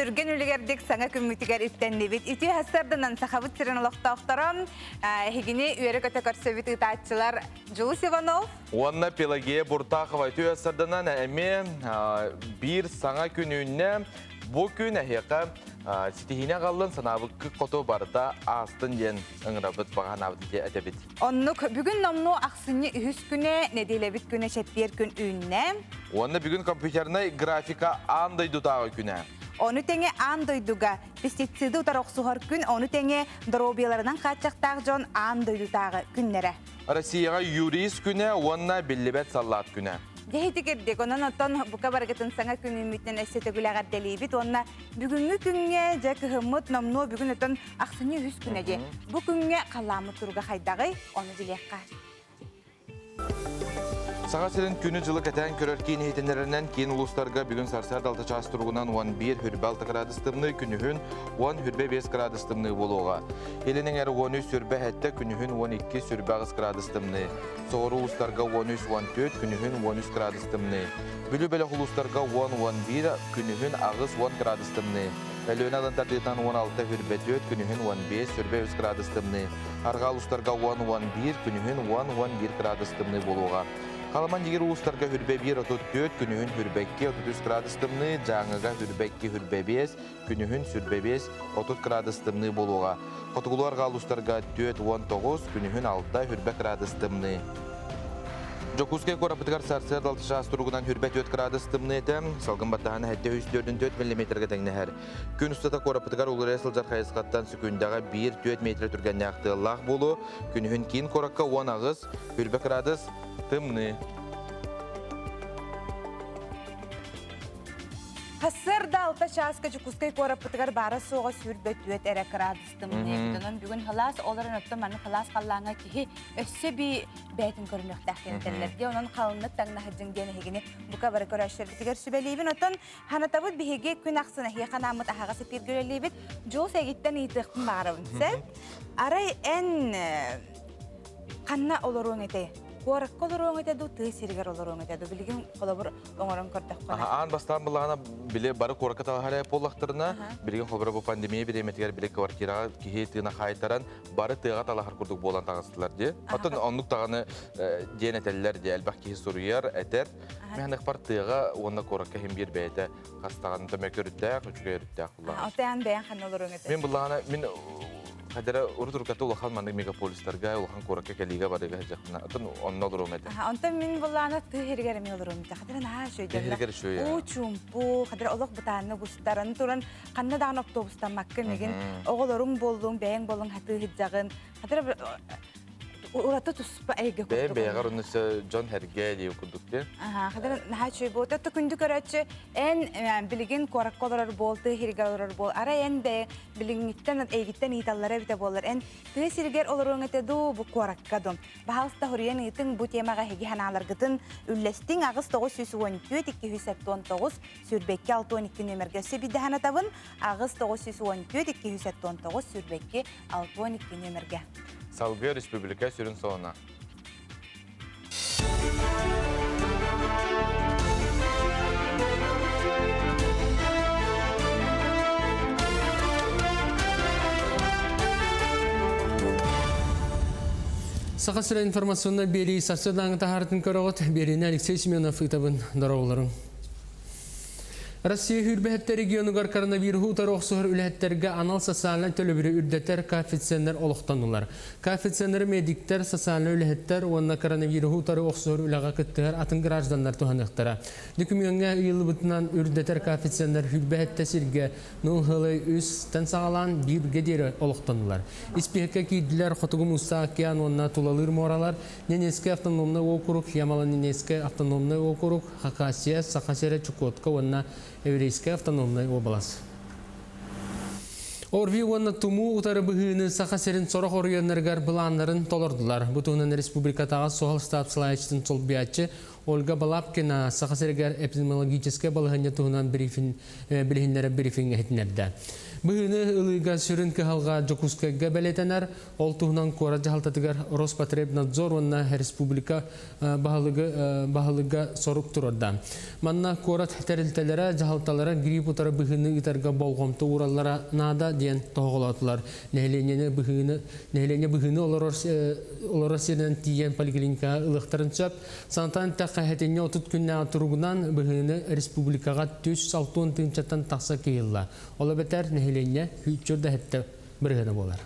түргэн үлүгэрдик саҥа күммүтүгэр үктэннибит. Үтүө сарсыарданан Сахабыт сирин олохтоохторо, эһигини үөрэ-көтө көрсөбүт ыытааччылар Дьулус Иванов уонна Пелагея Буртахова. Үтүө сарданан эмиэ биир саҥа күн үүннэ. Бу күн эһиэхэ ситиһиини аҕаллын, санаабыккы хоту барыта аастын диэн ыҥырабыт, баҕа санаабытын этэбит. Оннук, бүгүн номнуо ахсынньы үһүс күнэ, нэдиэлэбит күнэ чэппиэр күн үүннэ. Уонна бүгүн компьютернай графика аан дойдутааҕы күнэ. Ону тэҥэ аан дойдуга пестициды утары охсуһар күн, ону тэҥэ доруобуйаларынан хааччахтаах дьон аан дойдутааҕы күннэрэ. Россияҕа юрист күнэ уонна биллибэт саллаат күнэ. Дьэ кирдик, онон оттон бука барыгытын саҥа күн үүммүтүнэн өссө төгүл эҕэрдэлиибит уонна бүгүҥҥү күҥҥэ дьэ кыһыммыт номнуо бүгүн оттон ахсынньы үһүс күнэ дии. Бу күҥҥэ халлааммыт туруга хайдаҕый? Ону билиэххэ. Саха сирин күнү-дьылы кэтээн көрөр киин иһитиннэрэринэн киин улуустарга бүгүн сарсыарда 6 чаас туругунан 11 хүрбэ 6 градус тымныы, күнүһүн 10 хүрбэ 5 градус тымныы буолуоҕа. Илин эҥэр 13 сүрбэ 7, күнүһүн 12 сүрбэ 8 градус тымныы. Соҕуруу улуустарга 13-14, күнүһүн 13 градус тымныы. Бүлүү бөлөх улуустарга 10-11, күнүһүн 8-10 градус тымныы. Өлүөнэ алын тардыытынан 16 хүрбэ 4, күнүһүн 15 сүрбэ 3 градус тымныы. Арҕаа улуустарга 10-11, күнүһүн 10-11 градус тымныы буолуоҕа. Халаман дьигир улуустарга хүрбэ 1 34, күнүһүн хүрбэ 2 33 градус тымныы, Дьааҥыга хүрбэ 2 хүрбэ 5, күнүһүн сүрбэ 5, 30 градус тымныы буолуоҕа. Хотугулуу арҕаа улуустарга 4-19, күнүһүн 6, хүрбэ градус тымныы. Дьокуускай куораппытыгар сарсыарда 6 чаас туругунан хүрбэ 4 градус тымныы этэ. Салгын баттаһана 704 миллиметргэ тэҥнэһэр. Күн устата куораппытыгар уларыйа сылдьар хайысхаттан сөкүүндэҕэ 1-4 метр түргэннээх тыаллаах буолуо. Күнүһүн киин куоракка 18, хүрбэ градус тымныы. Сарсыарда 6 чааска Дьокуускай куораппытыгар баара-суоҕа 24 эрэ кыраадыс тымныы эбит. Онон бүгүн халаас, ол эрэн оттон маннык халаас халлааҥҥа киһи өссө би бэйэтин көрүнүөхтээх диэн этэллэр дии. Онон халыннык таҥнаһыдьыҥ диэн эһигини бука бары көрөөччүлэрбитигэр сүбэлиибин. Оттон ханатабыт биһиги күн ахсын эһиэхэ анааммыт аһаҕас эпииргэ үлэлиибит. Дьулус эйигиттэн ыйытыахпын баҕарабын. Сөп? Арай эн ханна олоруоҥ этэй? Куоракка олоруоҥ этэ дуу, тыа сиригэр олоруоҥ этэ дуу? Билигин холобур оҥорон көрдөххүнэ. Аан бастаан былаана били бары куоракка талаһар буоллахтарына, билигин холобура бу пандемия бириэмэтигэр били квартираҕа киһи тыына хаайтаран бары тыаҕа талаһар курдук буолан таҕыстылар дии. Оттон оннук даҕаны диэн этэллэр дии, элбэх киһи суруйар, этэр. Мин бар тыаҕа уонна куоракка иһин биир бэйэтэ хастаҕын төмөкөрүттээх, үчүгэй өрүттээх буллаҕа. Отеан бэйэн ханна олоруоҥ этэ? Мин буллаҕына мин Хадара урут урукката улахан маннык мегаполистарга, улахан куоракка кэлиигэ барыыга сылдьахпына, атын онно олоруом этэ. Онтон мин буллаана тыа сиригэр эмиэ олоруом этэ. Хадара наһаа Тыа сиригэр үчүгэй. Уу чуумпу, хадара олох бытааннык устарын туран ханна даҕаны автобустаммаккын мигин оҕолоруҥ буоллуҥ, бэйэҥ буоллуҥ хатыы сылдьаҕын. Хадара ураты туспа эйгэ курдук. Бэйэм бэйэҕэр онно дьон сэргэ диир курдук дии. Аха, хадара наһаа үчүгэй буолта. Күндү көрөөччү, эн билигин куоракка олорор буол, тыа сиригэр олорор буол. Арай эн бэйэ Билиҥҥиттэн эйигиттэн ыйыталлара эбитэ буоллар, эн тыа сиригэр олоруоҥ этэ дуу, бу куоракка дуу? Баһаалыста хоруйан ыытыҥ, бу темаҕа эһиги санааларгытын үллэстиҥ. 8 914 279 22 62 нүөмэргэ өссө биирдэ санатабын. 8 914 279 22 62 нүөмэргэ. Салгыы республика сүрүн солуна. Саха сирэ информационнай биэрии сарсыардааҥы таһаарытын көрөҕүт. Биэриини Алексей Семенов ыытабын. Дорооболоруҥ. Россия Хүрбэһэттэр регионугар коронавируһу утары охсуһар үлэһиттэргэ анал социальнай төлөбүрү үрдэтэр коэффициеннэр олохтонулар. Коэффициеннары медиктэр, социальнай үлэһиттэр уонна коронавируһу утары охсуһар үлэҕэ кыттыһар атын гражданнар туһаныахтара. Докумуоҥҥа ыйыллыбытынан үрдэтэр коэффициеннэр Хүрбэһэттэ сиргэ нул үстэн саҕалаан бииргэ диэри олохтонулар. Испииһэккэ киирдилэр Хотугу Муустаах океан уонна тулалыыр муоралар, Ненецкэй автономнай уокурук, Ямало-Ненецкэй автономнай уокурук, Хакасия, Саха сирэ, Чукотка уонна Еврейскэй автономнай уобалас. ОРВИ уонна тумуу утары быһыыны Саха сирин сорох оройуоннарыгар былааннарын толордулар. Бу туһунан республикатааҕы суһал штаб салайааччытын солбуйааччы Ольга Балабкина Саха сиригэр эпидемиологическай балаһыанньа туһунан брифинг билиһиннэрэр брифинг иһитиннэрдэ. Быһыыны ылыыга сүрүн кыһалҕа Дьокуускайга бэлиэтэнэр. Ол туһунан куорат дьаһалтатыгар Роспотребнадзор уонна республика баһылыгы баһылыга сорук турарда. Манна куорат тэрилтэлэрэ, дьаһалталара грипп утары быһыыны ыытарга болҕомто уураллара наада диэн тоһоҕолоотулар. Нэһилиэнньэни быһыыны нэһилиэнньэ быһыыны олорор олорор сиринэн тиийэн поликлиникаҕа ылыахтарын сөп. Сантан эттэххэ, сэтинньи 30 күннээҕи туругунан быһыыны республикаҕа 160 тыһыынчаттан тахса киһи ылла. Ол эбэтэр нэһилиэнньэ сүүрчүр да сэттэ бырыһыана буолар.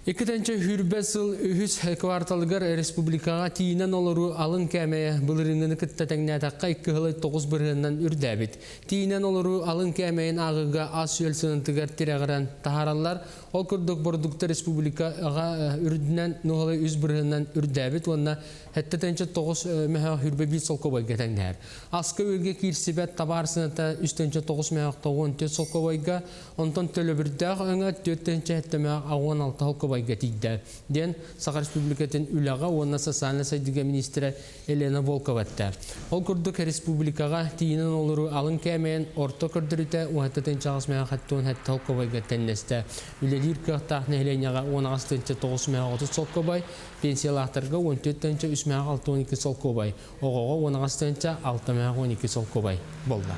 Иккитинчи сүүрбэ сыл үһүс кварталыгар республикаҕа тиийинэн олоруу алын кээмэйэ былырыыҥҥыны кытта тэҥнээтэххэ 2,9 бырыһыанынан үрдээбит. Тиийинэн олоруу алын кээмэйин ааҕыыга ас-үөл сыанатыгар тирэҕирэн таһаараллар. Ол курдук бородукта республикаҕа үрдүнэн нуһалай үс бырыһыанынан үрдээбит уонна 7,9 мөһөөх 25 солкуобайга тэҥнэһэр. Аска-үөлгэ киирсибэт табаар сыаната 3,9 мөһөөх 94 солкуобайга, Онтон төлөбүрдээх өҥө 4,76 солкуобайга тиийдэ, диэн Саха Республикатын үлэҕэ уонна социальнай сайдыыга миниистирэ Елена Волкова эттэ. Ол курдук республикаҕа тиийинэн олоруу алын кээмэйин орто көрдөрүүтэ 17,8 солкуобайга тэннэстэ. Үлэлиир кыахтаах нэһилиэнньэҕэ 18,930 солкуобай, пенсиялаахтарга 14,362 солкуобай, оҕоҕо 18,612 солкуобай буолла.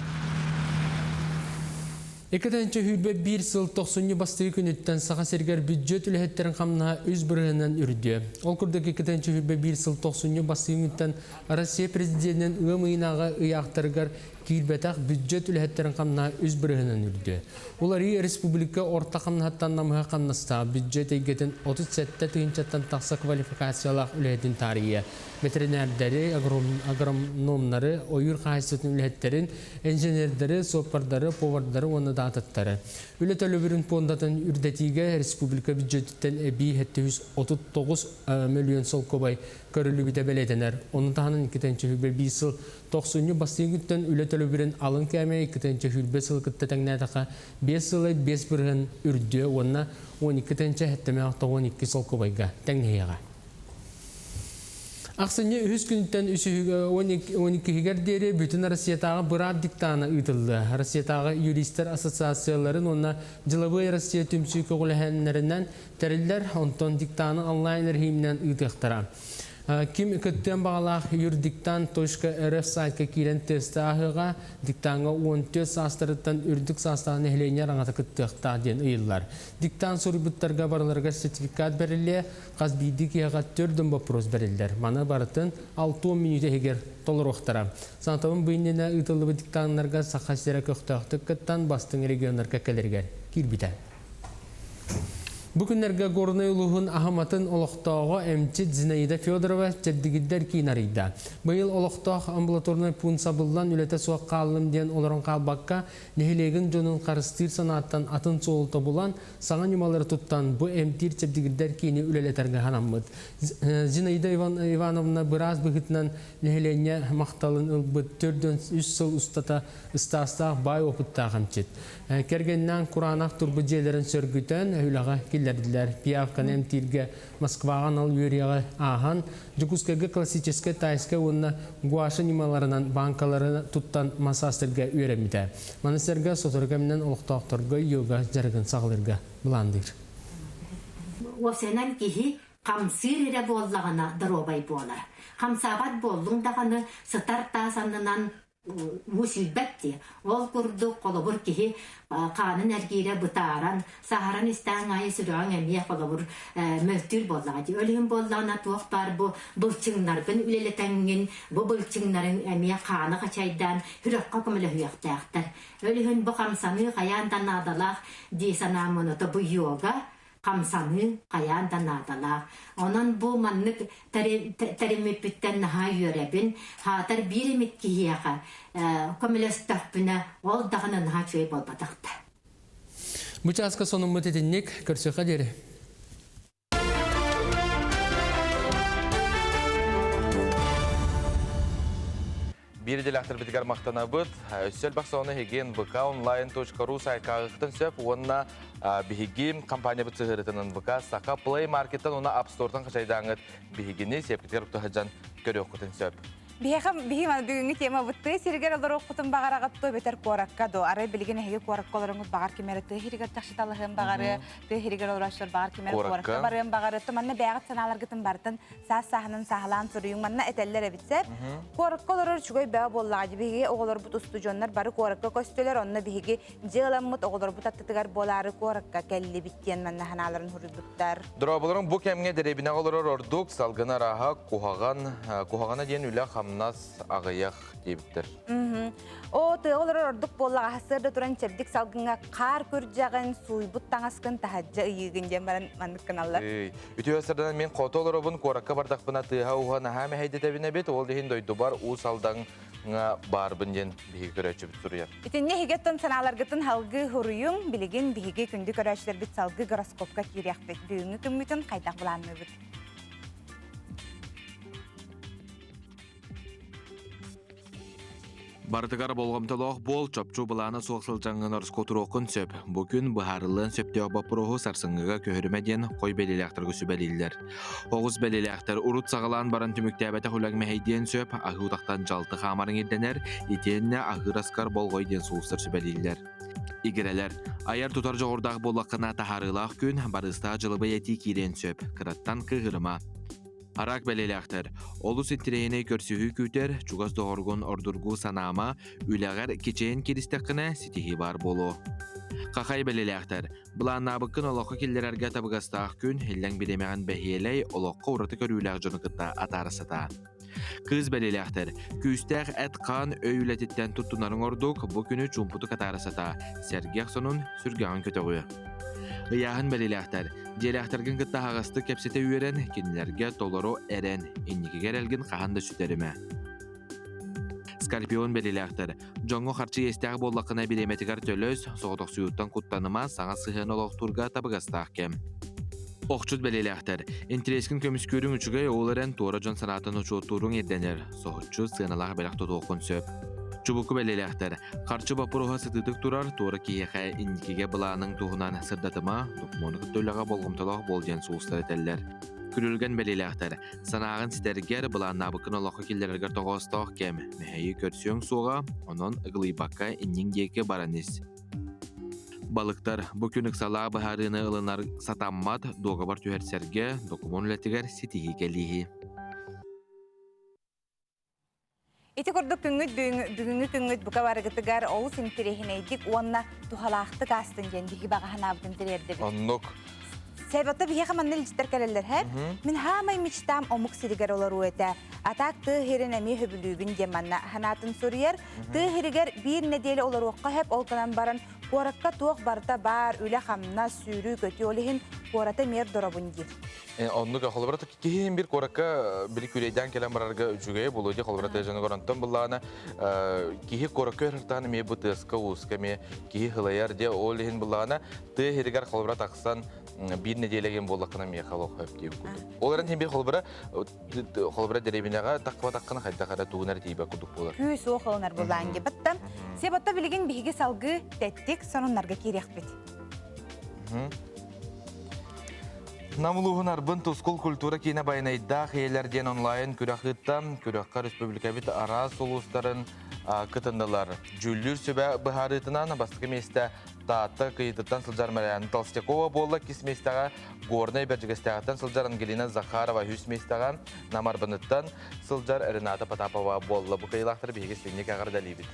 2021 сыл тохсунньу бастакы күнүттэн Саха сиригэр бүддьүөт үлэһиттэрин хамнаһа үс бырыһыанынан үрдүө. Ол курдук 2021 сыл тохсунньу бастакы күнүттэн Россия президенин ыам ыйынааҕы ыйаахтарыгар киирбэтэх бүддьүөт үлэһиттэрин хамнаһа үс бырыһыанынан үрдүө. Уларыы республика орто хамнаһыттан намыһах хамнастаах бүддьүөт эйгэтин 37 тыһыынчаттан тахса квалификациялаах үлэһитин таарыйыа. Бэтэринээрдэри, агрономнары, ойуур хаһаайыстыбатын үлэһиттэрин, инженердэри, суоппардары, повардары уонна да атыттары. Үлэ төлөбүрүн пуондатын үрдэтиигэ республика бюджетиттэн эбии 739 мөлүйүөн солкуобай көрүллүбүтэ бэлиэтэнэр. Ону таһынан 2021 сыл тохсунньу бастыҥ күнтэн үлэ төлөбүрүн алын кээмэйэ 2020 сылы кытта тэҥнээтэххэ 5 сылы 5 бырыһын үрдүө уонна 12 792 солкуобайга тэҥнэһиэҕэ. Ахсынньы үһүс күнүттэн он иккиһигэр диэри Бүтүн Россиятааҕы быраап диктана ыытыллыа. Россиятааҕы юристар ассоциацияларын уонна Дьылабыай Россия түмсүү көҕүлэһэннэринэн тэриллэр, онтон диктаны онлайн эрэһииминэн ыытыахтара. Ким кыттыан баҕалаах юрдиктан.рф сайтка киирэн тесты ааһыаҕа, диктаҥҥа 14 саастарыттан үрдүк саастаах нэһилиэнньэ араҥата кыттыахтаах диэн ыйыллар. Диктант суруйбуттарга барыларыгар сертификат бэриллиэ, Хас биирдии киһиэхэ төрдүн боппуруос бэриллэр. Маны барытын 60 мүнүүтэ иһигэр толоруохтара. Санатабын бу иннинэ ыытыллыбыт диктаннарга Саха сирэ көхтөөхтүк кыттан бастыҥ регионнарга кэлэригэр киирбитэ. Бу күннэргэ Горнай улууһун Аһыматын олохтооҕо эмчит Зинаида Федорова чэбдигирдэр киин арыйда. Быйыл олохтоох амбулаторнай пуун сабыллан үлэтэ суох хааллым диэн олорон хаалбакка, нэһилиэгин дьонун харыстыыр санааттан атын суолу тобулан, саҥа ньымалары туттан бу эмтиир-чэбдигирдэр киини үлэлэтэргэ санаммыт. Зинаида Ивановна быраас быһыытынан нэһилиэнньэ махталын ылбыт 403 сыл устата ыстаастаах баай опыттаах эмчит. Кэргэнинээн кураанах турбут дьиэлэрин сөргүтэн үлэҕэ киллэрдилэр. Пиявканы эмтииргэ Москваҕа анал үөрүйэҕи ааһан, Дьокуускайга классическай тайскай уонна гуаша ньымаларынан бааҥкалары туттан массажтарга үөрэммитэ. Маны сэргэ сотору кэминэн олохтоохторго йога дьарыгын саҕалыырга былаанныыр. Уопсайынан киһи хамсыыр эрэ буоллаҕына доруобай буолар. Хамсаабат буоллуҥ даҕаны сытар таас аннынан уу сүүрбэт дии. Ол курдук холобур киһи хаанын эргиирэ бытааран, саһаран истэҕиҥ аайы сүрэҕиҥ эмиэ холобур мөлтүүр буоллаҕа дии. Ол иһин буоллаҕына туох баар бу былчыҥнаргын үлэлэтэҥҥин, бу былчыҥнарыҥ эмиэ хааны хачайдаан сүрэххэ көмөлөһүөхтээхтэр. Ол иһин бу хамсаныы хайаан да наадалаах дии санаам оното бу йога хамсаныы хайаан да наадалаах. Онон бу маннык тэриммиппиттэн наһаа үөрэбин. Хаатар биир эмит киһиэхэ көмөлөстөхпүнэ, ол даҕаны наһаа үчүгэй буолбатах да. Бу чааска сонуммут итинник көрсүөххэ диэри. Биир идэлээхтэрбитигэр махтанабыт. Өссө элбэх сонуну эһиги nvk-online.ru сайтка сөп уонна биһиги компаниябыт сыһыарытынан НВК Саха Play Market-тан уонна App Store-тан хачайдааҥҥыт биһигини сиэпкитигэр укта сылдьан көрүөххүтүн сөп. Биһиэхэ биһи маны бүгүҥҥү темабыт тыа сиригэр олоруоххутун баҕараҕыт дуо эбэтэр куоракка дуо? Арай билигин эһиги куоракка олороҥҥут баҕар ким эрэ тыа сиригэр тахсыталаһыан баҕары, тыа сиригэр олорооччулар баҕар ким эрэ куоракка барыан баҕары. Манна бэйэҕит санааларгытын барытын саас сааһынан сааһылаан суруйуҥ. Манна этэллэр эбит сөп. Куоракка олорор үчүгэй бөҕө буоллаҕа дии. Биһиги оҕолорбут устудьуоннар бары куоракка көстөлөр. Онно биһиги дьиэ ыламмыт оҕолорбут аттытыгар буолаары куоракка кэллибит диэн манна санааларын суруйбуттар. Дорооболорун бу кэмҥэ дэриэбинэҕэ олорор ордук, салгын арааһа куһаҕан, куһаҕана диэн үлэ-хамнас аҕыйах диэбиттэр. Оо, тыаҕа олорор ордук буоллаҕа сарсыарда туран чэбдик салгыҥҥа хаар күрдьэҕин, сууйбут таҥаскын таһырдьа ыйыыгын диэн баран маннык гыналлар. Үтүө сарданан мин хоту олоробун, куоракка бардахпына тыаһа-ууһа наһаа мэһэйдэтэбин эбит, ол иһин дойдубар Уус Алдаҥҥа баарбын диэн биһиги көрөөччүбүт суруйар. Итиннэ эһиги санааларгытын салгыы суруйуҥ, билигин биһиги күндү көрөөччүлэрбит салгыы гороскопка киириэхпит. Бүгүҥҥү күммүтүн хайдах былаанныыбыт? Барытыгар болҕомтолоох буол, чопчу былаана суох сылдьаҥҥын ороскуотуруоххун сөп. Бу күн быһаарыллыан сөптөөх боппуруоһу сарсыҥҥыга көһөрүмэ диэн хой бэлиэлээхтэргэ сүбэлииллэр. Оҕус бэлиэлээхтэр урут саҕалаан баран түмүктээбэтэх үлэҥ мэһэйдиэн сөп, аһыы утахтан дьалты хаамарыҥ ирдэнэр, итиэннэ аһыыр аскар болҕой диэн сулустар сүбэлииллэр. Игирэлэр, айар-тутар дьоҕурдаах буоллаххына таһаарыылаах күн, барыыстаах дьылыбай этии киириэн сөп, кыраттан кыыһырыма. Араак бэлиэлээхтэр, олус интэриэһинэй көрсүһүү күүтэр, чугас доҕоргун ордургуу санаама, үлэҕэр кичэйэн кииристэххинэ ситиһии баар буолуо. Хахай бэлиэлээхтэр, былааннаабыккын олоххо киллэрэргэ табыгастаах күн, иллэҥ бириэмэҕин бэһиэлэй, олоххо ураты көрүүлээх дьону кытта атаара сатаа. Кыыс бэлиэлээхтэр, күүстээх эт-хаан өй үлэтиттэн туттунарыҥ ордук, бу күнү чуумпутук атаара сатаа, сэргэх сонун сүргэҕин көтөҕүө. Ыйааһын бэлиэлээхтэр, дьиэлээхтэргин кытта аһаҕастык кэпсэтэ үөрэн, кинилэргэ толору эрэн, инникигэ эрэлгин хаһан да сүтэримэ. Скорпион бэлиэлээхтэр, дьоҥҥо харчы иэстээх буоллаххына бириэмэтигэр төлөс, соҕотохсуйууттан куттаныма, саҥа сыһыан олохтуурга табыгастаах кэм. Охчут бэлиэлээхтэр, интэриэскин көмүскүүрүҥ үчүгэй, ол эрэн туора дьон санаатын учуоттууруҥ ирдэнэр, соһуччу сыаналаах бэлэх тутуоххун сөп. Чубуку бэлиэлээхтэр, харчы боппуруоһа сытыытык турар, туора киһиэхэ инникигэ былааныҥ туһунан сырдатыма, докумуону кытта үлэҕэ болҕомтолоох буол диэн сулустар этэллэр. Күрүлгэн бэлиэлээхтэр, санааҕын ситэргэр, былааннаабыккын олоххо киллэрэргэр тоҕоостоох кэм, мэһэйи көрсүөҥ суоҕа, онон ыгылыйбакка инниҥ диэки баран ис. Балыктар бу күн ыксалаах быһаарыыны ылынар сатаммат, дуогабар түһэрсэргэ, докумуон үлэтигэр ситиһии кэлииһи. Ити курдук күҥҥүт бүгүҥҥү күҥҥүт бука барыгытыгар олус интэриэһинэйдик уонна туһалаахтык аастын диэн биһиги баҕа санаабытын тириэрдэбит. Оннук. Себото биһиэхэ манна илдьиттэр кэлэллэр һэп. Мин хаамай мечтам омук сиригэр олоруу этэ. А так тыа сирин эмиэ сөбүлүүбүн диэн манна санаатын суруйар. Тыа сиригэр биир нэдиэлэ олоруохха сөп, ол гынан баран куоракка туох барыта баар, үлэ-хамнас, сүүрүү-көтүү ол иһин куората эмиэ доробун диир. Оннук холобура киһи иһин бир куоракка били күлэйдээн кэлэн барарга үчүгэй буолуо дии холобура тыа дьонугар онтон буллаҕына киһи куоракка өртаан эмиэ бу тыаска ууска эмиэ киһи хылайар диэ ол иһин буллаҕына тыа иһигэр холобура тахсан биир нэдиэлэ буоллаххына миэхэ олох хөп диир курдук. Ол эрэн биир холобура холобура дэриэбинэҕэ таххыбатаххына хайдах эрэ тугун эрэ тиийбэт курдук буолар. Күүс уох ылынар буллаан дебатта. Себатта билигин биһиги салгыы тэттик сонуннарга киириэхпит. Нам улууһун Арбын Тускул культура киинэ Байанайдаах ийэлэр диэн онлайн күрэх ыытта. Күрэххэ республикабыт араас улуустарын кытыннылар. Дьүүллүүр сүбэ быһаарыытынан бастакы миэстэ Таатта Кыйытыттан сылдьар Марианна Толстякова буолла. Иккис миэстэҕэ Горнай Бэрдьигэстээҕиттэн сылдьар Ангелина Захарова, үһүс миэстэҕэ Нам Арбыныттан сылдьар Рената Потапова буолла. Бу кыайыылаахтары биһиги синник эҕэрдэлиибит.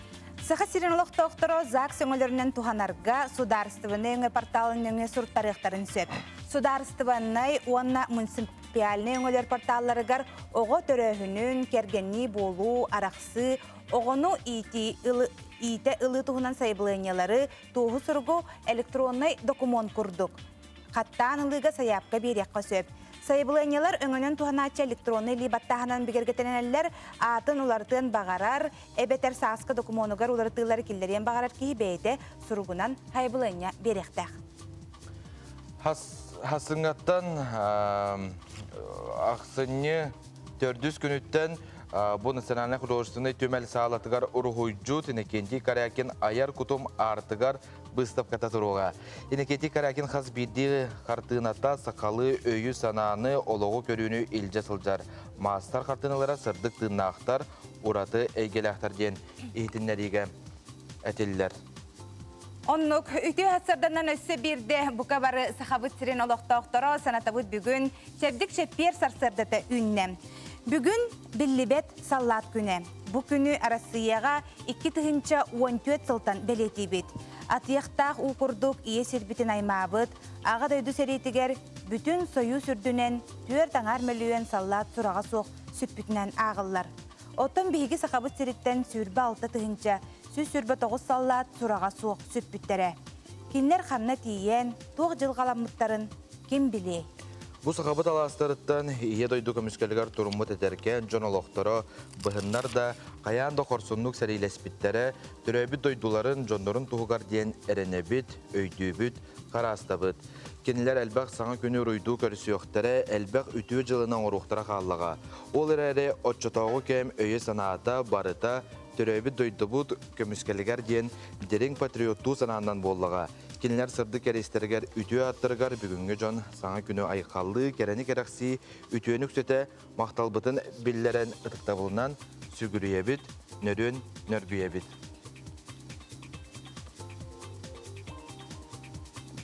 Саха сирин олохтоохторо ЗАГС өҥөлөрүнэн туһанарга судаарыстыбаннай өҥө порталын нөҥүө суруттарыахтарын сөп. Судаарыстыбаннай уонна муниципальнай өҥөлөр порталларыгар оҕо төрөөһүнүн, кэргэннии буолуу, арахсыы, оҕону иитии, иитэ ылыы туһунан сайабылыанньалары, туоһу суругу электроннай докумуон курдук хаттаан ылыыга сайаапка биэриэххэ сөп. Сайабылыанньалар өҥөнөн туһанааччы электроннай илии баттааһынан бигэргэтэнэллэр, аатын уларытыан баҕарар, эбэтэр сааскы докумуонугар уларытыылары киллэриэн баҕарар киһи бэйэтэ суругунан сайабылыанньа биэриэхтээх. Хасыҥҥаттан ахсынньы төрдүс күнүттэн Бу Национальнай художественнай түмэл саалатыгар уруһуйдьут Иннокентий Корякин айар кутум аартыгар быыстапката туруоҕа. Иннокентий Корякин хас биирдии хартыыната сахалыы өйү-санааны, олоҕу көрүүнү илдьэ сылдьар. Маастар хартыыналара сырдык тыыннаахтар, ураты эйгэлээхтэр диэн иһитиннэриигэ этиллэр. Оннук үтүө сарсыарданан өссө биирдэ бука бары Сахабыт сирин олохтоохторо санатабыт бүгүн чэбдик чэппиэр сарсыардата үүннэ. Бүгүн биллибэт саллаат күнэ. Бу күнү Арассыыйаҕа 2014 сылтан бэлиэтиибит. Атыйахтаах уу курдук ийэ сирбитин аймаабыт, Аҕа дойду сэриитигэр бүтүн Сойуус үрдүнэн 4,5 мөлүйүөн саллаат сураҕа суох сүппүтүнэн ааҕыллар. Оттон биһиги Сахабыт сириттэн 26 129 саллаат сураҕа суох сүппүттэрэ. Кинилэр ханна тиийэн, туох дьылҕаламмыттарын ким билиэй? Бу сахабыт алаастарыттан Ийэ дойду көмүскэлигэр туруммут эдэркээн дьон олохторо быһыннар да, хайаан да хорсуннук сэриилэспиттэрэ, төрөөбүт дойдуларын, дьоннорун туһугар диэн эрэнэбит, өйдүүбүт, хараастабыт. Кинилэр элбэх саҥа күнү уруйдуу көрсүөхтэрэ, элбэх үтүө дьыланы оҥоруохтара хааллаҕа. Ол эрээри оччотооҕу кэм өйө-санаата барыта төрөөбүт дойдубут көмүскэлигэр диэн дириҥ патриоттуу санаанан буоллаҕа. Кинилэр сырдык кэриэстэригэр үтүө ааттарыгар бүгүҥҥү дьон саҥа күнү айхаллыы, кэрэни кэрэхсии, үтүөнү үксэтэ махталбытын биллэрэн ытыктабылынан сүгүрүйэбит, нөрүөн нөргүйэбит.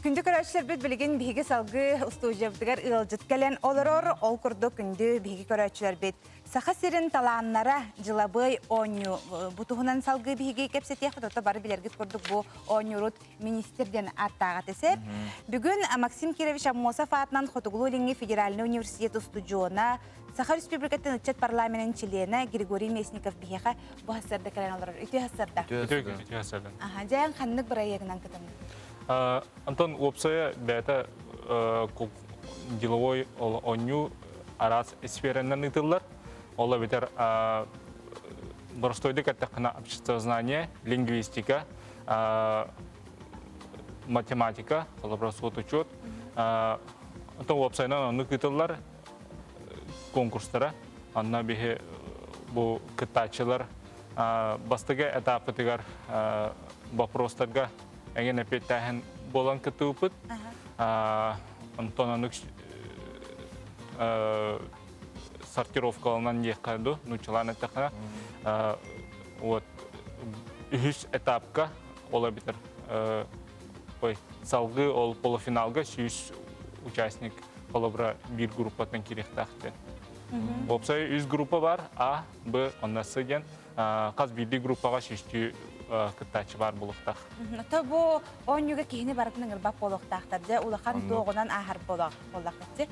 Күндү көрөөччүлэрбит билигин биһиги салгыы устуудьуйабытыгар ыалдьыт кэлэн олорор. Ол курдук күндү биһиги көрөөччүлэрбит Саха сирин талааннара дьылабыай оонньуу бу туһунан салгыы биһиги кэпсэтиэхпит, ото бары билэргит курдук бу оонньуурут министр диэн ааттааҕа тесеп. Бүгүн Максим Кирович Аммосов аатынан Хотугулуу-Илиҥҥи федеральнай университет устудьуона, Саха Республикатын ыччат парламенын чилиэнэ Григорий Местников биһиэхэ бу сарсыарда кэлэн олорор. Үтүө сарсыарда. Үтүө сарсыарда. Аха, дьээн ханнык бырайыагынан кытыннык? Антон уопсайа бэйэтэ деловой оонньуу араас сферэннэн ыытыллар. Ол эбэтэр боростуойдук эттэххинэ обществознание, лингвистика, математика, холобура суот-учуот. Оттон уопсайынан оннук ыытыллар конкурстара. Онно биһи бу кыттааччылар бастакы этапытыгар вопростарга эҥин эппиэттээһин буолан кыттыбыппыт. Онтон оннук сортировкаланан диэххэ ду, нууччалаан эттэххинэ, вот үһүс этапка ол эбитэр ой, салгыы ол полуфиналга 100 участник холобура биир группаттан кириэхтээх диэн. Уопсай үс группа бар, А, Б, онно С диэн. Хас биирдии группаҕа сүүстүү кыттааччы баар буолуохтаах. То бу оонньууга киһини барытын ыҥырбат буолуохтаахтар дьэ улахан туоҕунан ааһар буоллахпыт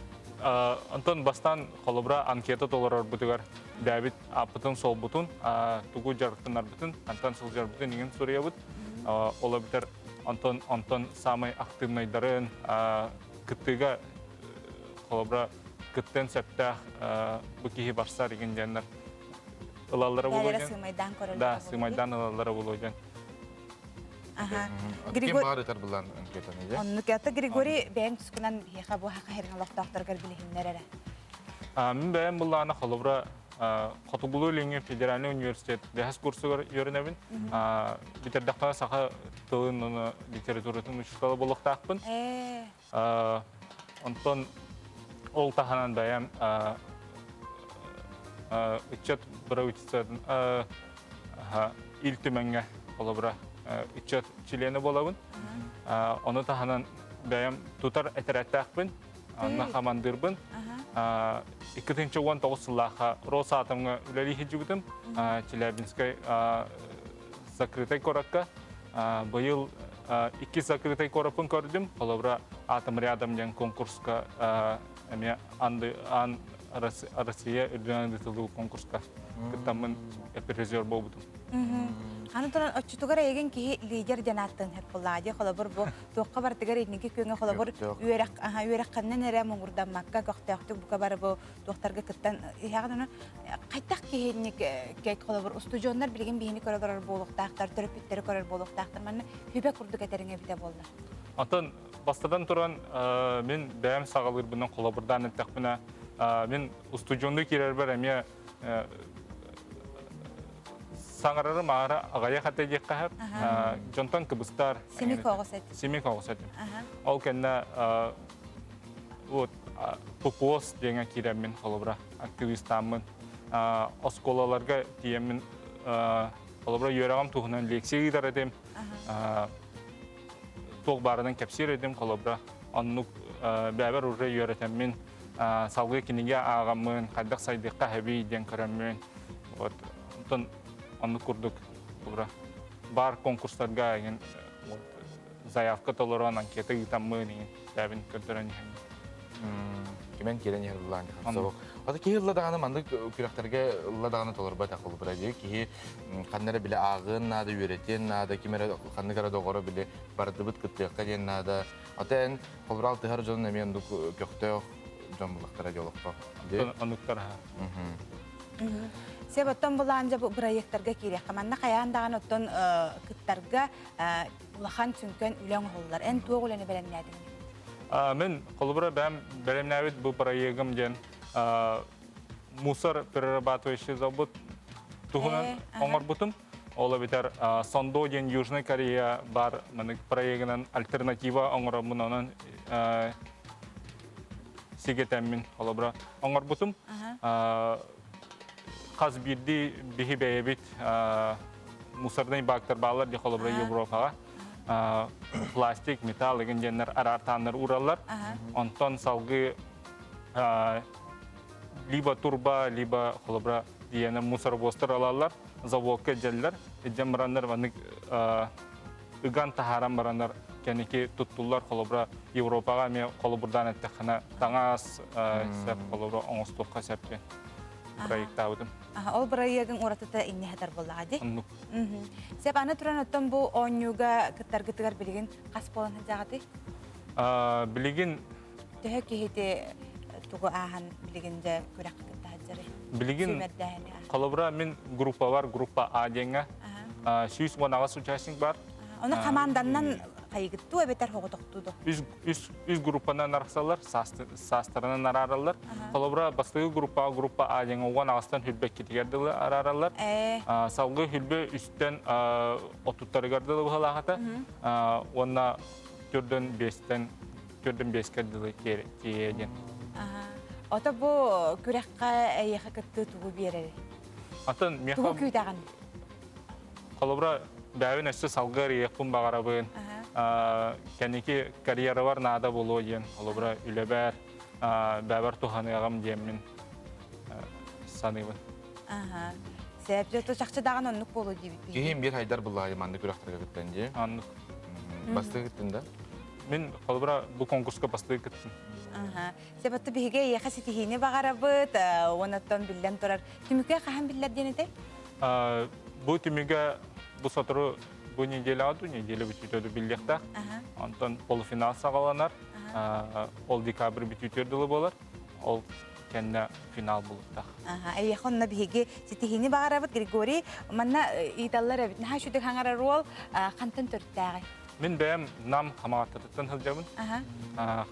Онтон бастаан холобура анкета толорорбутугар бэйэбит ааппытын суолбутун, тугу дьарыктанарбытын, хантан сылдьарбытын иҥин суруйабыт. Ол эбэтэр онтон онтон саамай актыыбынайдарын кыттыыга холобура кыттыан сөптөөх бу киһи барсар игин диэннэр ылаллара буолуо диэн. Сыымайдаан көрөллөрө Да, сыымайдаан ылаллара буолуо диэн. Аха. Ким баар ытар булан анкетаны же? Оннук ата Григорий бэйэҥ тускунан биһиэхэ бу хаха херин олохтоохторугар билиһиннэр эрэ. Мин бэйэм буллаана холобура Хотугулуу-Илиҥҥи федеральный университет бэһис курсугар үөрэнэбин. Бүтэрдэхпинэ саха тылын уонна литературатын учуутала буолуохтаахпын. Онтон ол таһынан бэйэм ыччат правительствотын Ил Түмэҥҥэ холобура ыччат чилиэнэ буолабын. Ону таһынан бэйэм тутар этэрээттээхпин, онно хамандыырбын. 2019 сыллаахха Росатомҥа үлэлии сылдьыбытым. Челябинскай закрытай куоракка. Быйыл икки закрытай куораппын көрдүм. Холобура, Атом рядом диэн конкурска эмиэ ан Россия үрдүнэн ыытыллыбыт конкурска кыттаммын призер буолбутум. Аны туран оччотугар эйигин киһи лидер диэн ааттыан сөп буоллаҕа дии. Холобур, бу туохха барытыгар инники күөҥҥэ холобур үөрэх үөрэххинэн эрэ муҥурдаммакка көхтөөхтүк бука бары бу туохтарга кыттан иһэҕин ону хайдах киһинник холобур устудьуоннар билигин биһини көрө олорор буолуохтаахтар, төрөппүттэри көрөр буолуохтаахтар. Манна сүбэ курдук этэриҥ эбитэ буолла. Оттон бастатан туран мин бэйэм саҕалыырбынан холобурдаан эттэхпинэ мин устудьуоннуу киирэрбэр эмиэ. Саҥарарым аара аҕыйах этэ диэххэ сөп. Дьонтон кыбыстар. Симик оҕус этим. Симик оҕус этим. Ол кэннэ вот ППОС диэҥэ киирэммин холобура активистааммын оскуолаларга тиийэммин холобура үөрэҕим туһунан лекция ыытар этим. Туох баарынан кэпсиир этим холобура оннук бэйэбэр уже үөрэтэммин салгыы кинигэ ааҕаммын хайдах сайдыахха сөбүй диэн көрөммүн вот онтон оннук курдук холобура баар конкурстарга игин вот заявка толорон анкета ыытаммын игин бэйэбин көрдөрөн иһэммин. Кимэн киирэн иһэр ыллаан дихамсабы. Ата киһи ылла даҕаны маннык күрэхтэргэ ылла даҕаны толорбот холобура дии киһи ханна эрэ били ааҕыан наада, үөрэтиэн наада, ким эрэ ханнык эрэ доҕоро били бардыбыт кыттыахха диэн наада. Ата эн холобура алтыһар дьон эмиэ оннук көхтөөх дьон булахтара дии олоххо. Оннуктар Сеп оттон булаан дьэ бу бырайыактарга киириэххэ. Манна хайаан даҕаны оттон кыттарга улахан сүҥкэн үлэ оҥоһуллар. Эн туох үлэни бэлэмнээтиҥ? Мин холобура бэйэм бэлэмнээбит бу проегым диэн мусор перерабатывающий завод туһунан оҥорбутум. Ол эбэтэр Сондо диэн Южная Корея бар маннык проегынан альтернатива оҥороммун онон сигэтэммин холобура оҥорбутум. Хас биирдии биһи бэйэбит мусорный бактар бааллар дии холобура Европаҕа пластик, металл игин диэннэр араартааннар уураллар. Онтон салгыы либо турба, либо холобура диэни мусоровозтар алаллар, заводка дьэллэр. Дьэн бараннар маннык ыган таһааран бараннар кэнники туттуллар холобура Европаҕа эмиэ холобурдаан эттэххинэ таҥас сөп холобура оҥостуохха сөп диэн проектаабытым. Ол бырайыагыҥ уратыта инньэ сытар буоллаҕа дии. Оннук. Сөп, аны туран оттон бу оонньууга кыттаргытыгар билигин хас буолан сылдьаҕытый? Билигин Төһө киһити тугу ааһан билигин дьэ күрэххэ кытта сылдьарый? Билигин холобура мин группа бар, группа А диэҥҥэ 118 участник бар. Ону хамаанданнан хайыгыттуу эбэтэр хоҕотохтуу ду? Үс группанан арахсаллар, саастарынан араараллар. Холобура, бастакы группаҕа группа А диэҥҥэ 18-тан хүрбэккитигэр дылы араараллар. Салгыы хүрбэ үстэн отуттарыгар дылы быһалаахата. Уонна төрдөн биэстэн төрдөн биэскэ дылы тиийэ диэн. Ото бу күрэххэ эйиэхэ кыттыы тугу биэрэр? Атын миэхэ Тугу күүтэҕин? Холобура, бэйэбин өссө салгыы арыйыахпын баҕарабын. Кэнники карьерабар наада буолуо диэн, холобура, үлэбэр, бэйэбэр туһаныаҕым диэммин саныыбын. Сөп, дьэ, чахчы даҕаны оннук буолуо диибит. Киһим биир хайдар буллаҕай маннык күрэхтэргэ кыттан дии. Оннук. Бастыы кыттын да? Мин холобура бу конкурска бастыы кыттым. Сөп, биһиги эйиэхэ ситиһиини баҕарабыт, уонаттан биллэн турар. Түмүккэ хаһан биллэр диэн этэй? Бу түмүгэ бу сотору бу неделяҕа ду неделя бүтүүтэ биллиэхтээх. Онтон полуфинал саҕаланар. Ол декабрь бүтүүтүөр дылы буолар. Ол кэннэ финал булуктах. Эйиэхэ онно биһиги ситиһиини баҕарабыт Григорий. Манна ыыталлар эбит. Наһаа үчүгэй хаҥарар уол хантан төрүттээҕий? Мин бэйэм Нам Хамаҕаттатыттан сылдьабын.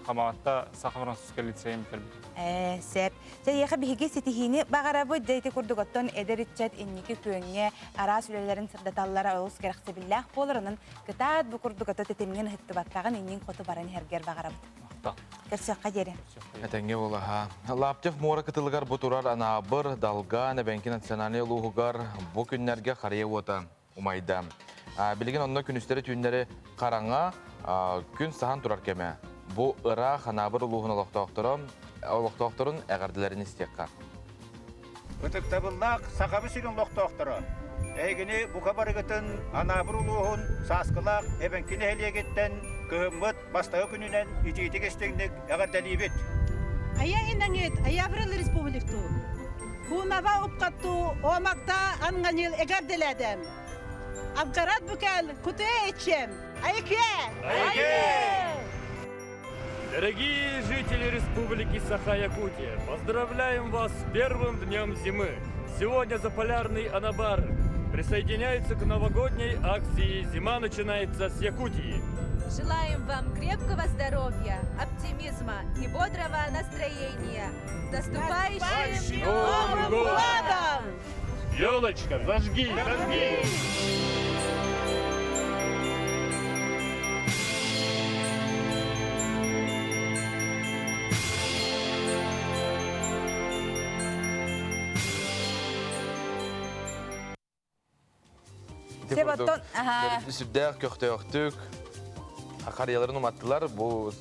Хамаҕатта Саха-Французскай лицейин бүтэрбитим. Ээ, сөп. Дьэ, эйиэхэ биһиги ситиһиини баҕарабыт. Дьэ, ити курдук оттон эдэр ыччат инники күөҥҥэ араас үлэлэрин сырдаталлара олус кэрэхсэбиллээх буолар. Онон кытаат бу курдук ото тэтимҥин ыһыктыбаккаҕын иннин хоту баран иһэргэр баҕарабыт. Көрсүөххэ диэри. Этэҥҥэ буолаһа. Лаптев муора кытылыгар бу турар Анаабыр, Далгаан, Эбэҥки национальнай улууһугар бу күннэргэ харыйа уота умайда. Билигин онно күнүстэри-түүннэри хараҥа, күн саһан турар кэмэ. Бу ыраах Анаабыр улууһун олохтоохторо олохтоохторун эҕэрдэлэрин истиэххэ. Ытыктабыллаах Сахабыт сирин олохтоохторо, эһигини бука барыгытын Анаабыр улууһун Сааскылаах Эбэҥки нэһилиэгиттэн кыһыммыт бастакы күнүнэн итиитик-истиҥник эҕэрдэлиибит! Айа инаңит Аяврыл республикту, Хунава упкатту омакта анганил эгерделедем. Авгарат бүкел кутуя ечем. Айке! Айке! Дорогие жители Республики Саха-Якутия, поздравляем вас с первым днем зимы. Сегодня Заполярный Анабар присоединяется к новогодней акции «Зима начинается с Якутии». Желаем вам крепкого здоровья, оптимизма и бодрого настроения. С наступающим Новым годом! Елочка, зажги, зажги! Ити курдук сүрдээх көхтөөхтүк харыйаларын уматтылар. Бу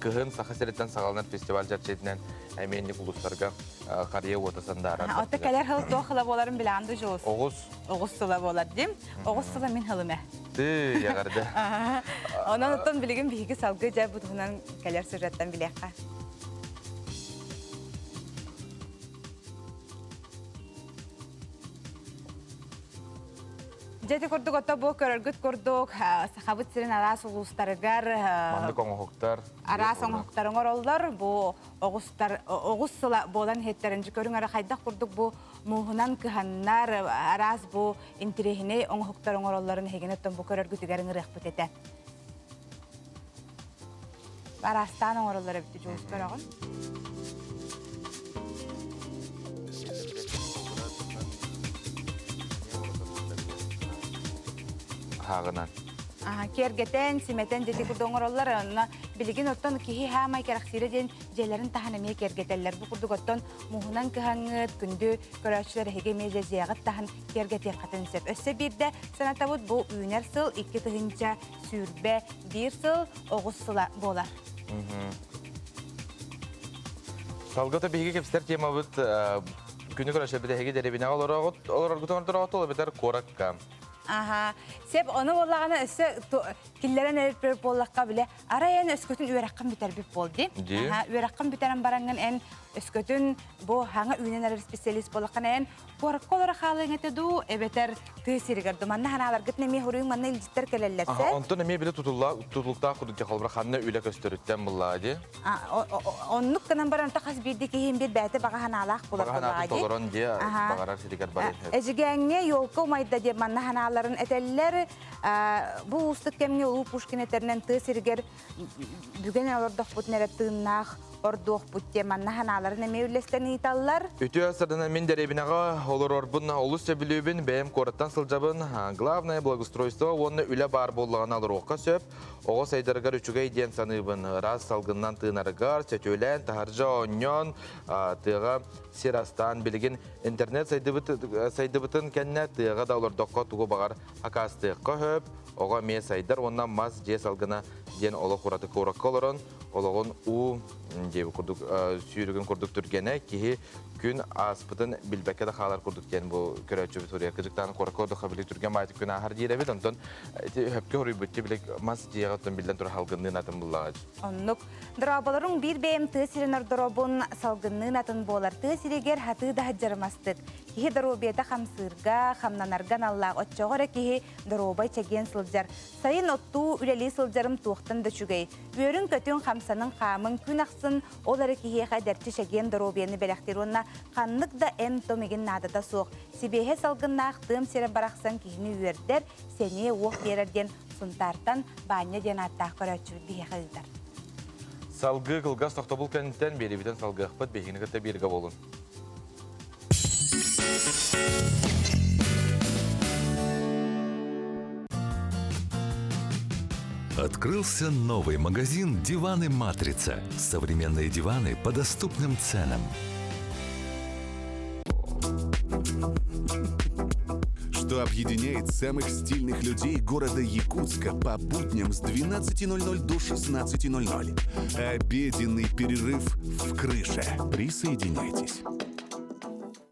кыһын Саха сириттэн саҕаланар фестиваль чэрчитинэн эмиэнник улуустарга харыйа уота сандаарар. Ото кэлэр хыл туох хыла буоларын билэҕин да Дьулус? Оҕус. Оҕус сыла буолар дим. Оҕус сыла мин хылым ээ. Ты, яҕарда. Онон оттон билигин биһиги салгыы дьэ бу туһунан кэлэр сюжеттан билиэххэ. Дьэ ити курдук ото бу көрөргүт курдук Сахабыт сирин араас улуустарыгар Маннык оҥоһуктар араас оҥоһуктар оҥороллор. Бу оҕустар оҕус сыла буолан иһиттэрин көрүҥ эрэ хайдах курдук бу мууһунан кыһаннар араас бу интириэһинэй оҥоһуктар оҥороллорун эһигини оттон бу көрөргүтүгэр ыҥырыахпыт этэ. Араастаан оҥороллор эбит дьулус көрөҕүн. Хааҕынан. Киэргэтэн, симэтэн дьэти курдук оҥороллор. Онно билигин оттон киһи хаамай кэрэхсиирэ диэн дьиэлэрин таһан эмиэ киэргэтэллэр. Бу курдук оттон муһунан кыһаҥҥыт, күндү көрөөччүлэр эһиги эмиэ дьиэҕит таһан киэргэтиэххитин сөп. Өссө биирдэ санатабыт бу үүнэр сыл 2021 сыл оҕус сыла буолар. Салгыта биһиги кэпсэтэр темабыт күнү көрөшөбүт эһиги дэриэбинэҕэ олороргут олороргутун ордороҕут эбэтэр куоракка. Аха. Сеп ону буоллаҕына өссө киллэрэн эрэр буоллахха биле арай эн өскөтүн үөрэххин бүтэрбит буол ди. Аха, үөрэххин бүтэрэн бараҥҥын эн өскөтүн бу хаҥа үүнэн эрэр специалист буоллаххына эн Куоракка олоро хаалыаҥ этэ дуу, эбэтэр тыа сиригэр дуу? Манна ханааларгыт эмиэ хоруйуҥ манна илдьиттэр кэлэллэр сэ. Онтон эмиэ били тутулуктаах курдук холобура ханна үлэ көстөрүттэн буллаа дии. Оннук гынан баран хас биирдии киһи биир бэйэтэ баҕа ханаалаах буолар Баҕа ханаатын толорон дии баҕарар сиригэр баран. Эдьигээҥҥэ елка умайда диэн манна ханааларын этэллэр. Бу уустук кэмҥэ Улуу Пушкин этэринэн тыа сиригэр бүгэн олордохпутун эрэ тыыннаах ордуохпут диэн манна санааларын эмиэ үллэстэн ыыталлар. Үтүө сарданан мин дэриэбинэҕэ олорорбун олус сөбүлүүбүн, бэйэм куораттан сылдьабын. Главное благоустройство уонна үлэ баар буоллаҕына олоруохха сөп. Оҕо сайдарыгар үчүгэй диэн саныыбын. Ыраас салгынынан тыынарыгар, сөтүөлээн, таһырдьа оонньоон, тыаҕа сир астаан билигин интернет сайдыбытын кэннэ тыаҕа да олордоххо тугу баҕар акаастыахха сөп. Оҕо эмиэ сайдар уонна мас дьиэ салгына диэн олох ураты куоракка олорон олоҕун уу диэбит курдук сүүрүгүн курдук түргэнэ киһи күн ааспытын билбэккэ да хаалар курдук диэн бу көрөөччүбүт суруйар кыдьыктаан куоракка ордук били түргэн баайытык күн ааһар диир эбит онтон ити хөпкө хоруйбут били мас дьиэҕэ оттон биллэн турар салгынныын атын буллаҕа Оннук. Дорооболоруҥ биир бэйэм тыа сирин ордоробун салгынныын атын буолар. Тыа сиригэр хатыы да садьарымастык. Киһи доруобуйата хамсыырга, хамнанарга аналлаах. Оччоҕо эрэ киһи доруобай чэгиэн сылдьар. Сайын оттуу үлэлии сылдьарым туохтан да үчүгэй. Үөрүҥ-көтүҥ, хамсаныҥ, хаамыҥ күн ахсын ол эрэ киһиэхэ эдэрчи чэгиэн доруобуйаны бэлэхтиир уонна ханнык да эм-том игин наадата суох. Сибиэһэй салгыннаах тыам сирэ барахсан киһини үөрдэр, сэниэ-уох биэрэр диэн Сунтаартан Баанньа диэн ааттаах көрөөччүбүт биһиэхэ ыытар. Салгыы кылгас тохтобул кэнниттэн биэриибитин салгыахпыт, биһигини кытта бииргэ буолун. Открылся новый магазин «Диваны Матрица». Современные диваны по доступным ценам. Что объединяет самых стильных людей города Якутска по будням с 12.00 до 16.00. Обеденный перерыв в крыше. Присоединяйтесь.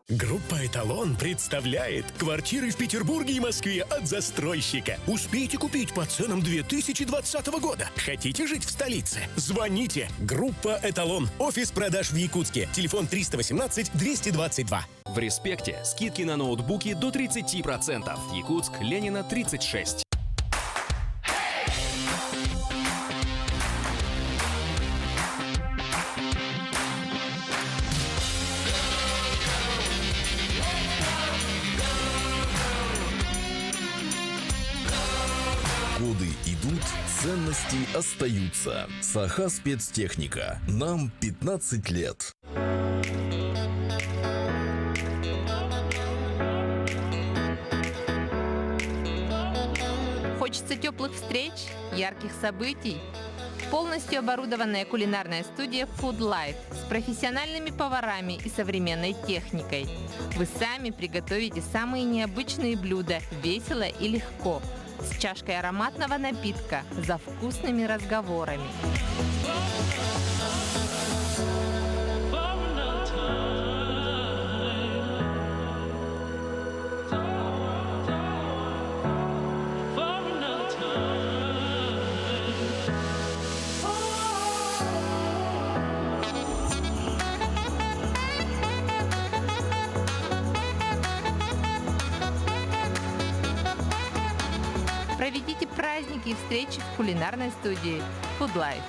Группа «Эталон» представляет квартиры в Петербурге и Москве от застройщика. Успейте купить по ценам 2020 года. Хотите жить в столице? Звоните. Группа «Эталон». Офис продаж в Якутске. Телефон 318 222. В «Респекте» скидки на ноутбуки до 30%. Якутск, Ленина, 36. Годы идут, ценности остаются. Саха спецтехника. Нам 15 лет. теплых встреч, ярких событий? Полностью оборудованная кулинарная студия Food Life с профессиональными поварами и современной техникой. Вы сами приготовите самые необычные блюда весело и легко, с чашкой ароматного напитка, за вкусными разговорами. Проведите праздники и встречи в кулинарной студии Food Life.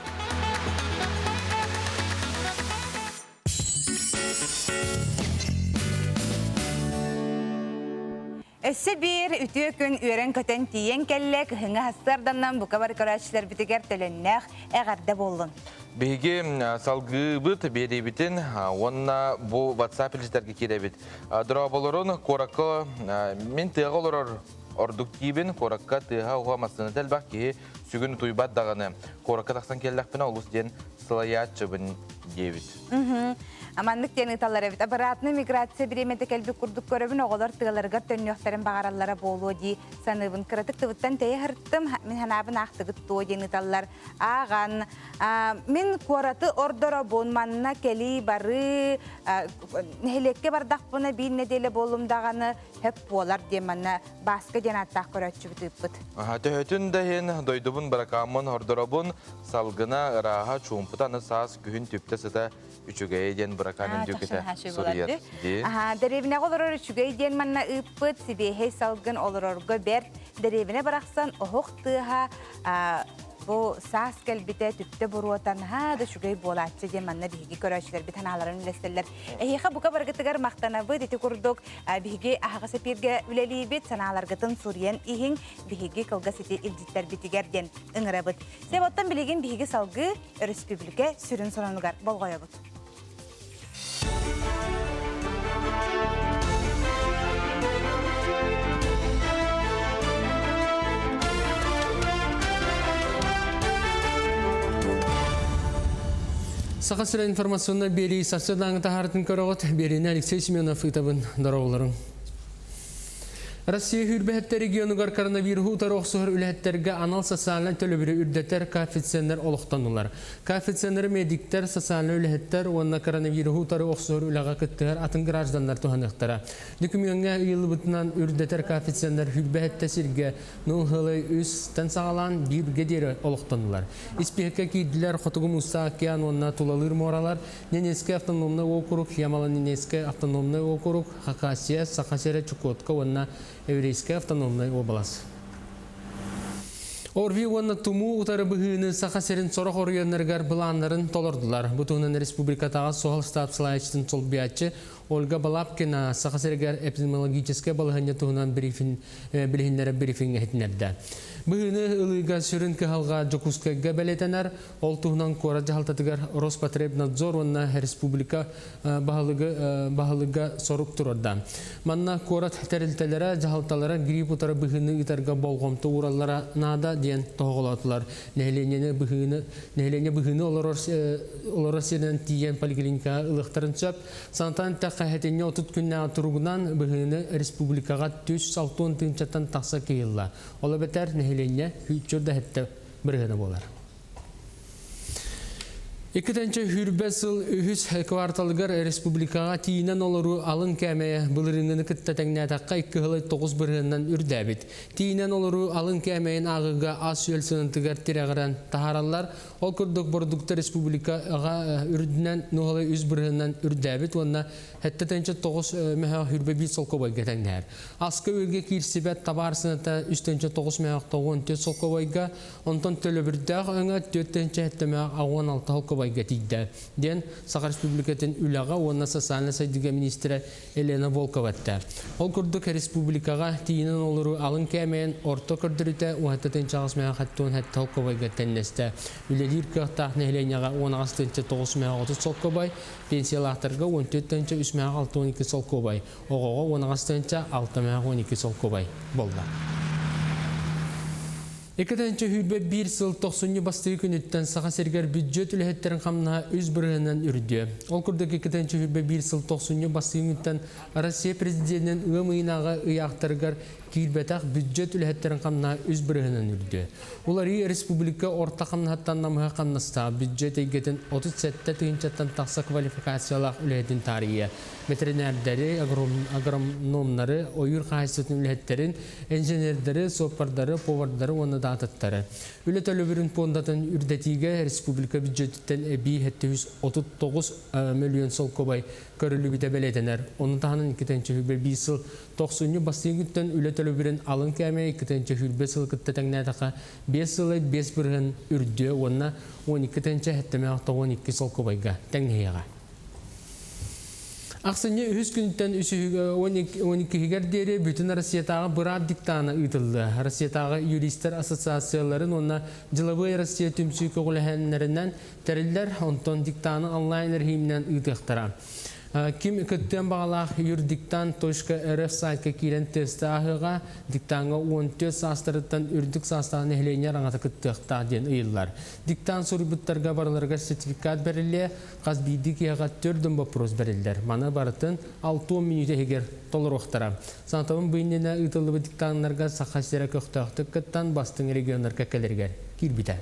Өссө биир үтүө күн үөрэн-көтөн тиийэн кэллэ, кыһыҥҥы сарсыарданан бука бары көрөөччүлэрбитигэр төлөннөөх эҕэрдэ буоллун. Биһиги салгыыбыт биэриибитин уонна бу WhatsApp илдьитэргэ киирэбит. Дорооболорун куоракка мин тыаҕа олорор ордук диибин, куоракка тыаһа-уһа массыыната элбэх киһи сүгүн утуйбат даҕаны. Куоракка тахсан кэллэхпинэ олус диэн сылайааччыбын диэбит. Маннык диэн ыыталлар эбит. Обратная миграция бириэмэтэ кэлбит курдук көрөбүн, оҕолор тыаларыгар төннүөхтэрин баҕараллара буолуо дии саныыбын. Кыратык тыбыттан тэйэ сырыттым, мин санаабын аахтыгыт дуо диэн ыыталлар. Ааҕан, мин куораты ордоробун, манна кэлии барыы, нэһилиэккэ бардахпына биир нэдиэлэ буоллум даҕаны хөп буолар диэн манна Бааска диэн ааттаах көрөөччүбүт ыыппыт. Төһөтүн да иһин дойдубун баракааммын ордоробун, салгына ырааһа чуумпута аны саас күһүн түптэ сыта үчүгэйэ диэн быракаан үндүкүтэ суруйар. Дэриэбинэҕэ олорор үчүгэй диэн манна ыыппыт, сибиэһэй салгын олорорго бэрт, дэриэбинэ барахсан оһох тыаһа бу саас кэлбитэ түптэ буруота наһаа да үчүгэй буолааччы диэн манна биһиги көрөөччүлэрбит санааларын үллэстэллэр. Эһиэхэ бука барыгытыгар махтанабыт ити курдук биһиги аһаҕас эпииргэ үлэлиибит, санааларгытын суруйан иһиҥ, биһиги кылгас ити илдьиттэрбитигэр диэн ыҥырабыт. Себоттон билигин биһиги салгыы өрөспүүбүлүкэ сүрүн сонунугар болҕойобут. Саха сирэ информационнай биэрии сарсыардааҥы таһаарытын көрөҕүт. Биэриини Алексей Семенов ыытабын. Дорооболоруҥ. Россия хүрбэһэттэр регионугар коронавируһу утары охсуһар үлэһиттэргэ анал социальнай төлөбүрү үрдэтэр коэффициеннэр олохтонулар. Коэффициеннары медиктэр, социальнай үлэһиттэр уонна коронавируһу утары охсуһар үлэҕэ кыттыһар атын гражданнар туһаныахтара. Дөкүмүөҥҥэ ыйыллыбытынан үрдэтэр коэффициеннэр хүрбэһэттэ сиргэ 0,3-тэн саҕалаан бииргэ диэри олохтонулар. Испииһэккэ киирдилэр Хотугу Муста океан уонна тулалыыр муоралар, Ненецкэй автономнай уокурук, Ямало-Ненецкэй автономнай уокурук, Хакасия, Саха сирэ, Чукотка уонна Еврейскэй автономнай уобалас. ОРВИ уонна тумуу утары быһыыны Саха сирин сорох оройуоннарыгар былааннарын толордулар. Бу туһунан республикатааҕы суһал штаб салайааччытын солбуйааччы Ольга Балабкина Саха сиригэр эпидемиологическай балаһыанньа туһунан брифинг билиһиннэрэр брифинг иһитиннэрдэ. Быһыыны ылыыга сүрүн кыһалҕа Дьокуускайга бэлиэтэнэр. Ол туһунан куорат дьаһалтатыгар Роспотребнадзор уонна республика баһылыгы баһылыга сорук турарда. Манна куорат тэрилтэлэрэ, дьаһалталара грипп утары быһыыны ыытарга болҕомто уураллара наада диэн тоһоҕолоотулар. Нэһилиэнньэни быһыыны нэһилиэнньэ быһыыны олорор олорор сиринэн тиийэн поликлиникаҕа ылыахтарын сөп. Сантан тэххэ 30 күннээҕи туругунан быһыыны республикаҕа 160 тыһыынчаттан тахса кыйылла. Ол эбэтэр нэһилиэнньэ күүччүр да иһиттэ бырыһыана буолар. Иккитэнчэ хүрбэ сыл үһүс кварталыгар республикаҕа тиийинэн олоруу алын кээмэйэ былырыыҥҥыны кытта тэҥнээтэххэ 2,9 бырыһыанынан үрдээбит. Тиийинэн олоруу алын кээмэйин ааҕыыга ас-үөл сыанатыгар тирэҕирэн таһаараллар. Ол курдук бородукта республикаҕа үрдүнэн нуһалай үс бырыһыанынан үрдээбит уонна 7,9 мөһөөх хүрбэ биир солкуобайга тэҥнэһэр. Аска-үөлгэ киирсибэт табаар сыаната 3,9 мөһөөх 94 солкуобайга, Онтон төлөбүрдээх өҥө 4,76 солкуобайга тиийдэ, диэн Саха Республикатын үлэҕэ уонна социальнай сайдыыга министрэ Елена Волкова эттэ. Ол курдук республикаҕа тиийинэн олоруу алын кээмэйин орто көрдөрүүтэ 17,8 солкуобайга тэннэстэ. Үлэлиир кыахтаах нэһилиэнньэҕэ 18,930 солкуобай, пенсиялаахтарга 14,362 солкуобай, оҕоҕо 18,612 солкуобай буолла. 2021 сыл тохсунньу бастакы күнүттэн Саха сиригэр бүддьүөт үлэһиттэрин хамнаһа үс бырыһыанынан үрдүө. Ол курдук 2021 сыл тохсунньу бастакы күнүттэн Россия президенин ыам ыйынааҕы ыйаахтарыгар киирбэтэх бүддьүөт үлэһиттэрин хамнаһа үс бырыһыанынан үрдүө. Уларыйыы республика орто хамнаһыттан намыһах хамнастаах бүддьүөт эйгэтин 37 тыһыынчаттан тахса квалификациялаах үлэһитин таарыйыа. Бэтэринээрдэри, агрономнары, ойуур хаһаайыстыбатын үлэһиттэрин, инженердэри, суоппардары, повардары уонна да атыттары. Үлэ төлөбүрүн пуондатын үрдэтиигэ республика бюджетиттэн эбии 739 мөлүйүөн солкуобай көрүллүбүтэ бэлиэтэнэр. Ону таһынан 2021 сыл тохсунньу бастыҥ күнтэн үлэ төлөбүрүн алын кээмэйэ 2020 сыл кытта тэҥнээтэххэ 5 сылай 5 бырыһын үрдүө уонна 12 792 солкуобайга тэҥнэһиэҕэ. Ахсынньы үһүс күнтэн 12-гэр диэри бүтүн Россиятааҕы быраап диктана ыытыллыа. Россиятааҕы юристар ассоциацияларын уонна Дьылабыай Россия түмсүү көҕүлэһэннэринэн тэриллэр, онтон диктаны онлайн эрэһииминэн ыытыахтара. Ким кыттыан баҕалаах юрдиктант.рф сайтка киирэн тесты ааһыаҕа, диктаҥҥа 14 саастарыттан үрдүк саастаах нэһилиэнньэ араҥата кыттыахтаах диэн ыйыллар. Диктант суруйбуттарга барыларыгар сертификат бэриллиэ, Хас биирдии киһиэхэ төрдүн боппуруос бэриллэр. Маны барытын 60 мүнүүтэ иһигэр толоруохтара. Санатабын бу иннинэ ыытыллыбыт диктаннарга Саха сирэ көхтөөхтүк кыттан бастыҥ регионнарга кэлэригэр киирбитэ.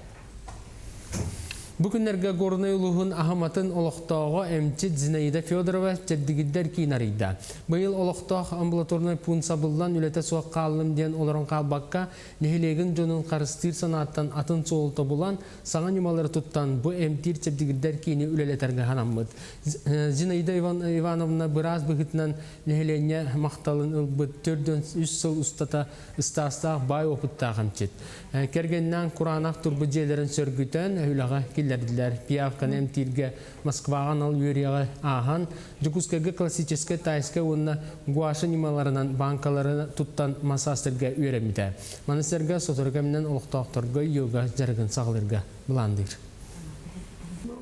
Бу күннэргэ Горнай улууһун Аһыматын олохтооҕо эмчит Зинаида Федорова чэбдигирдэр киин арыйда. Быйыл олохтоох амбулаторнай пуун сабыллан үлэтэ суох хааллым диэн олорон хаалбакка, нэһилиэгин дьонун харыстыыр санааттан атын суолу тобулан, саҥа ньымалары туттан бу эмтиир-чэбдигирдэр киини үлэлэтэргэ санаммыт. Зинаида Ивановна быраас быһыытынан нэһилиэнньэ махталын ылбыт 403 сыл устата ыстаастаах баай опыттаах эмчит. Кэргэнинээн кураанах турбут дьиэлэрин сөргүтэн үлэҕэ киллэрдилэр. Пиявканы эмтииргэ Москваҕа анал үөрүйэҕи ааһан, Дьокуускайга классическай тайскай уонна гуаша ньымаларынан бааҥкалары туттан массаастарга үөрэммитэ. Маны сэргэ сотору кэминэн олохтоохторго йога дьарыгын саҕалыырга былаанныыр.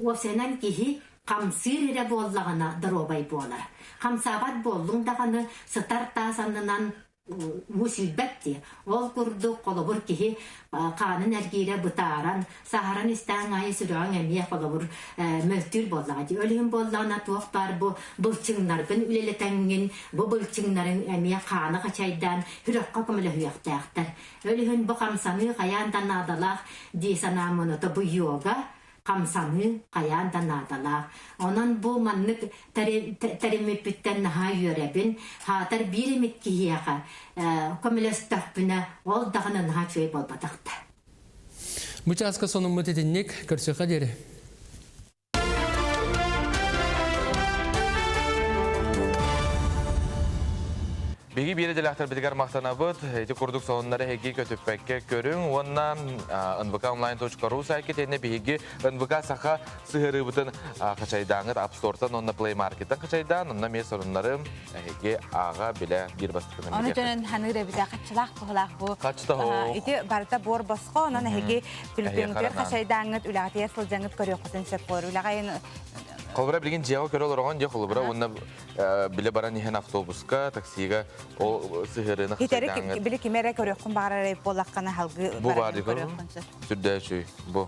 Уопсайынан киһи хамсыыр эрэ буоллаҕына доруобай буолар. Хамсаабат буоллуҥ даҕаны сытар таас аннынан уу сүүрбэт дии. Ол курдук холобур киһи хаанын эргиирэ бытааран, саһаран истэҕиҥ аайы сүрэҕиҥ эмиэ холобур мөлтүүр буоллаҕа дии. Ол иһин буоллаҕына туох баар бу былчыҥнаргын үлэлэтэҥҥин, бу былчыҥнарыҥ эмиэ хааны хачайдаан сүрэххэ көмөлөһүөхтээхтэр. Ол иһин бу хамсаныы хайаан да наадалаах дии санааммын ото бу йога хамсаныы хайаан да наадалаах. Онон бу маннык тэриммиппиттэн наһаа үөрэбин. Хаатар биир эмит киһиэхэ көмөлөстөхпүнэ, ол даҕаны наһаа үчүгэй буолбатах да. Бу чааска сонуммут итинник көрсүөххэ диэри. Биһиги биир идэлээхтэрбитигэр махтанабыт. Ити курдук сонуннары эһиги көтүппэккэ көрүҥ уонна nvkonline.ru сайтка итиэннэ биһиги НВК Саха сыһыарыыбытын хачайдааҥҥыт App Store-тан уонна Play Market-тан хачайдаан, онно эмиэ сонуннары эһиги ааҕа билэ биир бастакынан Ону дьонун ханыыр эбитэ хаччылаах туһалаах бу. Хаччыта Ити барыта буор босхо, онон эһиги түлүпүөҥҥүтүгэр хачайдааҥҥыт үлэҕитигэр сылдьаҥҥыт көрүөххүтүн сөп буолар. Үлэҕэ Холобура билигин дьиэҕэ көрө олороҕун дьэ холобура уонна биле баран иһэн автобуска, таксига ол сыһыарыыны Хитэри били кими эрэ көрүөххүн баҕарар эбит буоллаххына халгыы Бу бар көрүөххүн сөп. Сүрдээчүй бу.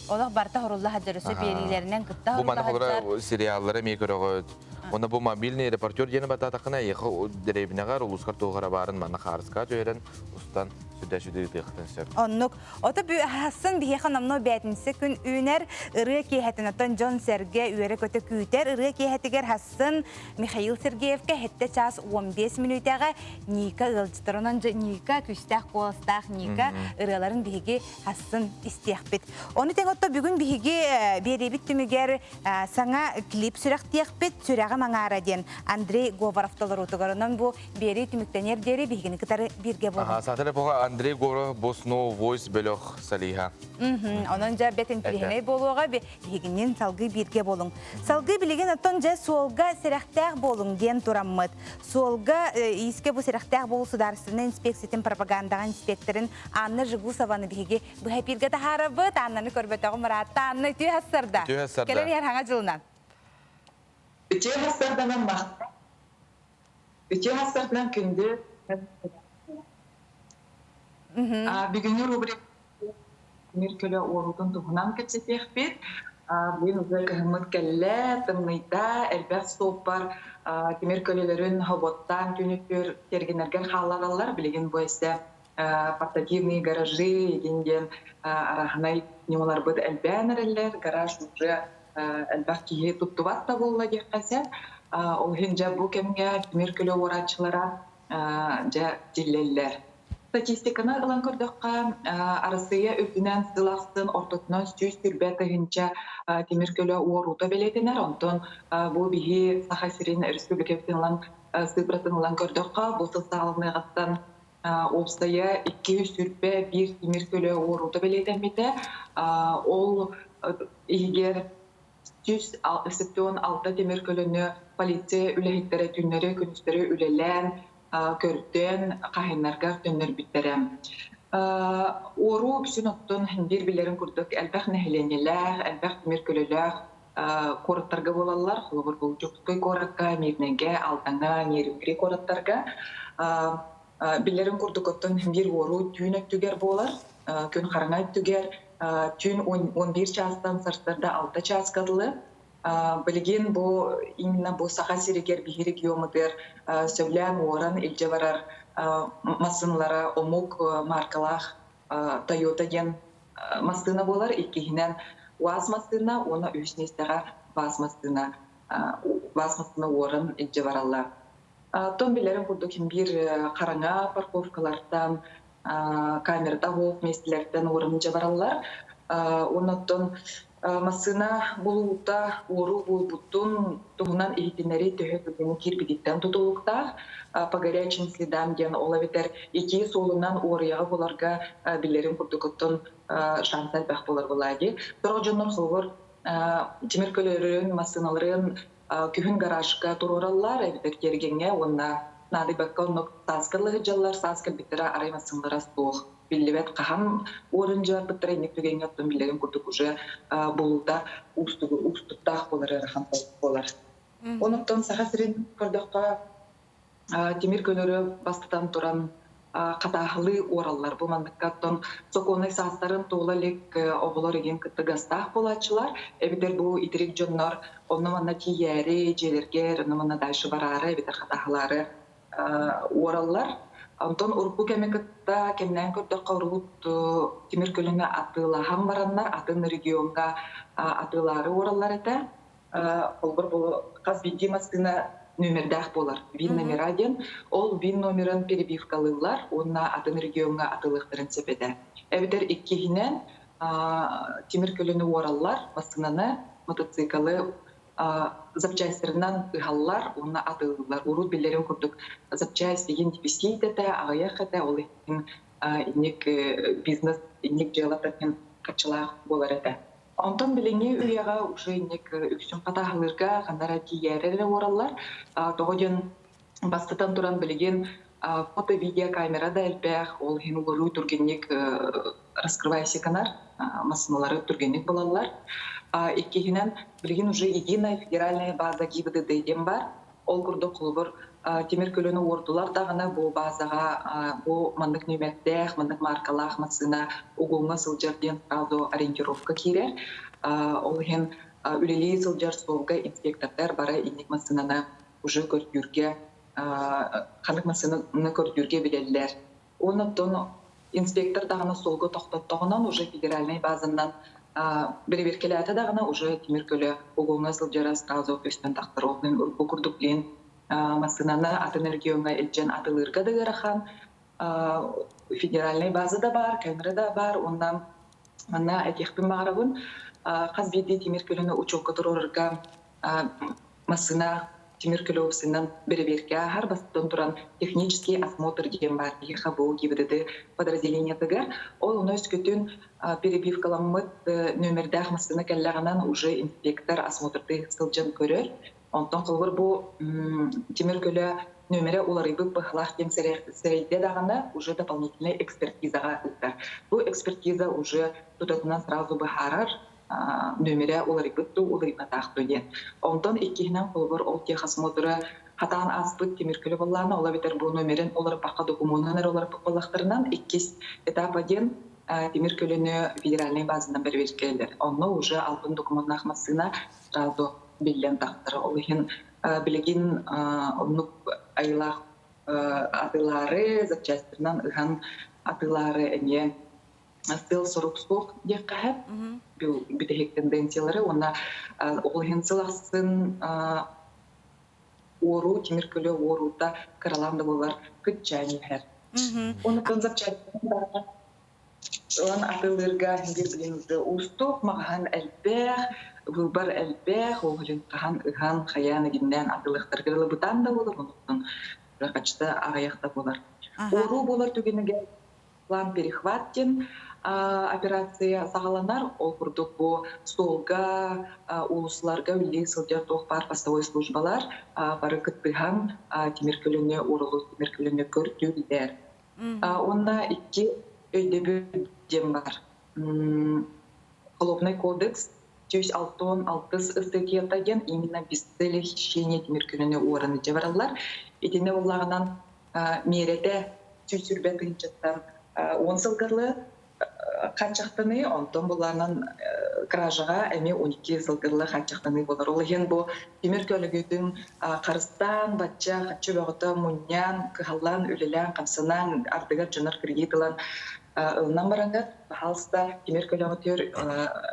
Олох барыта хорулла сылдьар өссө биэриилэринэн кытта Бу маны холобура сериаллары эмиэ көрөҕүт. Уонна бу мобильный репортер диэни батаатаххына эйиэхэ дэриэбинэҕэр улуускар туох эрэ баарын манна хаарыска түһэрэн устан сүрдээчүйдү ыытыаххытын сөп. Оннук. Ото хасын биһиэхэ номнуо бээтинсэ күн үүнэр ырыа киэһэтин оттон дьон-сэргэ үөрэ-көтө күүтэр ырыа киэһэтигэр хасын Михаил Сергеевкэ 7 чаас 15 мүнүүтэҕэ Ника ыалдьыттар. Онон Ника күүстээх куоластаах Ника ырыаларын биһиги хасын истиэхпит. Ону тэҥ отто бүгүн биһиги биэриибит түмүгэр саҥа клип сүрэхтиэхпит Сүрэҕим аҥаара диэн Андрей Говоров толоруутугар. Онон бу биэрии түмүктэниэр диэри биһигини кытары бииргэ буолуҥ. Саатар эпоха Андрей Говоров Бос No Voice бөлөх солиһа. Онон дьэ бэт интириэһинэй буолуоҕа биһигинин салгыы бииргэ буолуҥ. Салгыы билигин оттон дьэ суолга сэрэхтээх буолуҥ диэн тураммыт. Суолга иискэ бу сэрэхтээх буолуу судаарыстыбаннай инспекциятын пропагандаҕа инспекторын Анна Жегусованы биһиги быһа эпииргэ таһаарабыт. Аннаны көрбөтөҕүм ыраатта. Анна үтүө хассарда. Үтүө хассарда. Кэлэн иһэр хаҥа дьылынан. Үтүө хассарданан махтал. Үтүө хассарданан күндү. Бүгүҥҥү рубрика Тимир көлө уоруутун туһунан кэпсэтиэхпит. Бүгүн уже кыһыммыт кэллэ, тымныйда, элбэх суоппар тимир көлөлөрүн хоботтаан күнүтүр тергеннэргэр хааллараллар. Билигин бу эссе портативные гаражи игин диэн арааһынай ньымаларбыт элбээн эрэллэр. Гараж уже элбэх киһи туттубат да буолла диэххэ сөп. Ол иһин дьэ бу кэмҥэ тимир көлө уорааччылара дьэ тиллэллэр. Статистиканы ылан көрдөххө, Арассыыйа үрдүнэн сыл ахсын ортотунан 120 тыһыынча тимир көлө уоруута бэлиэтэнэр. Онтон бу биһи Саха сирин республикабытын ылан сыыпыратын ылан көрдөххө, бу сыл саҕаланыаҕыттан уопсайа 221 тимир көлө уоруута бэлиэтэммитэ. Ол иһигэр 176 тимир көлөнү полиция үлэһиттэрэ түүннэри-күнүстэри үлэлээн, көрдөөн, хаһыыннарга төннөрбүттэрэ. Уоруу үксүн оттон биир билэрин курдук элбэх нэһилиэнньэлээх, элбэх тимир көлөлөөх куораттарга буолаллар. Холобур, бу Дьокуускай куоракка, Мирнэйгэ, Алдаҥҥа, Нерюнгри куораттарга. Билэрин курдук оттон биир уоруу түүн өттүгэр буолар. Күн хараҥа өттүгэр түүн 11 чаастан сарсыарда 6 чааска дылы. Билигин бу именно бу Саха сиригэр биһи региоммутугар сөбүлээн уоран илдьэ барар массыыналара омук маркалаах Toyota диэн массыына буолар. Иккиһинэн УАЗ массыына уонна үһүс миэстэҕэ ВАЗ массыына ВАЗ массыына уоран илдьэ бараллар. Оттон билэрин курдук биир хараҥа парковкалартан камерата суох миэстэлэртэн уоран илдьэ бараллар. Уонна оттон массыына булуута уоруу буолбутун туһунан иһитиннэрии төһө түргэнник киирбититтэн тутулуктаах. По горячим следам диэн ол эбэтэр итии суолунан уоруйаҕы буларга билэрин курдук оттон шанс элбэх буолар буолаа дии. Сорох дьоннор холобур тимир көлөлөрүн, массыыналарын күһүн гаражка туруораллар эбэтэр тиэргэҥҥэ уонна наадыйбакка оннук сааска сылдьаллар, саас кэлбиттэрэ арай массыыналара суох биллибэт хаһан уорун дьаарбыттара инник түгэҥҥэ оттон биллэрин курдук уже булуута уустуктаах буолар, ыарахан буолар. Онуттан Саха сирин көрдөххө тимир көлөрү бастатан туран хатааһылыы уораллар. Бу манныкка оттон сокуоннай саастарын туола илик оҕолор игин кыттыгастаах буолааччылар. Эбэтэр бу итирик дьоннор онно-манна тиийээри, дьиэлэргэр онно-манна дальше бараары эбэтэр хатааһылаары уораллар. Онтон урукку кэми кытта кэмнээн көрдөххө, урут тимир көлөнү атыылаһан бараннар атын региоҥҥа атыылаары уораллар этэ. Холобур, бу хас биирдии массыына нүөмэрдээх буолар. ВИН номера диэн. Ол ВИН номерын перебивкалыыллар уонна атын региоҥҥа атыылыахтарын сөп этэ. Эбэтэр иккиһинэн тимир көлөнү уораллар, массыынаны, мотоциклы запчастарынан ыһаллар уонна атыылыыллар. Урут биллэрин курдук запчасть игин дефицит этэ, аҕыйах этэ, ол иһин инник бизнес, инник дьыала харчылаах буолар этэ. Онтон билиҥҥи үйэҕэ уже инник үксүн хатааһылыырга ханна эрэ тиийээри эрэ уораллар. Тоҕо диэн бастатан туран билигин фото-видеокамера да элбэх, ол иһин уоруу түргэнник раскрывайся гынар, массыыналары түргэнник булаллар. Иккиһинэн, билигин уже единая федеральная база ГИБДД диэн баар. Ол курдук холобур тимир көлөнү уордулар даҕаны бу базаҕа бу маннык нүөмэрдээх, маннык маркалаах массыына угуҥҥа сылдьар диэн сразу ориентировка киирэр. Ол иһин үлэлии сылдьар суолга инспектордар бары инник массыынаны уже көрдүүргэ, ханнык массыынаны көрдүүргэ билэллэр. Уонна оттон инспектор даҕаны суолга тохтоттоҕунан уже федеральнай базанан бэрэбиэркэлээтэ даҕаны уже тимир көлө угуҥҥа сылдьара сразу көстөн тахсар. Ол бу курдук билин массыынаны атын региоҥҥа илдьэн атылыырга да ыарахан. Федеральнай база да баар, камера да баар уонна манна этиэхпин баҕарабын, хас биирдии тимир көлөнү учуокка туруорарга массыына тимир көлө уопсайынан бэрэбиэркэ ааһар, бастатан туран технический осмотр диэн баар биһиэхэ бу ГИБДД подразделениетыгар. Ол ону өскөтүн перебивкаламмыт нүөмэрдээх массыына кэллэҕинэн уже инспектор осмотрдыы сылдьан көрөр. Онтон холобур бу тимир көлө нүөмэрэ уларыйбыт быһыылаах диэн сэрэйдэ даҕаны уже дополнительнай экспертизаҕа ыытар. Бу экспертиза уже тутатынан сразу быһаарар. Нөмерэ уларыйбыт дуу, уларыйбатах дуу диэн. Онтон иккиһинэн холобур ол техосмотры хатаан ааспыт тимир көлө буоллаҕына, ол эбэтэр бу номерин уларыппакка докумуонун эрэ уларыппыт буоллахтарынан, иккис этапа диэн тимир көлөнү федеральнай базанан бэрэбиэркэлииллэр. Онно уже албын докумуоннаах массыына сразу биллэн тахсар. Ол иһин билигин оннук айылаах атыылаары, запчастарынан ыһан атыылаары эмиэ сыал-сорук суох диэххэ сөп. Бүтэһик тенденциялары уонна ол иһин сыл ахсын уоруу, тимир көлө уоруута кыралаан да буоллар кыччаан иһэр. Онуттан запчастарынан ылан атыылыырга биир билин уустук, маҕаһын элбэх, выбор элбэх, ол иһин хаһан ыһан, хайаан игиннээн атыылыахтарга дылы бытаан да буолар, онуттан хачта аҕыйах да буолар. Уоруу буолар түгэнигэр план перехват диэн операция саҕаланар. Ол курдук бу суолга, уулуссаларга үлэлии сылдьар туох баар постовой службалар бары кыттыһан тимир көлөнү, уурулуу тимир көлөнү көрдүүллэр. Уонна икки өйдөбүл диэн бар. Холодный кодекс 166 ыстатыйата диэн именно без цели хищения тимир көлөнү уоран илдьэ бараллар. Итиннэ буоллаҕынан миэрэтэ 120 тыһыынчаттан 10 сылгылы хааччахтаныы, онтон булаанан кражаҕа эмиэ 12 сылгылы хааччахтаныы буолар. Ол иһин бу тимир көлөгүтүн харыстаан, бачча хаччы бөҕөтө мунньан, кыһаллан, үлэлээн, хамсанан, ардыгар дьонор кредит ылан ылынан бараҥҥыт, пожалуйста, тимир көлөҕүтүгэр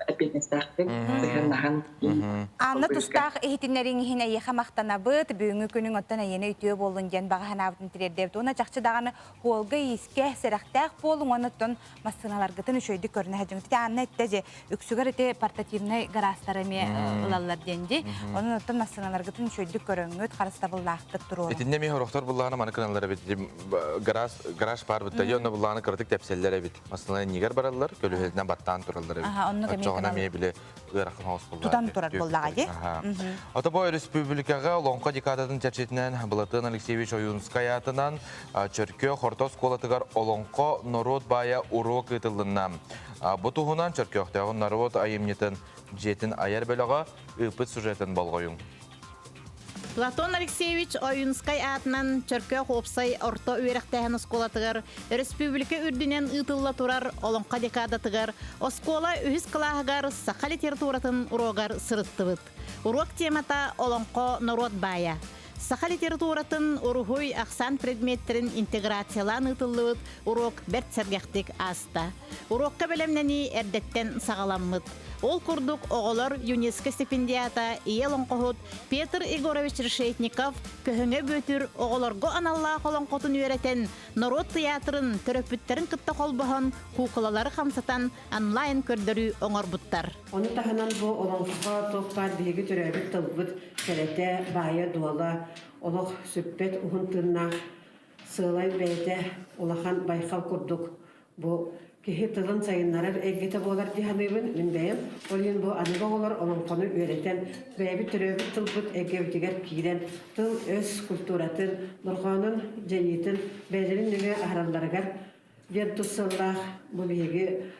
эппиэтинэстээхтик сыһыаннаһан Анна тустаах иһитиннэриҥ иһин эйиэхэ махтанабыт. Бүгүҥҥү күнүҥ оттон эйиэнэ үтүө буоллун диэн баҕа санаабытын тириэрдэбит. Уонна чахчы даҕаны хуолга-иискэ сэрэхтээх буолуҥ уонна оттон массыыналаргытын үчүгэйдик көрүнэ сылдьыҥ. Ити Анна эттэ дьэ, үксүгэр ити портативнай гараастары эмиэ ылаллар диэн дии. Онон оттон массыыналаргытын үчүгэйдик көрөҥҥүт, харыстабыллаахтык туруоруҥ. Итиннэ эмиэ сорохтор буллаҕына маны гыналлар эбит. Гараж, гараж баар бытта, онно буллаҕына кыратык тэпсэллэр эбит. Массыына иннигэр бараллар, көлөһөтүнэн баттаан тураллар эбит. Оччоҕуна эмиэ били ыарахан соҕус буоллаҕа. Тутан турар буоллаҕа дии. Ото бу өрөспүүбүлүкэҕэ Олоҥхо декадатын чэрчитинэн Былатыан Алексеевич Ойуунскай аатынан Чөркөөх орто оскуолатыгар Олоҥхо норуот баайа уруок ыытыллынна. Бу туһунан Чөркөөхтөөҕү норуот айымньытын дьиэтин айар бөлөҕө ыыппыт сюжетын болҕойуҥ. Платон Алексеевич Ойуунскай аатынан Чөркөөх уопсай орто үөрэхтээһин оскуолатыгар өрөспүүбүлүкэ үрдүнэн ыытылла турар Олоҥхо декадатыгар оскуола үһүс кылааһыгар саха литературатын уруогар сырыттыбыт. Уруок темата Олоҥхо норуот баайа. Саха литературатын уруһуй ахсаан предметтэрин интеграциялаан ыытыллыбыт уруок бэрт сэргэхтик ааста. Уруокка бэлэмнэнии эрдэттэн саҕаламмыт. Ол курдук оҕолор ЮНЕСКО стипендиата ийэ олоҥхоһут Петр Егорович Решетников Көһөҥө Бүөтүр оҕолорго аналлаах олоҥхотун үөрэтэн, норуот тыйаатырын төрөппүттэрин кытта холбоһон куукулалары хамсатан онлайн көрдөрүү оҥорбуттар. Ону таһынан бу олоҥхо туох баар биһиги төрөөбүт тылбыт кэрэтэ, баайа-дуола олох сүппэт уһун тыыннаах сыалай бэйэтэ улахан байхал курдук бу киһи тылын сайыннарар эйгэтэ буолар дии саныыбын мин бэйэм. Ол иһин бу аныгы оҕолор олоҥхону үөрэтэн, бэйэбит төрөөбүт тылбыт эйгэбитигэр киирэн, тыл-өс культуратын, дорҕоонун дьайыытын бэйэлэрин нөҥүө аһаралларыгар диэн тус сыаллаах бу биһиги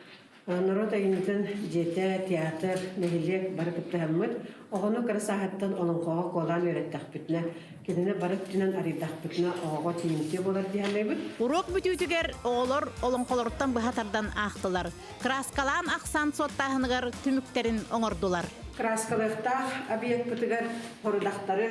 норуот айымньытын дьиэтэ, театр, нэһилиэк бары кыттыһаммыт оҕону кыра сааһыттан олоҥхоҕо куолаан үөрэттэхпитинэ, кинини бары өттүнэн арыйдахпытына оҕоҕо тиийимтиэ буолар дии саныыбыт. Уруок бүтүүтүгэр оҕолор олоҥхолоруттан быһа тардан аахтылар. Кырааскалаан ахсаан суоттааһыныгар түмүктэрин оҥордулар. Кырааскалыахтаах объекпытыгар хорудахтары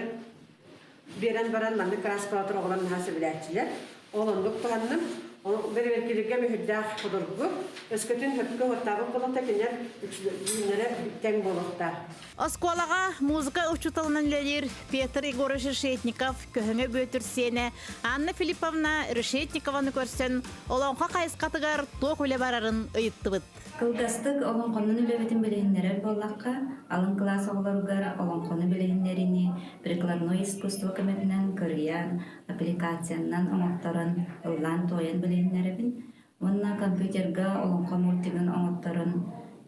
биэрэн баран маннык кырааскалатар оҕолор наһаа сөбүлээччилэр. Ол оннук туһанным. Бэрэбиэркэлииргэ мүһүрдээх судургу. Өскөтүн хөпкө уоттаабыт буоллахта кинилэр үүннэрэ тэҥ буолуохтаах. Оскуолаҕа музыка учууталынан үлэлиир Петр Егорович Решетников Көһөҥө Бүөтүр сиэнэ Анна Филипповна Решетникованы көрсөн олоҥхо хайысхатыгар туох үлэ барарын ыйыттыбыт. Кылгастык олоҥхонон үлэбитин билиһиннэрэр буоллахха, алын кылаас оҕолоругар олоҥхону билиһиннэриини прикладной искусство көмөтүнэн кырыйан, аппликациянан оҥотторон, ыллаан-туойан билиһиннэрэбин уонна компьютерга олоҥхо мультигын оҥотторон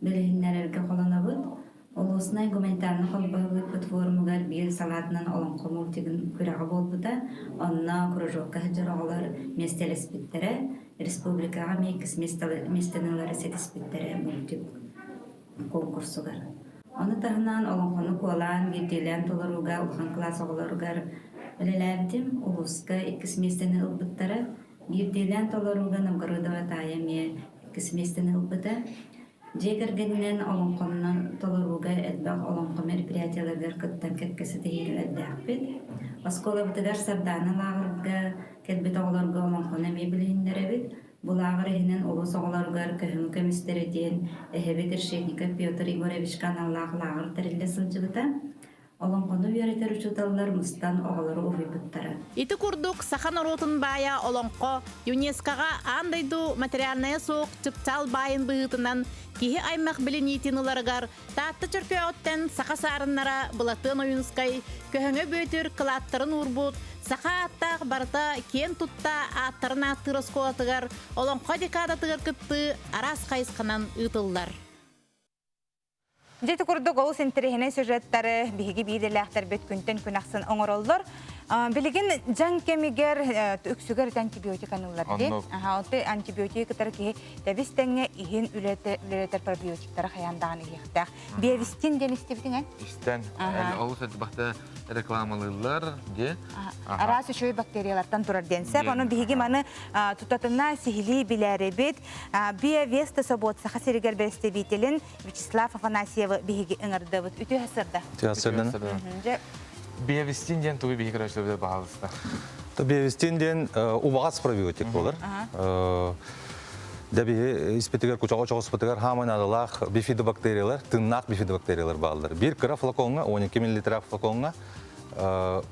билиһиннэрэргэ холонобут. Улуснай гуманитарнай холбоһук форумугар биир салаатынан олоҥхо мультигын күрэҕэ буолбута. Онно кружокка сылдьар оҕолор миэстэлэспиттэрэ. Республикаҕа эмиэ иккис миэстэни ылары ситиспиттэрэ мультик. конкурсугар. Ону таһынан олоҥхону куолаан, биирдиилээн толорууга улахан кылаас оҕолоругар үлэлээбитим. Улууска иккис миэстэни ылбыттара. Биирдиилээн толорууга Новгородова Таайа эмиэ иккис миэстэни ылбыта. Дьиэ кэргэнинэн олоҥхону толорууга элбэх олоҥхо мероприятиеларыгар кыттан кэккэ ситиһиилэрдээхпит. Оскуолабытыгар Сардаана лааҕырга кэлбит оҕолорго олоҥхону эмиэ билиһиннэрэбит. Бу лааҕыр иһинэн улуус оҕолоругар Көһүҥ көмүстэрэ диэн эһэбит Решетников Петр Егоровичка аналлаах лааҕыр тэриллэ сылдьыбыта. Олоҥхону үөрэтэр учууталлар мустан оҕолору уһуйбуттара. Ити курдук саха норуотун баайа олоҥхо ЮНЕСКО-ҕа аан дойду материальнайа суох чыпчаал баайын быһыытынан киһи аймах билиниитин ыларыгар Таатта Чөркөөҕүттэн саха саарыннара Былатыан Ойуунускай Көһөҥө Бүөтүр кылааттарын уурбут саха ааттаах барыта киэн тутта ааттарын ааттыыр оскуолатыгар Олоҥхо декадатыгар кыттыы араас хайысханан ыытыллар. Дьэ ити курдук олус интэриэһинэй сюжеттары биһиги биирдэлээхтэрбит күнтэн күн ахсын оҥороллор. Билигин дьаҥ кэмигэр үксүгэр антибиотик аныллар дии. Аха, антибиотик кытары киһи тэбис тэҥҥэ иһин үлэлэтэр пробиотиктары хайаан даҕаны иһиэхтээх. Биэвистин диэн истибитиҥ эн? Истэн. Олус элбэхтэ рекламалыыллар дии. Араас үчүгэй бактериялартан турар диэн сөп. Ону биһиги маны тутатына сиһилии билээрибит. Биовеста собуот Саха сиригэр бэрэстэбиитэлин Вячеслав Афанасьевы биһиги ыҥырдыбыт. Үтүө сырда. Үтүө сырда. Биовестин диэн тугу биһиги көрөөччүлэрбитигэр баһаалыста. Биовестин диэн убаҕас пробиотик буолар. Дьэ биһи испитигэр кучаҕа чоҕуспутугар хаамай наадалаах бифидобактериялар, тыыннаах бифидобактериялар бааллар. Биир кыра флакоҥҥа, 12 миллилитр флакоҥҥа 10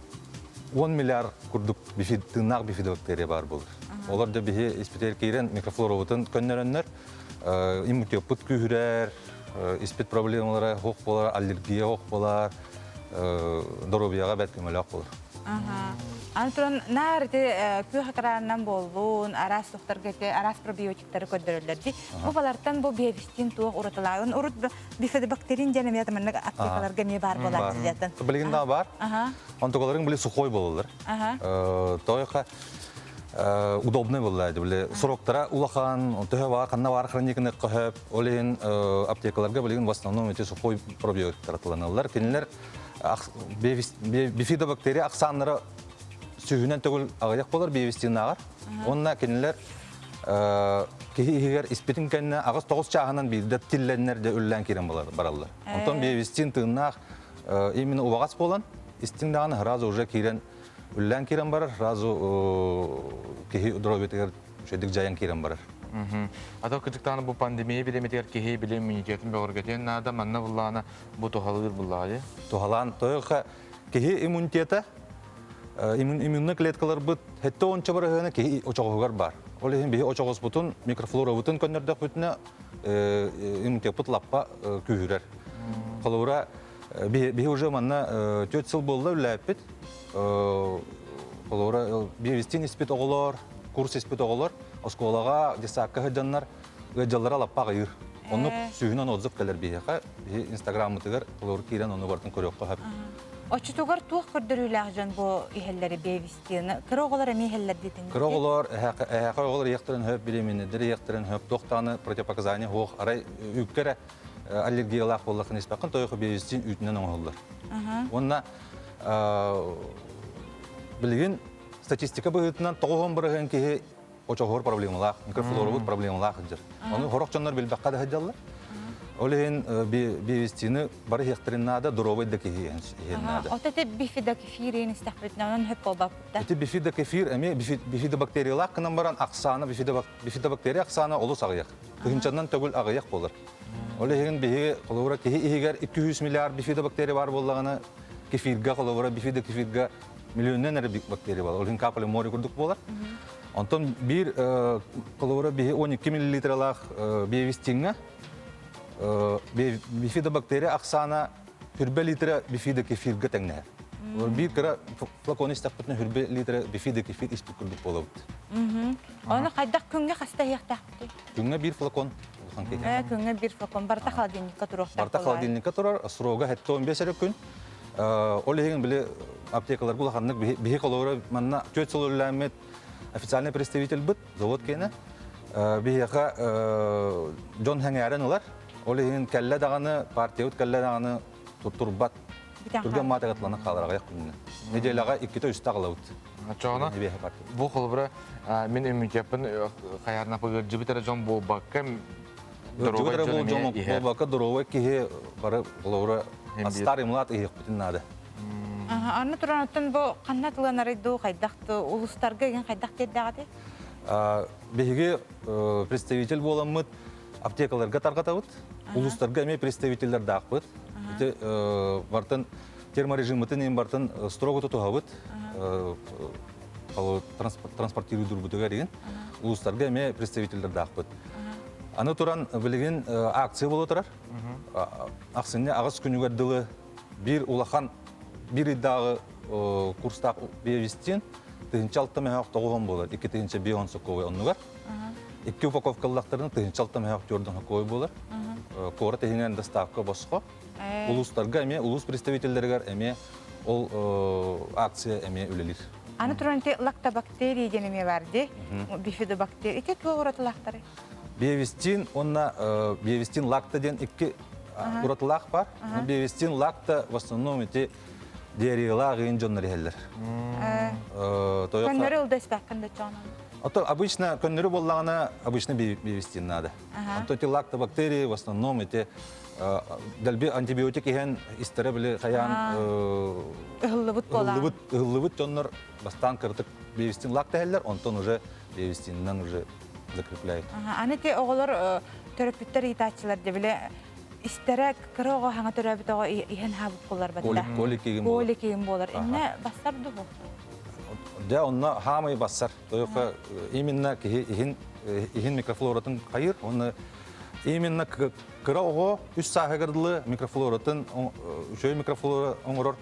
миллиард курдук тыыннаах бифидобактерия баар буолар. Олор да биһи испитигэр киирэн микрофлорабытын көннөрөннөр, иммунитеппыт күүһүрэр, испит проблемалара суох буолар, аллергия суох буолар, доруобуйаҕа бэрт көмөлөөх буолар. Аны туран наар ити күөх экранынан буоллун, араас суохтарга ити араас пробиотиктары көрдөрөллөр дии. Бу балартан бу биэбистин туох уратылааҕын урут бифидобактерин диэн эмиэ маннык аптекаларга эмиэ баар буолааччы диэтин. Билигин да бар. Онтукаларың били сухой буолаллар. Тойха удобный буолла били сроктара улахан, төһө бар, ханна бар хрониканы көһөп, ол иһин аптекаларга билигин в основном эти сухой пробиотиктар атыланаллар. Кинилер бифидобактерия ахсааннара сүүһүнэн төгүл аҕыйах буолар биэбистиинааҕар. Уонна кинилэр киһи иһигэр испитин кэннэ аҕыс-тоҕус чааһынан биирдэ тиллэннэр да үллээн киирэн бараллар. Онтон биэбистиин тыыннаах именно убаҕас буолан истиҥ даҕаны сразу уже киирэн үллээн киирэн барар, сразу киһи здоровьетыгар үчүгэйдик дьайан киирэн барар. Ата кырдьыктааны бу пандемия бириэмэтигэр киһи били иммунитетын бөҕөргөтүөн наада, манна буллаҕына бу туһалыыр буллаҕа дии. Туһалаан тойоха киһи иммунитета иммунный клеткаларбыт хетте онча барыһыана киһи очоҕоһугар бар. Ол иһин биһи очоҕоспутун, микрофлорабытын көннөрдөхпүтүнэ иммунитеппыт лаппа күүһүрэр. Холобура, биһи уже манна 4 сыл буолла үлэлээппит. Холобура, биэвистин испит оҕолор, курс испит оҕолор оскуолаҕа, детсадка сылдьаннар ыалдьаллара лаппа аҕыйыыр. Оннук сүүһүнэн отзыв кэлэр биһиэхэ. Биһи инстаграммытыгар холобур киирэн ону барытын көрүөххэ сөп. Оччотугар туох көрдөрүүлээх дьон бу иһэллэри биэвистиэни? Кыра оҕолор эмиэ иһэллэр диэтиҥ. Кыра оҕолор, эһээхэ оҕолор иһиэхтэрин сөп, беременнэйдэр иһиэхтэрин сөп, туох даҕаны противопоказания суох. Арай үүккэ эрэ аллергиялаах буоллаххына испэххин, тойоху биэвистин үүтүнэн оҥоһуллар. Уонна билигин статистика быһыытынан 90% киһи очоһор проблемалаах, микрофлорабыт проблемалаах сылдьар. Ону сорох дьоннор билбэххэ да сылдьаллар. Ол иһин бивистины бары иһиэхтэрин наада, здоровый да киһи иһиэн наада. От эти бифидокефир истэхпитинэ онон хөп буолбаппыт Ити бифидокефир эмиэ бифидобактериялаах гынан баран ахсаана бифидобактерия ахсаана олус аҕыйах. Тыһыынчанан төгүл аҕыйах буолар. Ол иһин биһиги холобура киһи иһигэр 200 миллиард бифидобактерия баар буоллаҕына кефирга холобура бифидокефирга миллионнан эрэ бактерия буолар. Ол иһин капля море курдук буолар. Онтон биир холобура биһи 12 миллилитралаах биэвистиҥҥа бифидобактерия ахсаана хүрбэ литра бифидокефирга тэҥнэһэр. Биир кыра флакон истэхпитинэ хүрбэ литра бифидокефир испит курдук буолабыт. Ону хайдах күҥҥэ хаста иһиэхтээхпитий? Күҥҥэ биир флакон улахан киһи. Күҥҥэ биир флакон. Барыта холодильникка туруохтаах. Барыта холодильникка турар. Срога 75 эрэ күн. Ол иһин били аптекаларга улаханнык биһи холобура манна 4 сыл үлэлээммит официальный представитель быт завод киэнэ биһиэхэ дьон хэҥээрэн ылар. Ол иһин кэллэ даҕаны, партиябыт кэллэ даҕаны турбат. Түргэн маатыгатлана хаалар аҕыйах күнүнэн. Неделяҕа иккитэ-үстэ аҕалабыт. Оччоҕуна бу холобура мин иммунитеппын хайаарна ыалдьыбыт эрэ дьон буолбакка доруобай дьон буолбакка доруобай киһи бары холобура старый млад иһиэхпитин наада. Аны туран оттон бу ханна тыланарый дуу хайдах улустарга игин хайдах тиэрдэҕитий? Биһиги представитель буоламмыт аптекаларга тарҕатабыт. Улустарга эмиэ представителлэрдаахпыт. Ити бартын терморежиммытын иин бартын строго тутуһабыт. Транспортируйдурбутугар иин. Улустарга эмиэ представителлэрдаахпыт. Аны туран билигин акция буола турар. Ахсынньы аҕыс күнүгэр дылы биир улахан биир ыйдааҕы курстаах биэвистин 1006 мөһөөх тоҕуһун буолар 2005 сокуовай оннугар икки упаковкаллахтарына 1006 мөһөөх түөрдөн сокуовай буолар куорат иһинэн доставка босхо улуустарга эмиэ улуус представителлэригэр эмиэ ол акция эмиэ үлэлиир Аны туран ити лактобактерии диэн эмиэ бар дии бифидобактерия ити туох уратылаахтарый Биэвистин уонна биэвистин лакта диэн икки уратылаах бар. Биэвистин лакта в основном ити диареялаах ыйын дьоннор иһэллэр. Көннөрү ылда испэккин да чоонон. Ото обычно көннөрү буоллаҕына обычно биэвистин надо. Онто ити лактобактерии в основном ити дэлби антибиотик иһэн истэрэ били хайаан ыһыллыбыт буолаан. Ыһыллыбыт дьоннор бастаан кырытык биэвистин лакта иһэллэр, онтон уже биэвистиннан уже закрепляют. Аны ти оҕолор төрөппүттэр ыйытааччылар де биле истэрэ кыра оҕо хаҥа төрөөбүт оҕо иһэн хаабыт буолар батта. Колик игин буолар. Колик игин буолар. Инне бассар дуу? Дьэ онно хаамай бассар. Тойоха именно киһи иһин иһин микрофлоратын хайыр. Онно именно кыра оҕо үс сааһыгар дылы микрофлоратын үчүгэй микрофлора оҥорор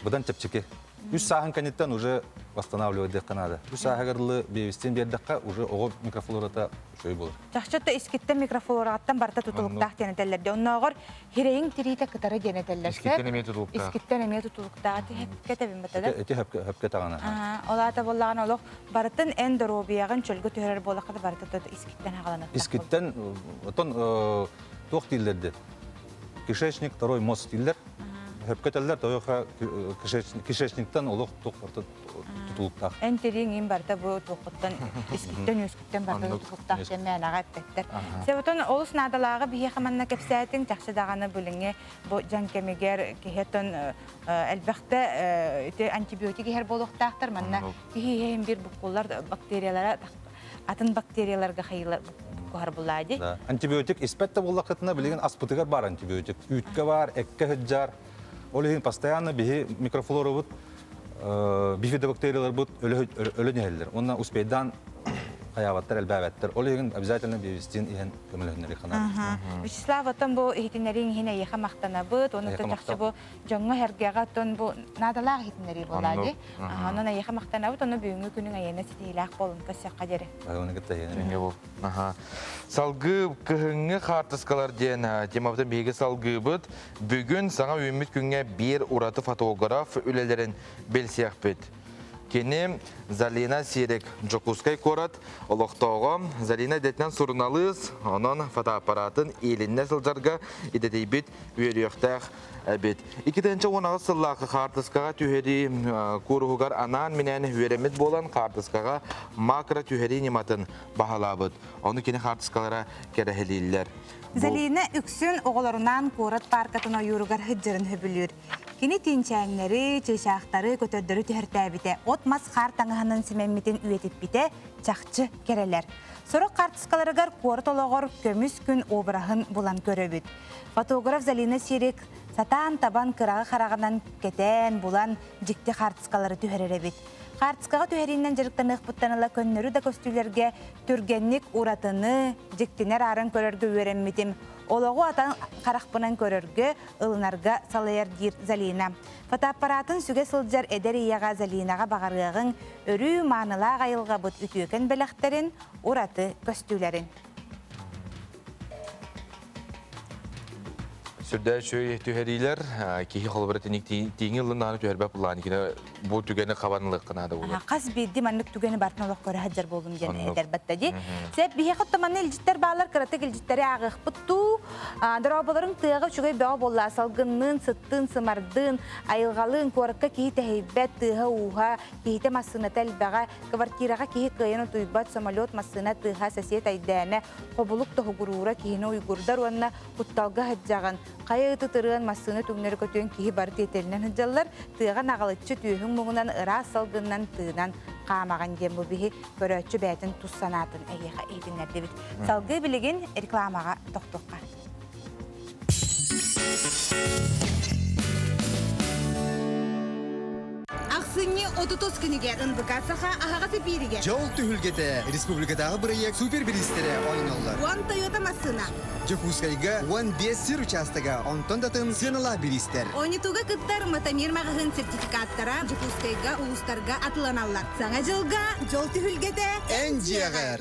быдан чэпчэки. Үс сааһын кэнниттэн уже восстанавливать диэххэ наада. Үс сааһыгар дылы биэвистин биэрдэххэ уже оҕо микрофлората үчүгэй буолар. Чахчыта искиттэн микрофлораттан барыта тутулуктаах диэн этэллэр. Оннооҕор хирэйиҥ тириитэ кытары диэн этэллэр. Искиттэн эмиэ тутулуктаах. Искиттэн эмиэ тутулуктаах. Ити хэпкэ бата Ити хэпкэ таҕана. Ол аата буоллаҕына олох барытын эн доруобуйаҕын чөлгө түһэрэр буоллахха да барыта искиттэн хаҕаланар. Искиттен отон туох дииллэрди? Кишечник второй мозг дииллэр. Хөпкөтөллөр тойоха кишечниктан олох тутулуктаах. Эн тирииҥ им барыта бу туоххуттан искиттэн үөскүттэн барыта тутулуктаах диэн мээнэҕэ эппэттэр. Себутун олус наадалааҕы биһиэхэ манна кэпсээтиҥ чахчы даҕаны билиҥҥи бу дьаҥ кэмигэр киһи оттон элбэхтэ ити антибиотик иһэр буолуохтаахтар манна киһи иһин бир буккуллар бактериялара атын бактерияларга хайыылар куһар булаа дии. Антибиотик испэт да буоллаххытына билигин аспытыгар баар антибиотик. Үүткэ баар, эккэ сылдьар. Ол иһин постоянно биһи микрофлорабыт бифидобактерияларбыт өлөн иһэллэр. Уонна успейдаан хайаабаттар, элбээбэттэр. Ол иһин обязательно бивистин иһэн көмөлөһүннэри ханар. Вячеслав, оттон бу иһитиннэрииҥ иһин эйиэхэ махтанабыт. Уонна чахчы бу дьоҥҥо сэргэҕэ оттон бу наадалаах иһитиннэрии буолаа дии. Онон эйиэхэ махтанабыт, ону бүгүҥҥү күнүҥ эйиэнэ ситиһиилээх буолун көрсөххө диэри. Оны кытта эйиэнэ. Бол. Салгыы кыһыҥҥы хаартыскалар диэн темабытын биһиги салгыыбыт. Бүгүн саҥа үүммүт күҥҥэ биир ураты фотограф үлэлэрин билсиэхпит. Кини Залина Сирик, Дьокуускай куорат олохтооҕо. Залина идэтинэн суруналыыс, онон фотоаппаратын иилиннэ сылдьарга идэтийбит үөрүйэхтээх эбит. 2018 сыллаахы хаартыскаҕа түһэрии кууруһугар анаан-минээн үөрэммит буолан хаартыскаҕа макро түһэрии ньыматын баһылаабыт. Ону кини хаартыскалара кэрэһилииллэр. Залина үксүн оҕолорунаан куорат пааркатын ойууругар сылдьарын сөбүлүүр. Кини тиинчээҥнэри, чыычаахтары, көтөрдөрү түһэртээбитэ, от-мас хаар таҥаһынан симэммитин үйэтиппитэ чахчы кэрэлэр. Сорох хаартыскаларыгар куорат олоҕор көмүс күн обраһын булан көрөбүт. Фотограф Залина Сирик сатаан табан кыраҕы хараҕынан кэтээн булан дьикти хаартыскалары түһэрэр эбит. Хаартыскаҕа түһэриинэн дьарыктаныахпыттан ыла көннөрү да көстүүлэргэ түргэнник уратыны, дьиктинэр ааран көрөргө үөрэммитим. Олоҕу атан харахпынан көрөргө, ылынарга салайар диир Залина. Фотоаппаратын сүгэ сылдьар эдэр ийэҕэ Залинаҕа баҕарыаҕыҥ өрүү маанылаах айылҕабыт үтүөкэн бэлэхтэрин, ураты көстүүлэрин. Сүрдээх үчүгэй түһэриилэр. Киһи холобура тииҥи ыллын даҕаны түһэрбэт буллаҕын кини Бу түгэни хабан ылыахха наада буолар. Хас биирдии маннык түгэни бартын олох көрө сылдьар буоллум диэн этэр батта дии. Сеп биһиэхэ оттон илдьиттэр баалар кыратык илдьиттэри ааҕыахпыт дуу. Дорооболорун тыаҕа үчүгэй бөҕө буолла салгынныын, сыттыын, сымардыын, айылҕалыын куоракка киһи тэһийбэт, тыаһа-ууһа, киһитэ массыыната элбэҕэ, квартираҕа киһи кыайан утуйбат, самолет, массыына тыаһа, сосед айдаана, хобулук тоһугуруура киһини уйгурдар уонна кутталга сылдьаҕын. Хайа ыты тырыан массыына түҥнэри көтүөн киһи бары тиэтэлинэн сылдьаллар, тыаҕа наҕылыччы түөһүҥ муҥунан ыраас салгынынан тыынан хаамаҕын диэн бу биһи көрөөччү бэйэтин тус санаатын эһиэхэ иһитиннэрдибит. Салгыы билигин рекламаҕа тохтуохха. Ахсынньы 30 күнүгэр НБК Саха аһаҕас эпииригэр Дьол түһүлгэтэ республикатааҕы бырайыак супер бириистэрэ оонньоноллор. Уон Тойота массыына. Дьокуускайга 15 сир учаастага, онтон да атын сыаналаах бириистэр. Оонньотууга кыттар Матамир маҕаһыын сертификаттара Дьокуускайга, улуустарга атыланаллар. Саҥа дьылга дьол түһүлгэтэ Эн дьиэҕэр!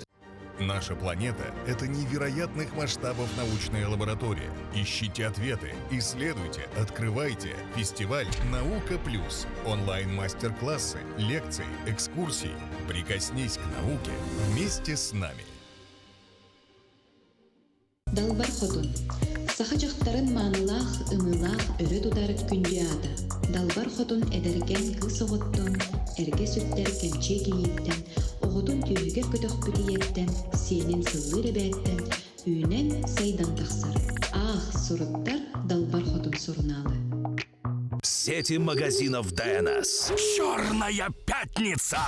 Наша планета – это невероятных масштабов научная лаборатория. Ищите ответы, исследуйте, открывайте. Фестиваль «Наука плюс». Онлайн-мастер-классы, лекции, экскурсии. Прикоснись к науке вместе с нами. Далбар Хотун Саха дьахтарын маанылаах, ымыылаах өрө тутар күндү аата. Далбар Хотун эдэркээн кыыс оҕоттон, эргэ сүктэр кэмчиэ кийииттэн, оҕотун түөһүгэр көтөхпүт ийэттэн, сиэнин сыллыыр эбээттэн үүнэн, сайдан тахсар. Аах, суруттар Далбар Хотун сурунаалы. Сети магазинов ДНС. Черная пятница!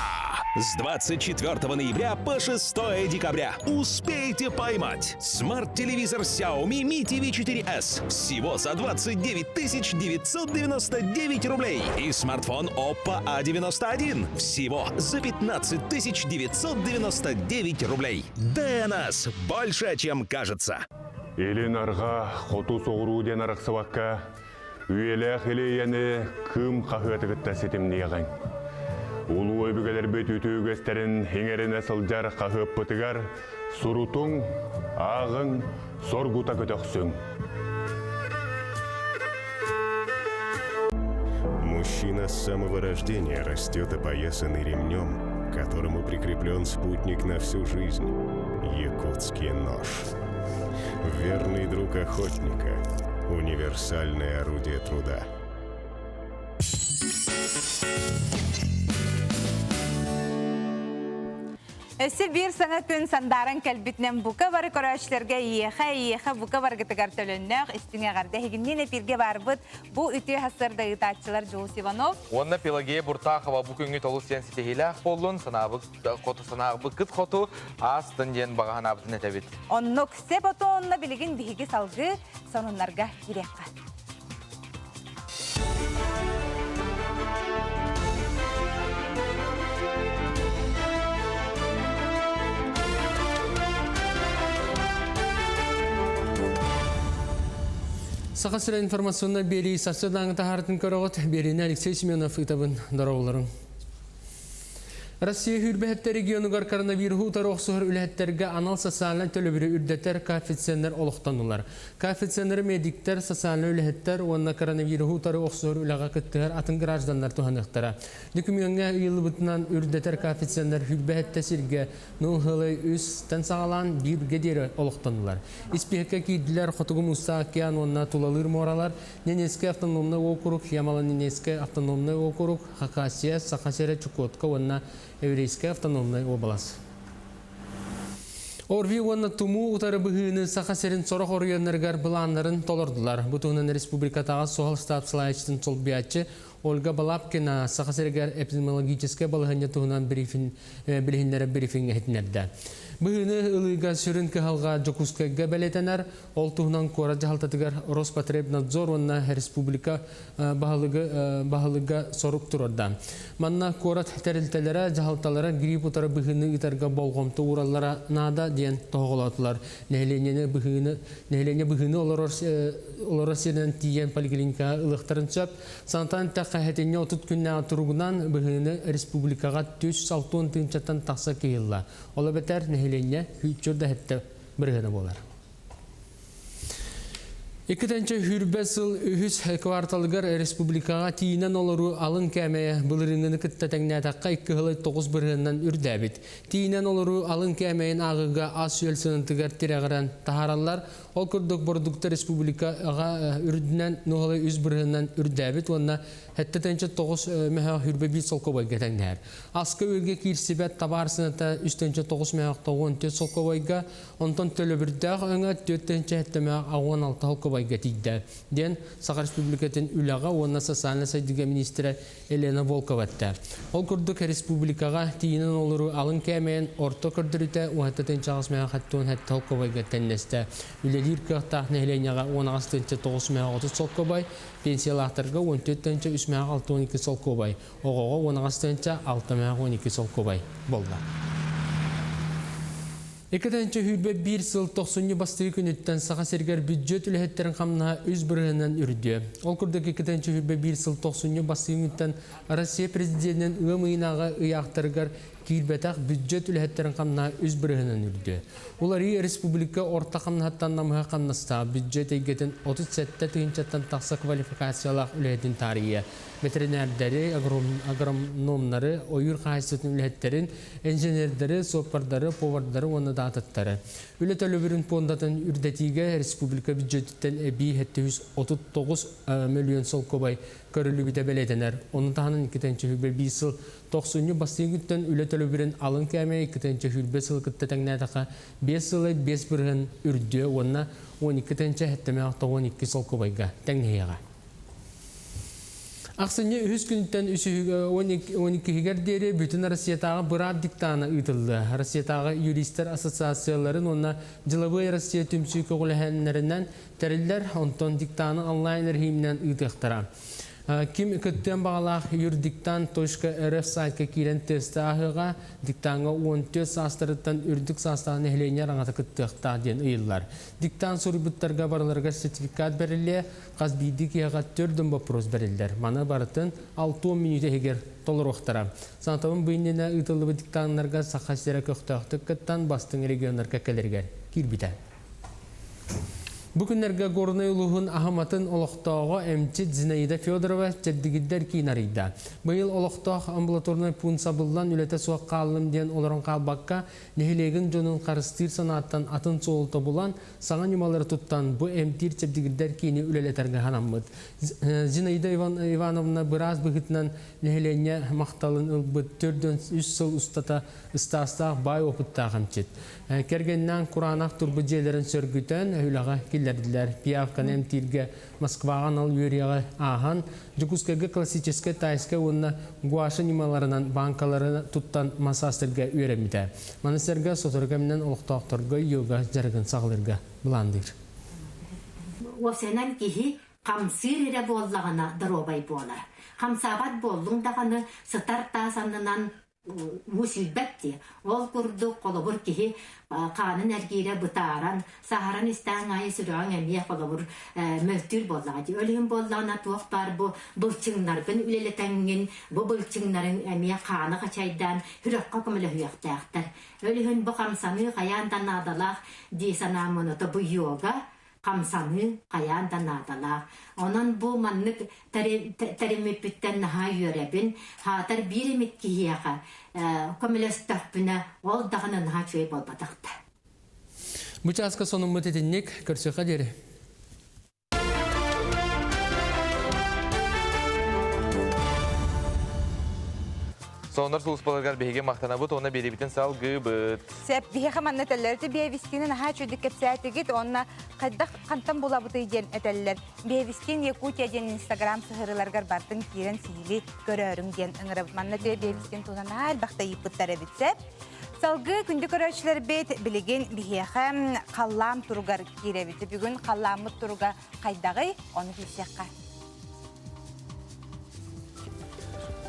С 24 ноября по 6 декабря успейте поймать смарт-телевизор Xiaomi Mi TV 4S всего за 29 999 рублей и смартфон Oppo A91 всего за 15 999 рублей. ДНС больше, чем кажется. Илин арҕаа хоту соҕуруу диэн арахсыбакка Үйэлээх Илиэйэни Кыым хаһыаты кытта ситимниэҕиҥ. Улуу өбүгэлэрбит үтүө үгэстэрин иҥэринэ сылдьар хаһыаппытыгар сурутуҥ, ааҕыҥ, соргута көтөхсүҥ. Мужчина с самого рождения растет опоясанный ремнем, к которому прикреплен спутник на всю жизнь – якутский нож. Верный друг охотника – универсальное орудие труда. Өссө биир саҥа күн сандааран кэлбитинэн бука бары көрөөччүлэргэ иэхэ, иэхэ бука баргытыгар төлөннөөх истиҥ эҕэрдэ эһигинниин эпииргэ барбыт бу үтүө сарсыарда ыытааччылар Дьулус Иванов Уонна Пелагея Буртахова бу күҥҥү толус диэн ситиһиилээх буоллун, санаабыт хоту санаабыккыт хоту аастын диэн баҕа санаабытын этэбит. Оннук сеп отонна билигин биһиги салгыы сонуннарга киириэххэ. Саха сирэ информационнай биэрии сарсыардааҥы таһаарытын көрөҕүт. Биэриини Алексей Семенов ыытабын. Дорооболоруҥ. Россия сүүрбэһэттэ регионугар коронавируһу утары охсуһар үлэһиттэргэ анал социальнай төлөбүрү үрдэтэр коэффициеннэр олохтонулар. Коэффициеннары медиктэр, социальнай үлэһиттэр уонна коронавируһу утары охсуһар үлэҕэ кыттыһар атын гражданнар туһаныахтара. Дөкүмүөҥҥэ ыйыллыбытынан үрдэтэр коэффициеннэр сүүрбэһэттэ сиргэ 0,3-тэн саҕалаан бииргэ диэри олохтонулар. Испииһэккэ киирдилэр Хотугу Муустаах океан уонна тулалыыр муоралар, Ненецкэй автономнай уокурук, Ямало-Ненецкэй автономнай уокурук, Хакасия, Саха сирэ, Чукотка уонна Еврейскэй автономнай уобалас. ОРВИ уонна тумуу утары быһыыны Саха сирин сорох оройуоннарыгар былааннарын толордулар. Бу туһунан республикатааҕы суһал штаб салайааччытын солбуйааччы Ольга Балабкина Саха сиригэр эпидемиологическай балаһыанньа туһунан билиһиннэрэр брифинг иһитиннэрдэ. Быһыыны ылыыга сүрүн кыһалҕа Дьокуускайга бэлиэтэнэр. Ол туһунан куорат дьаһалтатыгар Роспотребнадзор уонна республика баһылыгы баһылыга сорук турарда. Манна куорат тэрилтэлэрэ, дьаһалталара грипп утары быһыыны ыытарга болҕомто уураллара наада диэн тоһоҕолоотулар. Нэһилиэнньэни быһыыны нэһилиэнньэ быһыыны олорор олорор сиринэн тиийэн поликлиникаҕа ылыахтарын сөп. Сантан эттэххэ, сэтинньи 30 күннээҕи туругунан быһыыны республикаҕа 360 тыһыынчаттан тахса киһи ылла. Ол эбэтэр нэһилиэнньэ күүччүр да иһиттэ бырыһыана буолар. Иккитэнчэ хүрбэ сыл үһүс кварталыгар республикаҕа тиийинэн олоруу алын кээмэйэ былырыыҥҥыны кытта тэҥнээтэххэ 2,9 бырыһыанынан үрдээбит. Тиийинэн олоруу алын кээмэйин ааҕыыга ас-үөл сыанатыгар тирэҕирэн таһаараллар. Ол курдук бородукта республикаҕа үрдүнэн нуһалай үс бырыһыанынан үрдээбит уонна 7,9 мөһөөх хүрбэ биир солкуобайга тэҥнэһэр. Аска-үөлгэ киирсибэт табаар сыаната 3,9 мөһөөх 94 солкуобайга, Онтон төлөбүрдээх өҥө 4,76 холкубайга тиийдэ, диэн Саха Республикатын үлэҕэ уонна социальнай сайдыыга министрэ Елена Волкова эттэ. Ол курдук республикаҕа тиийинэн олоруу алын кээмэйин орто көрдөрүүтэ 17,877 холкубайга тэннэстэ. Үлэлиир кыахтаах нэһилиэнньэҕэ 18,930 солкуобай, пенсиялаахтарга 14,362 солкуобай, оҕоҕо 18,612 солкуобай буолла. 2021 сыл тохсунньу бастакы күнүттэн Саха сиригэр бүддьүөт үлэһиттэрин хамнаһа үс бырыһыанынан үрдүө. Ол курдук 2021 сыл тохсунньу бастакы күнүттэн Россия президенин ыам ыйынааҕы ыйаахтарыгар киирбэтэх бүддьүөт үлэһиттэрин хамнаһа үс бырыһыанынан үрдүө. Уларыы республика орто хамнаһыттан намыһах хамнастаах бүддьүөт эйгэтин 37 тыһыынчаттан тахса квалификациялаах үлэһитин таарыйыа. Бэтэринээрдэри, агрономнары, ойуур хаһаайыстыбатын үлэһиттэрин, инженердэри, суоппардары, повардары уонна да атыттары. Үлэ төлөбүрүн пуондатын үрдэтиигэ республика бюджетиттэн эбии 739 мөлүйүөн солкуобай көрүллүбүтэ бэлиэтэнэр. Ону таһынан 2021 сыл тохсунньу бастыҥ күнтэн үлэ төлөбүрүн алын кээмэйэ 2021 сыл кытта тэҥнээтэххэ 5 сылы 5 бырыһын үрдүө уонна 12 792 солкуобайга тэҥнэһиэҕэ. Ахсынньы үһүс күнүттэн он иккиһигэр диэри Бүтүн Россиятааҕы быраап диктана ыытыллыа. Россиятааҕы юристар ассоциацияларын уонна Дьылабыай Россия түмсүү көҕүлэһэннэринэн тэриллэр, онтон диктаны онлайн эрэһииминэн ыытыахтара. Ким кыттыан баҕалаах юрдиктант.рф сайтка киирэн тесты ааһыаҕа, диктаҥҥа 14 саастарыттан үрдүк саастаах нэһилиэнньэ араҥата кыттыахтаах диэн ыйыллар. Диктант суруйбуттарга барыларыгар сертификат бэриллиэ, Хас биирдии киһиэхэ төрдүн боппуруос бэриллэр. Маны барытын 60 мүнүүтэ иһигэр толоруохтара. Санатабын бу иннинэ ыытыллыбыт диктаннарга Саха сирэ көхтөөхтүк кыттан бастыҥ регионнарга кэлэригэр киирбитэ. Бу күннэргэ Горнай улууһун Аһыматын олохтооҕо эмчит Зинаида Федорова чэбдигирдэр киин арыйда. Быйыл олохтоох амбулаторнай пуун сабыллан үлэтэ суох хааллым диэн олорон хаалбакка, нэһилиэгин дьонун харыстыыр санааттан атын суолу тобулан, саҥа ньымалары туттан бу эмтиир-чэбдигирдэр киини үлэлэтэргэ санаммыт. Зинаида Ивановна быраас быһыытынан нэһилиэнньэ махталын ылбыт төрдөн үс сыл устата ыстаастаах баай опыттаах эмчит. Кэргэнинээн кураанах турбут дьиэлэрин сөргүтэн үлэҕэ киллэрдилэр. Пиявканы эмтииргэ Москваҕа анал үөрүйэҕи ааһан, Дьокуускайга классическай тайскай уонна гуаша ньымаларынан бааҥкалары туттан массаастарга үөрэммитэ. Маны сэргэ сотору кэминэн олохтоохторго йога дьарыгын саҕалыырга былаанныыр. Уопсайынан киһи хамсыыр эрэ буоллаҕына доруобай буолар. Хамсаабат буоллуҥ даҕаны сытар таас аннынан уу сүүрбэт дии. Ол курдук холобур киһи хаанын эргиирэ бытааран, саһаран истэҕиҥ аайы сүрэҕиҥ эмиэ холобур мөлтүүр буоллаҕа дии. Ол иһин буоллаҕына туох баар бу былчыҥнаргын үлэлэтэҥҥин, бу былчыҥнарыҥ эмиэ хааны хачайдаан сүрэххэ көмөлөһүөхтээхтэр. Ол иһин бу хамсаныы хайаан да наадалаах дии санааммын ото бу йога хамсаныы хайаан да наадалаах. Онон бу маннык тэриммиппиттэн наһаа үөрэбин. Хаатар биир эмит киһиэхэ көмөлөстөхпүнэ, ол даҕаны наһаа үчүгэй буолбатах да. Бу чааска сонуммут итинник. Көрсүөххэ диэри. Сонор сулуспаларыгар биһиги махтанабыт уонна биэриибитин салгыыбыт. Сеп, биһиэхэ манна этэллэр Биэвистиини наһаа үчүгдүк кэпсээтигит уонна хайдах хантан булабытый диэн этэллэр. Биэвистиин Якутия диэн инстаграм сыһырыларгар бартын киирэн сиһили көрөөрүҥ диэн ыҥырабыт. Манна тиэ Биэвистиин туһунан наһаа элбэхтэ ыйыппыттар эбит сеп. Салгыы күндү көрөөччүлэрбит билигин биһиэхэ халлаан туругар киирэбит. Бүгүн халлааммыт туруга хайдаҕый? Ону билсиэххэ.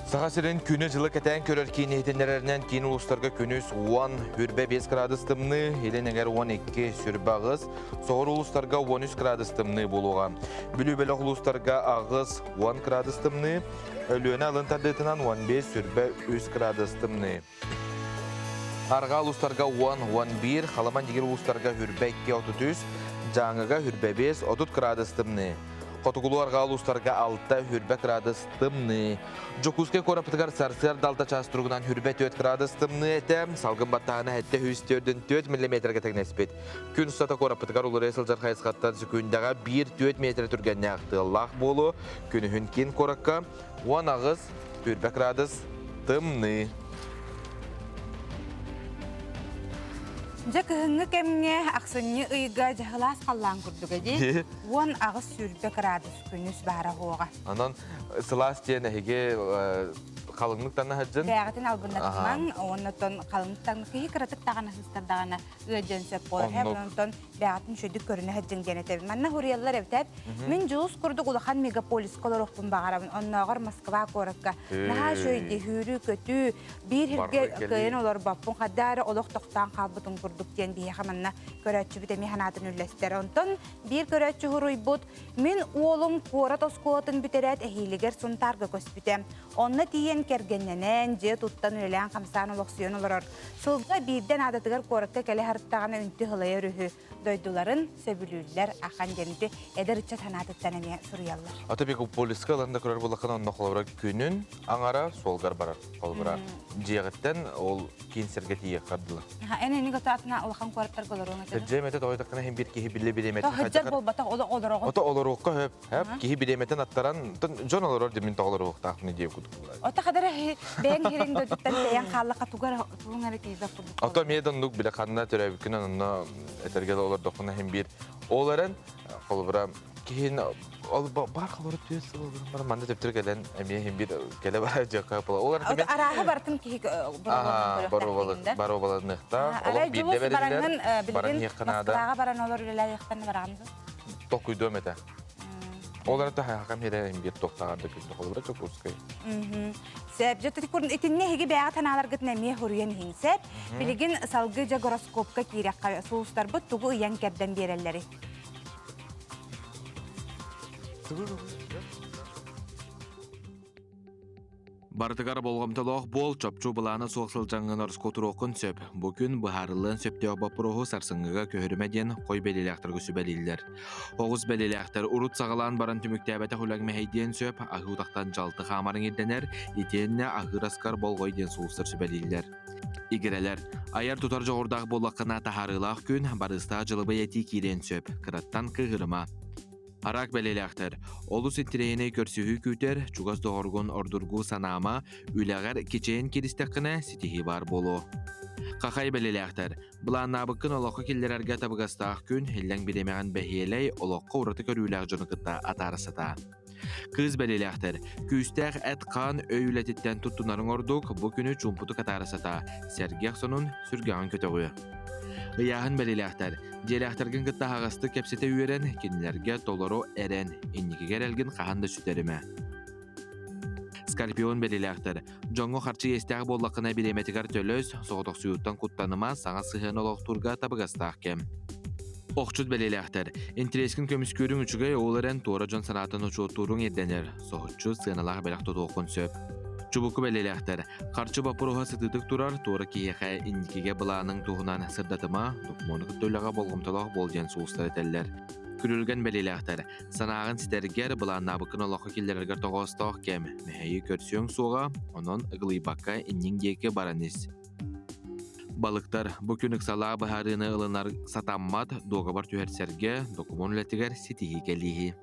Саха сирин күнү-дьылы кэтээн көрөр киин иһитиннэрэринэн киин улуустарга күнүс 10, үрбэ 5 градус тымныы, илин эҥэр 12, сүрбэ 8, соҕуруу улуустарга 13 градус тымныы буолуоҕа. Бүлүү бөлөх улуустарга 8, 10 градус тымныы, Өлүөнэ алын тардыытынан 15, сүрбэ 3 градус тымныы. Арҕаа улуустарга 10, 11, Халыман дигир улуустарга үрбэ 2, 33, Дьааҥыга хүрбэ 5, 30 кыраадыс тымныы. Хотугулуу арҕаа улуустарга 6, хүрбэ кыраадыс тымныы. Дьокуускай куораппытыгар сарсыарда 6 чаас туругунан хүрбэ 4 кыраадыс тымныы этэ. Салгын баттааһына 704 миллиметргэ тэҥнэспит. Күн устата куораппытыгар уларыйа сылдьар хайысхаттан сөкүүндэҕэ 1-4 метр түргэннээх тыаллаах буолуо. Күнүһүн киин куоракка 18 хүрбэ кыраадыс тымныы. Дьэ кыһыҥҥы кэмҥэ ахсынньы ыйга дьаһылаас халлаан курдук эди. 18 сүүрбэ кыраадыс күнүс баара оһуоҕа. Онон сылаас диэн эһиги халыҥнык таҥна сылдьын. Бэйэҕитин албыннатымаҥ, уонна халыҥнык таҥна киһи кыратык даҕаны сыстардаҕына ыалдьан сөп буолар. Һэ, онтон бэйэҕитин үчүгэйдик көрүнэ сылдьыҥ диэн этэбин. Манна хуруйаллар эбитээт. Мин дьулус курдук улахан мегаполиска олоруохпун баҕарабын. Оннооҕор Москва куоракка наһаа үчүгэй сүүрүү-көтүү, биир сиргэ кыайан олорбоппун, хадаа эрэ олох тохтоон хаалбытын курдук диэн биһиэхэ манна көрөөччүбүт эмиэ санаатын үллэстэр. Онтон биир көрөөччү суруйбут, мин уолум куорат оскуолатын бүтэрээт эһиилигэр Сунтаарга көспүтэ. Онно тиийэн кэргэннэнэн, дьиэ туттан үлэлээн-хамсаан олохсуйан олорор. Сылга биирдэ наадатыгар куоракка кэлэ сырыттаҕына үнтү сылайар үһү. Дойдуларын сөбүлүүллэр ахан диэн ити эдэр ыччат санаатыттан эмиэ суруйаллар. Ата мегаполиска ылан да көрөр буоллаххына онно холобура күнүн аҥара суолгар барар. Холобура дьиэҕиттэн ол киин сиргэ тиийиэххэр дылы. Эн эни готоатына улахан куораттарга олоруоҥ этэ. Дьиэм этэ тоҕойдоххуна иһин биир киһи биллэ бириэмэтин Сылдьар буолбатах олороҕун. Ото олоруохха сөп. Хэп киһи бириэмэтин аттаран дьон олорор димин тоҕо олоруохтаахпын диэн курдук. Ото хадара бэйэҥ хириҥ дойдуттан тэйэн хааллахха тугар тугуҥ эрэ тиийбэт курдук. Ото эмиэ да оннук билэ ханна төрөөбүккүнэн онно этэргэ да олордоххуна иһин биир ол эрэн холобура киһин ол бар холобура түөрт сыл олорон баран манна төптөр кэлэн эмиэ иһин биир кэлэ бара дьыакка була. Ол эрэн Арааһы барытын киһи боруобаланыахтаах. Олох биирдэ бэриллэр. Баран иһиэххэ наада. Москваҕа баран олор үлэлээриэхтэн бараҕын дуо? Толкуйдуом этэ. Ол эрэ хакам хирэ биир туохтааҕар да күндү холобура Чокуускай. Сөп, дьэ итиннэ эһиги бэйэҕит санааларгытын эмиэ суруйан иһиҥ сөп. Билигин салгыы дьэ гороскопка киирэххэ сулустарбыт тугу ыйан кэрдэн биэрэллэрий? Барытыгар болҕомтолоох буол, чопчу былаана суох сылдьаҥҥын ороскуотуруоххун сөп. Бу күн быһаарыллыан сөптөөх боппуруоһу сарсыҥҥыга көһөрүмэ диэн хой бэлиэлээхтэргэ сүбэлииллэр. Оҕус бэлиэлээхтэр урут саҕалаан баран түмүктээбэтэх үлэҥ мэһэйдиэн сөп, аһыы утахтан дьалты хаамарыҥ ирдэнэр, итиэннэ аһыыр аскар болҕой диэн сулустар сүбэлииллэр. Игирэлэр, айар-тутар дьоҕурдаах буоллаххына таһаарыылаах күн, барыыстаах дьылыбай этии киириэн сөп, кыраттан кыыһырыма. Араак бэлиэлээхтэр. Олус интэриэһинэй көрсүһүү күүтэр, чугас доҕоргун ордургуу санаама, үлэҕэр кичэйэн кииристэххинэ ситиһии баар буолуо. Хахай бэлиэлээхтэр. Былааннаабыккын олоххо киллэрэргэ табыгастаах күн, иллэҥ бириэмэҕин бэһиэлэй, олоххо ураты көрүүлээх дьону кытта атаара сатаа. Кыыс бэлиэлээхтэр. Күүстээх эт-хаан өй үлэтиттэн туттунарыҥ ордук, бу күнү чуумпутук атаара сатаа. Сэргэх сонун сүргэҕин көтөҕүө. Ыйааһын бэлиэлээхтэр. Дьиэлээхтэргин кытта аһаҕастык кэпсэтэ үөрэн, кинилэргэ толору эрэн, инникигэ эрэлгин хаһан да сүтэримэ. Скорпион бэлиэлээхтэр. Дьоҥҥо харчы иэстээх буоллаххына бириэмэтигэр төлөс, соҕотохсуйууттан куттаныма, саҥа сыһыан олохтуурга табыгастаах кэм. Охчут бэлиэлээхтэр. Интэриэскин көмүскүүрүҥ үчүгэй, ол эрэн туора дьон санаатын учуоттууруҥ ирдэнэр. Соһуччу сыаналаах бэлэх тутуоххун сөп. Чубуку бэлиэлээхтэр. Харчы боппуруоһа сытыытык турар, туора киһиэхэ инникигэ былааныҥ туһунан сырдатыма, докумуону кытта үлэҕэ болҕомтолоох буол диэн сулустар этэллэр. Күрүлгэн бэлиэлээхтэр. Санааҕын ситэргэр, былааннаабыккын олоххо киллэрэргэр тоҕоостоох кэм. Мэһэйи көрсүөҥ суоҕа, онон ыгылыйбакка инниҥ диэки баран ис. Балыктар бу күн ыксалаах быһаарыыны ылынар сатаммат, дуогабар түһэрсэргэ, докумуон үлэтигэр ситиһии кэлииһи.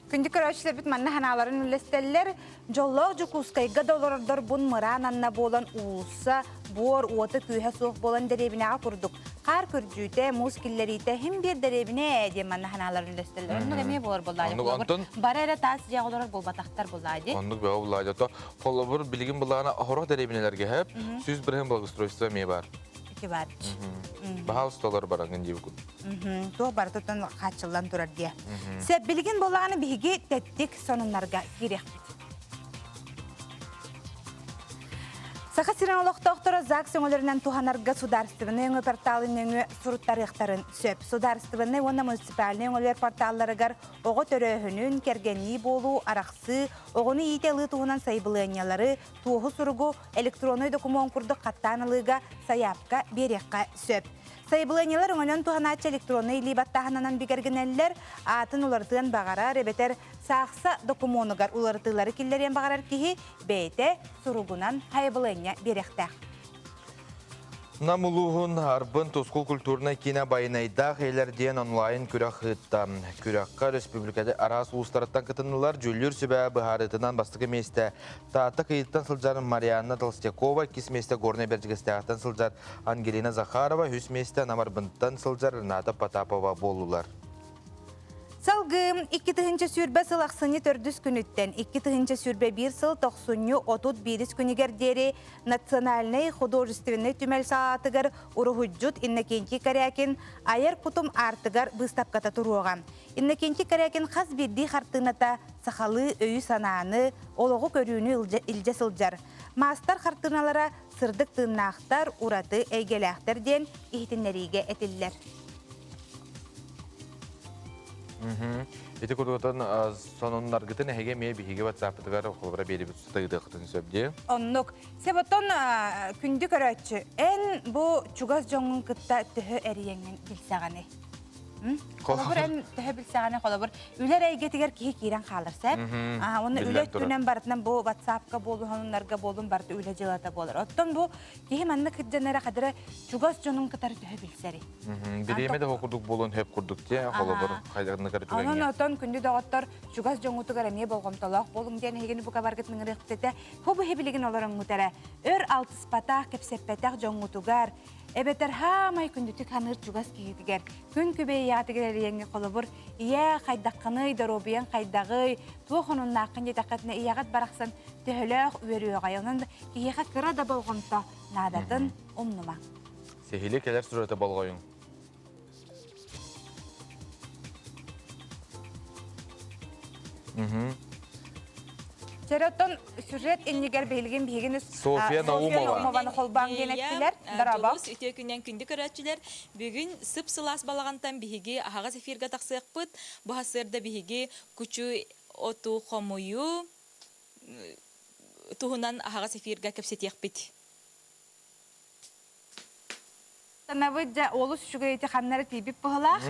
Күндү көрөөччүлэрбит манна санааларын үллэстэллэр. Дьоллоох Дьокуускайга да олорордорбун мыраан анна буолан уулусса, буор, уота күүһэ суох буолан дэриэбинэҕэ курдук. Хаар күрдьүүтэ, муус киллэриитэ хим биир дэриэбинэ ээ диэн манна санааларын үллэстэллэр. Оннук эмиэ буолар буоллаа. Оннук онтон Бары эрэ таас дьиэҕэ олорор буолбатахтар буоллаа дии. Оннук бөҕө буллаа дии. Холобур, билигин былаана оһорох дэриэбинэлэргэ хэп, 100% благоустройство эмиэ бар. Ити бар. Баһаалыста олор бараҥын диэбит курдук. Туох барытыттан хааччыллан турар диэ. Сөп, билигин буоллаҕына биһиги тэттик сонуннарга киириэхпит. Саха сирин олохтоохторо ЗАГС өҥөлөрүнэн туһанарга судаарыстыбаннай өҥө порталын нөҥүө суруттарыахтарын сөп. Судаарыстыбаннай уонна муниципальнай өҥөлөр порталларыгар оҕо төрөөһүнүн, кэргэннии буолуу, арахсыы, оҕону иитэ ылыы туһунан сайабылыанньалары, туоһу суругу электроннай докумуон курдук хаттаан ылыыга сайаапка биэриэххэ сөп. Сайабылыанньалар өҥөнөн туһанааччы электроннай илии баттааһынынан бигэргэнэллэр, аатын уларытыан баҕарар эбэтэр саахса докумуонугар уларытыылары киллэриэн баҕарар киһи бэйэтэ суругунан сайабылыанньа биэриэхтээх. Нам улууһун Арбын Тускул культурнай киинэ Байанайдаах эйлэр диэн онлайн күрэх ыытта. Күрэххэ республикада араас улуустарыттан кытыннылар. Дьүүллүүр сүбэ быһаарыытынан бастакы миэстэ Таатта Кыйыттан сылдьар Марианна Толстякова, иккис миэстэ Горнай Бэрдьигэстээхтэн сылдьар Ангелина Захарова, үһүс миэстэ Нам Арбынтан сылдьар Рената Потапова буоллулар. Салгыы 2020 сыл ахсынньы төрдүс күнүттэн 2021 сыл тохсунньу 31 күнүгэр диэри Национальнай художественнай түмэл салаатыгар уруһуйдьут Иннокентий Корякин айар кутум аартыгар быыстапката туруоҕа. Иннокентий Корякин хас биирдии хартыыната сахалыы өйү-санааны, олоҕу көрүүнү илдьэ сылдьар. Маастар хартыыналара сырдык тыыннаахтар, ураты эйгэлээхтэр диэн иһитиннэриигэ этиллэр. Ити курдуктан сонуннаргытын эһиги эмиэ биһиги WhatsApp-ытыгар холобура биэрибит сытыытыахытын сөп дии. Оннук. Себотон күндү көрөөччү, эн бу чугас дьоҥҥун кытта төһө эрийэҥҥин билсэҕиний? Холобур, эн төһө билсэҕиний, холобур, үлэ эйгэтигэр киһи киирэн хаалар, сөп? Уонна үлэ өттүнэн барытынан бу WhatsApp-ка буолун, сонуннарга буолун, барыта үлэ дьыалата буолар. Оттон бу киһи манна кырдьан эрэ хадара чугас дьонун кытары төһө билсэрий? Бириэмэ да курдук буолуон хөп курдук те холобур хайдагны кары түгэҥҥэ. Онон отон күндү доҕоттор чугас дьоҥҥутугар эмиэ болҕомтолоох буолуҥ диэн эһигини бука баргыт ыҥырыахпыт этэ. Ху бу билигин олороҥҥут эрэ өр алтыспатах, кэпсэппэтэх дьоҥҥутугар эбэтэр хаамай күндүтүк ханыыр чугас киһитигэр күн күбэй ийэҕитигэр эрийэҥҥэ холобур ийээ хайдаххыный, доруобуйаҥ хайдаҕый, туох онуннааххын диэтэххитинэ ийэҕит барахсан төһөлөөх үөрүөҕэй. Онон киһиэхэ кыра да болҕомто наадатын умнума. Сиһили кэлэр сүрөтө болҕойуҥ. Чөрөтөн сюжет иннигэр биһилигин биһигин Софья Наумова. Наумованы холбоон диэн эттилэр. Дорообо. Дьулус үтүө күннэн күндү көрөөччүлэр. Бүгүн сып-сылаас балаҕантан биһиги аһаҕас эфиргэ тахсыахпыт. Бу сарсыарда биһиги кучу оту хомуйуу туһунан аһаҕас эфиргэ кэпсэтиэхпит. Танабыт дьэ олус үчүгэй ити ханнара тиийбит быһылаах.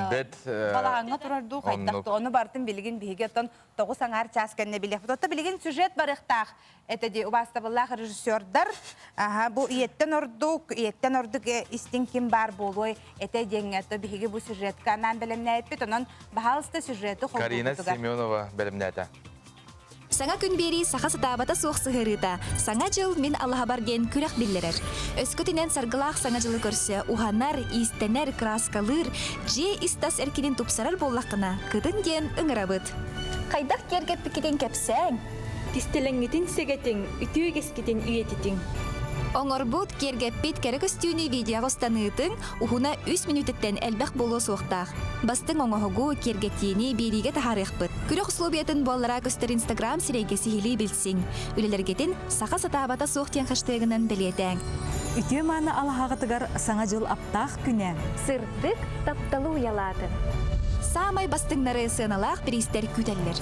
Бэт Балаҕаҥҥа турар дуу хайдах дуу ону барытын билигин биһиги оттон тоҕус аҥаар чаас кэннэ билиэхпит. Отто билигин сюжет барыахтаах этэ дии убаастабыллаах режиссердар. Аха бу ийэттэн ордук, ийэттэн ордук истиҥ ким баар буолуой этэ диэҥҥэ то биһиги бу сюжетка анаан бэлэмнээппит. Онон баһаалыста сюжеты Карина холбуубутугар. Семенова бэлэмнээтэ. Саҥа күн биэрии саха сатаабата суох сыһыарыыта Саҥа дьыл мин алаһабар диэн күрэх биллэрэр. Өскөтүнэн саргылаах Саҥа дьылы көрсө уһанар, иистэнэр, кырааскалыыр, дьиэ ис-тас эркинин тупсарар буоллаххына, кытын диэн ыҥырабыт. Хайдах киэргэппиккитин кэпсээҥ. Кистэлэҥҥитин сэгэтиҥ, үтүө үгэскитин үйэтитиҥ. Оҥорбут, киэргэппит кэрэ көстүүнү видеоҕа устаныытыҥ уһуна үс мүнүүтэттэн элбэх буолуо суохтаах. Бастыҥ оҥоһугу, киэргэтиини биэриигэ таһаарыахпыт. Күрэх условиятын буоллара көстөр Инстаграм сирэйгэ сиһилии билсиҥ. Үлэлэргитин «Саха сатаабата суох» диэн хэштегынан бэлиэтээҥ. Үтүө мааны алаһаҕытыгар Саҥа дьыл аптаах күнэ! Сырдык тапталы уйалаатын! Саамай бастыҥнары сыаналаах бириистэр күүтэллэр.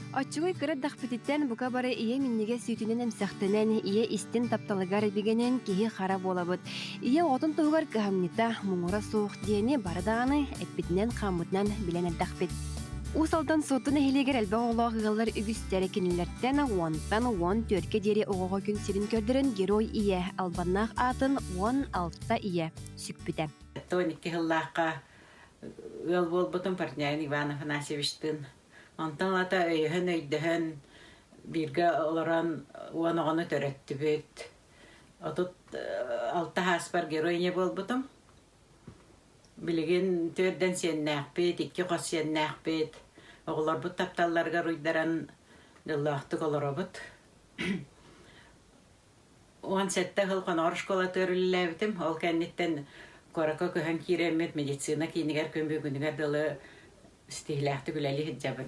Оччугуй кыра эрдэхпититтэн бука бары ийэ минньигэс үүтүнэн эмсэхтэнэн, ийэ истин тапталыгар бигэнэн киһи хара буолабыт. Ийэ оҕотун туһугар кыһамньыта, муҥура суох диэни бары даҕаны эппитинэн-хааммытынан билэн эрдэхпит. Уус Алдан Суотту нэһилиэгэр элбэх оҕолоох ыаллар үгүстэрэ кинилэртэн уонтан уон түөркэ диэри оҕоҕо күн сирин көрдөрөн Герой ийэ албаннаах аатын 16 ийэ сүкпүтэ. 12 сыллаахха ыал буолбутум Портнягин Иван Афанасьевичтыын Онтон ылата өйөһөн-өйдөһөн бииргэ олорон уон оҕону төрөттүбүт. 36 ааспар герой буолбутум. Билигин түөрдэн сиэннээхпит, икки хос сиэннээхпит. Оҕолорбут тапталларыгар уйдаран дьоллоохтук олоробут. 17 сыл Хоноҕор школатыгар үлэлээбитим. Ол кэнниттэн куоракка көһөн киирэммит медицина киинигэр күн бүгүнүгэр дылы ситиһиилээхтик үлэлии сылдьабын.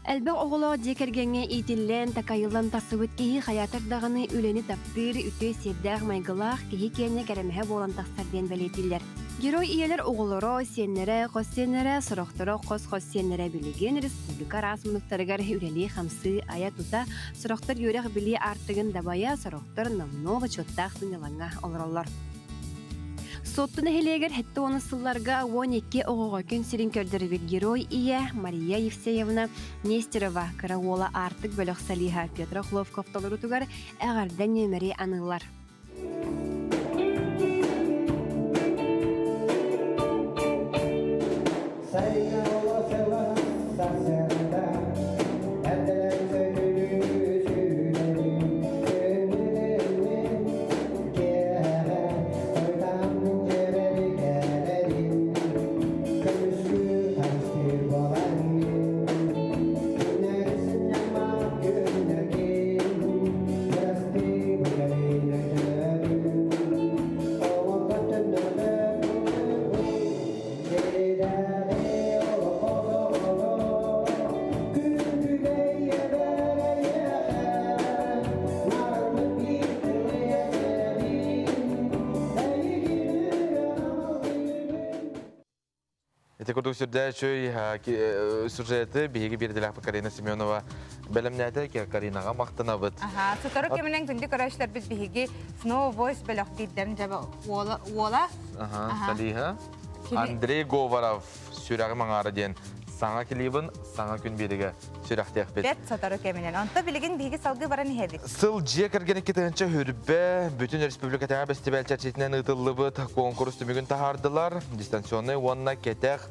Элбэх оҕолоох дьиэ кэргэҥҥэ иитиллэн, такайыллан тахсыбыт киһи хайаатар даҕаны үлэни таптыыр, үтүө сиэрдээх майгылаах киһи киэнэ кэрэмэһэ буолан тахсар диэн бэлиэтииллэр. Герой ийэлэр оҕолоро, сиэннэрэ, хос сиэннэрэ, сорохторо хос-хос сиэннэрэ билигин республика араас муннуктарыгар үлэлии-хамсыы, айа-тута, сорохтор үөрэх-билии аартыгын дабайа, сорохтор номнуо бочуоттаах сынньалаҥҥа олороллор. Суотту нэһилиэгэр 70 сылларга 12 оҕоҕо күн сирин көрдөрүбүт герой ийэ Мария Евсеевна Нестерова кыра уола Аартык бөлөх солиһа Петр Охлопков толорутугар эҕэрдэ нүөмэри аныыллар. Ити курдук сүрдээх үчүгэй сюжеты биһиги биэрдилэхпит Карина Семенова бэлэмнээтэ. Каринаҕа махтанабыт. Аха, сотору кэминэн күндү көрөөччүлэрбит биһиги Snow Voice бөлөх биирдэрин дьаба уола уола Аха, Салиха. Андрей Говоров сүрэҕим аҥаара диэн саҥа клибын саҥа күн биэригэ сүрэхтиэхпит. Бэрт сотору кэминэн. Онто билигин биһиги салгыы баран иһэбит. Сыл дьиэ кэргэн 2000 бүтүн республикатааҕы бэстибээл чэрчитинэн ыытыллыбыт куонкурус түмүгүн таһаардылар. Дистанционнай уонна кэтэх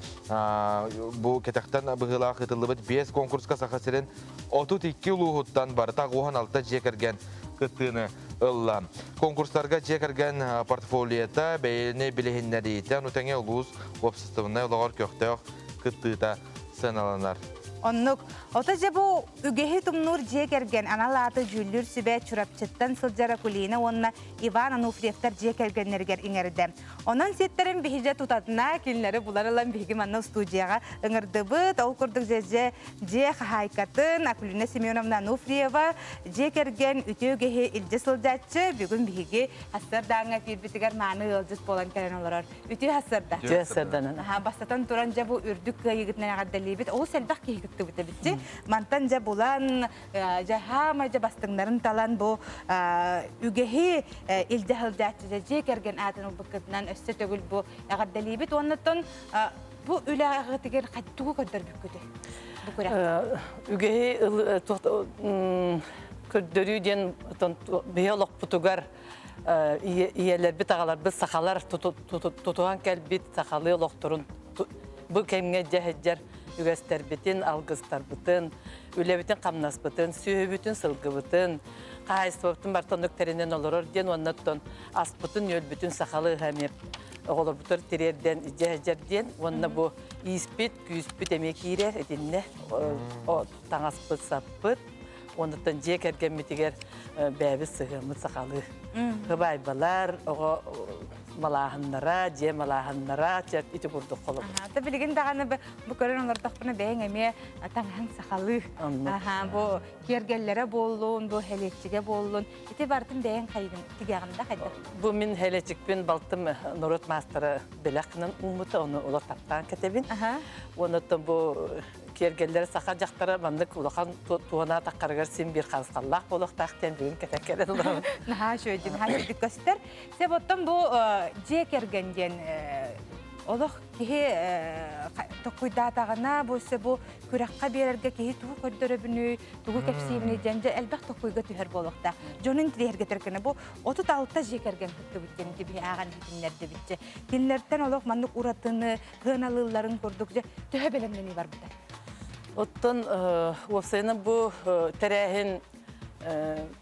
бу кэтэхтэн быһыылаах ыытыллыбыт 5 конкурска Саха сирин 32 улууһуттан барыта 16 дьиэ кэргэн кыттыыны ылла. Конкурстарга дьиэ кэргэн портфолиота, бэйэни билиһиннэриитэ, ону тэҥэ улуус уопсастыбаннай олоҕор көхтөөх кыттыыта сыаналанар. Оннук. Ото дьэ бу үгэһи тумнуур дьиэ кэргэн анал ааты дьүүллүүр сүбэ Чурапчыттан сылдьар Акулина уонна Иван Ануфриевтар дьиэ кэргэннэригэр иҥэрдэ. Онон сиэттэрин биһиги тутатына кинилэри булар ылан биһиги манна устуудьуйаҕа ыҥырдыбыт. Ол курдук дьэ дьиэ хаһаайкатын Акулина Семеновна Ануфриева дьиэ кэргэн үтүө үгэһи илдьэ сылдьааччы бүгүн биһиги сарсыардааҥҥа киирбитигэр мааны ыалдьыт буолан кэлэн олорор. Үтүө сарсыарда. Үтүө сарсыарданан. Аха, бастатан туран дьэ бу үрдүк кыайыгытынан эҕэрдэлиибит. Олус элбэх киһи кыттыбыт эбит. Мантан дьэ булан, дьэ хаамай дьэ бастыҥнарын талан бу үгэһи илдьэ сылдьааччы дьэ дьиэ кэргэн аатын ылбыккытынан өссө төгүл бу эҕэрдэлиибит. Уоннаттан бу үлэҕитигэр тугу көрдөрбүккүтүй? Бу күрэх. Үгэһи көрдөрүү диэн биһи олохпутугар ийэлэрбит, аҕаларбыт сахалар тутуһан кэлбит сахалыы олохторун бу кэмҥэ дьэһэдьэр үгэстэрбитин, алгыстарбытын, үлэбитин-хамнаспытын, сүөһүбүтүн, сылгыбытын, хаһаайыстыбабытын барыта оннук тэринэн олорор диэн уонна оттон аспытын-үөлбүтүн сахалыы эмиэ оҕолорбутугар тириэрдэн дьэһэдьэр диэн уонна бу ииспит, күүспүт эмиэ киирэр итиннэ таҥаспыт-саппыт Онуттан дьиэ кэргэммитигэр бэйэбит сыһыаммыт сахалыы. Ыбайбалар, оҕо малааһыннара, дьиэ малааһыннара ити курдук холобур. Та билигин даҕаны бу көрөн олордохпуна бэйэҥ эмиэ таҥаһыҥ сахалыы. Аха, бу киэргэллэрэ буоллун, бу хэлиэччигэ буоллун. Ити барытын бэйэҥ хайыгын тигэҕин да хайдах? Бу мин хэлиэччикпин балтым норуот маастара бэлэх гынан ууммута, ону олох таптаан кэтэбин. Онуттан бу киэргэллэр саха дьахтара маннык улахан туона таххарыгар син биир харысхаллаах буолуохтаах диэн бүгүн кэтэн кэлэн олоробут. Наһаа үчүгэй, наһаа үчүгэй көстөр. Сеп оттон бу дьиэ кэргэн диэн олох киһи токуйдаатаҕына бу өссө бу күрэххэ биэрэргэ киһи тугу көрдөрөбүнүй, тугу кэпсиибиний диэн дьэ элбэх токуйга түһэр буолуохтаах. Дьонун интириэһиргэтэр гына бу 36 дьиэ кэргэн кыттыбыт диэн киһи ааҕан иһитиннэрдибитчэ. Кинилэртэн олох маннык уратыны сыаналыылларын курдук дьэ төһө бэлэмнэнии барбыта? Оттон уопсайынан бу тэрээһин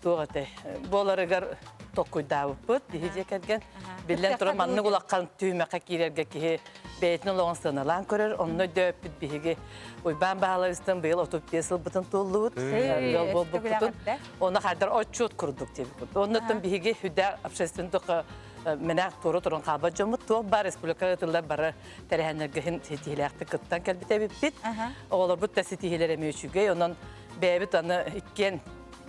туох этэй буоларыгар толкуйдаабыппыт биһи дьиэ кэргэн биллэн туран маннык улахан түһүмэххэ киирэргэ киһи бэйэтин олоҕун сыаналаан көрөр онно өйдөөппүт биһиги Уйбаан Баһылайыстан быйыл 35 сылбытын туоллубут ыал буолбуппутун онно хайдар отчуот курдук диэбиппит оннуттан биһиги хүдэ общественный Менах туора туран хаалбат дьоммут туох баар республика ытыллар бары тэрээһиннэргэ ситиһиилээхтик кыттан кэлбит эбиппит. Оҕолорбут да ситиһиилэр эмиэ үчүгэй. Онон бэйэбит аны иккиэн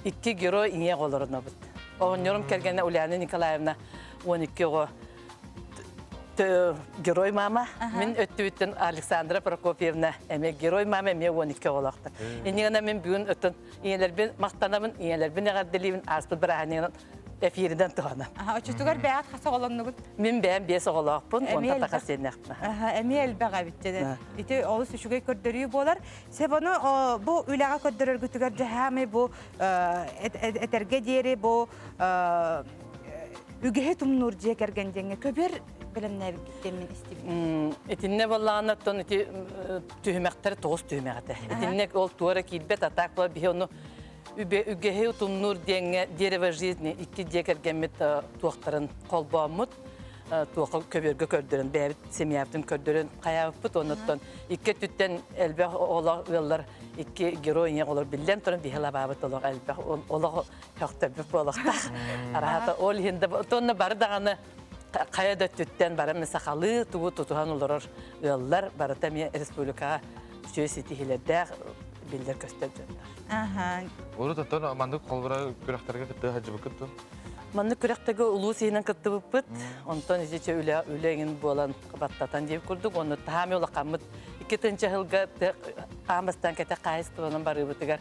икки герой ийэ оҕолорунабыт. Оҕонньорум кэргэнэ Ульяна Николаевна 12 оҕо герой мама. Мин өттүбүттэн Александра Прокопьевна эмиэ герой мама эмиэ 12 оҕолоохтор. Иннигана мин бүгүн өттүн ийэлэрбин махтанабын, ийэлэрбин эҕэрдэлиибин, ааспыт бырааһынньыгынан эфиринэн туһана. Оччотугар бэйэҕит хас оҕолоннугут? Мин бэйэм биэс оҕолоохпун, уонна таха сиэннэхпин. Эмиэ элбэх эбит дьэ. Ити олус үчүгэй көрдөрүү буолар. Сөп ону бу үлэҕэ көрдөрөргүтүгэр дьаһаамай бу этэргэ диэри бу үгэһи тумнуур дьиэ кэргэн диэҥҥэ көбүөр бэлэмнээбиккиттэн мин истибитим. Итиннэ буоллаҕына оттон ити түһүмэхтэр тоҕус түһүмэх этэ. Итиннэ ол туора киирбэт атаак буолар биһи ону үгэһи утумнуур диэҥҥэ дерево жизни икки дьиэ кэргэммит туохтарын холбооммут туоха көбүөргэ көрдөрөн бэйэбит семьябытын көрдөрөн хайаабыппыт оннуттан икки өттүттэн элбэх оҕолоох ыаллар икки герой ийэ оҕолор биллэн туран биһи лабаабыт олох элбэх олох хөхтөрбүт буолуохтаах араата ол иһин да тонна бары даҕаны хайа да өттүттэн бары сахалыы тугу тутуһан олорор ыаллар барыта эмиэ республикаҕа үчүгэй ситиһиилэрдээх биллэр көстөр дьоннор. Урут оттон маннык холбура күрэхтэргэ кытта сылдьыбыккыт дуо? Маннык күрэхтэргэ улуус иһинэн кыттыбыппыт. Онтон ити үлэ үлэ иҥин буолан баттатан диэбит курдук, онно таһаами улахаммыт икки тыһыынча сылга аан бастаан кэтэх хаһаайыстыбанан барыыбытыгар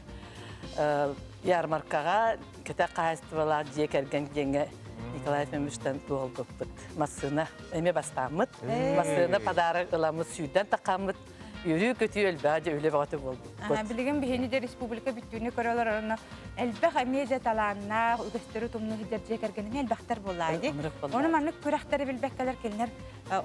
ярмаркаҕа кэтэх хаһаайыстыбалаах дьиэ кэргэн диэҥҥэ Николай Ефимовичтан туолбуппут. Массыына эмиэ бастааммыт. Массыына подарок ыламмыт, сүүрдэн таххаммыт. Үөрүү-көтүү элбэҕэ дьэ үлэ бөҕөтө буолбуппут. Билигин биһини де республика бүттүүнү көрө олорорно элбэх эмиэ дьэ талааннаах, үгэстэри тумну сылдьар дьиэ кэргэнин элбэхтэр буоллаа дии. Ону маннык күрэхтэри билбэккэлэр кинилэр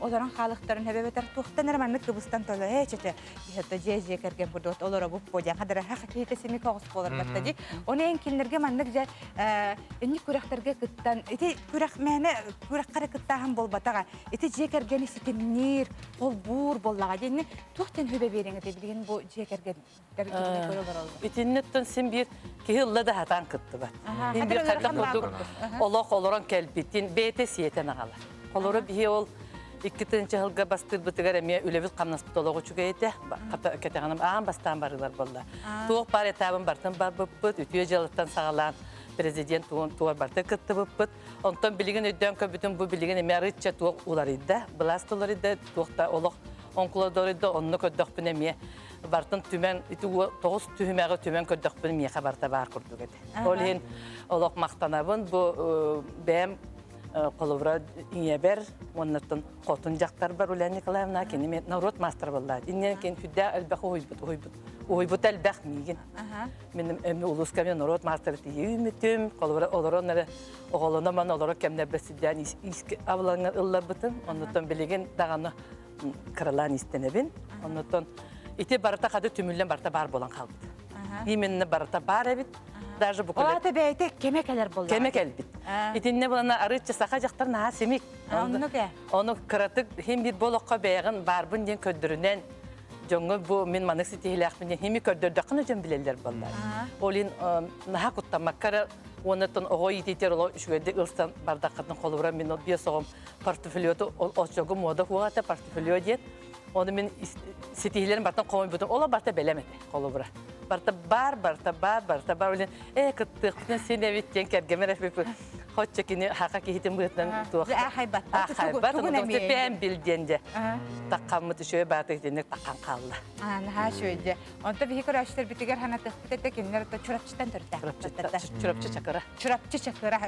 олорон хаалыктарын эбэтэр туохтан эрэ маннык кыбыстан толо ээ чече иһэтэ дьиэ дьиэ кэргэн курдук олоробуп бу диэн хадара хах киһитэ симик оҕус буолар батта дии. Ону эн кинилэргэ маннык дьэ инник күрэхтэргэ кыттан ити күрэх мээнэ күрэххэ кыттааһын буолбатаҕа ити дьиэ кэргэни ситимниир холбуур буоллаҕа диэнни туох диэн сүбэ биэриҥ этэй билигин бу дьиэ кэргэннэр көрө олороллор Итинниттэн син биир киһи ылла да хатаан кыттыбат. Син биир хайдах курдук олох олорон кэлбитин бэйэтэ сиэтэн аҕалар. Холоро биһи ол икки тыһыынча сылга бастыырбытыгар эмиэ үлэбит хамнаспыт олох үчүгэй этэ. Кэтэҕиним аан бастаан барыылар буолла. Туох баар этабын бартын барбыппыт, үтүө дьыалаттан саҕалаан президент туор барыта кыттыбыппыт. Онтон билигин өйдөөн көрбүтүм бу билигин эмиэ арыычча туох уларыйда, былаас да уларыйда, туох да олох оҥкула да уларыйда, онно көрдөхпүнэ эмиэ бартын түмэн, ити тоҕус түһүмэҕи түмэн көрдөхпүнэ миэхэ барыта баар курдук этэ. Ол иһин олох махтанабын бу бэйэм холобура ийэбэр уоннаттан хотун дьахтарбар Ульяна Николаевна кини норуот маастара буолла. Иннинэн кин сүрдээх элбэх уһуйбут, уһуйбут, уһуйбут элбэх миигин. Мин эми улууска мен норуот маастара тиийүүмүтүм, холобура олорон эрэ оҕолоно олоро кэмнэрбэ сүрдээн абылаҥҥа ылларбытым. Оннуттан билигин даҕаны кыралаан истэнэбин. Оннуттан ити барыта хады түмүллэн барыта баар буолан хаалбыт. Именно барыта баар эбит. Даже бу Ол бэйэтэ кеме кэлэр буолла. Кеме кэлбит. Итинне булана арыычча саха дьахтар наһаа симик. Ону кыратык хим бир болохко бэйэҕин баарбын диэн көрдөрүнэн дьоҥҥо бу мин маннык ситиһиилээхпин диэн хими көрдөрдөххүнэ дьон билэллэр буоллар. Ол иһин наһаа куттаммакка эрэ уоннаттан оҕо иитиитигэр олох үчүгэйдик ылсан бардаххытын холобура мин ол биэс оҕом портфолиоту оччого муода суох этэ портфолио диэн Оны мин ситиһилерин бартан хомойбутум. Ола барта бэлэм этэ, холобура. Барта бар, барта бар, барта бар. Олен, э, кыттыахпытын син эбит диэн кэргэмэр эппиппит. Хоччо кини хака киһитин быһытынан туох. Аахайбат. Аахайбат. Бэм бил диэн дьэ. Таккаммыт үчүгэй бааты итинник таккан хаалла. Наһаа үчүгэй дьэ. Онто биһи көрөөччүлэрбитигэр ханатыахпыт этэ кинилэр Чурапчыттан төрүттээх. Чурапчы чакыра. Чурапчы чакыра.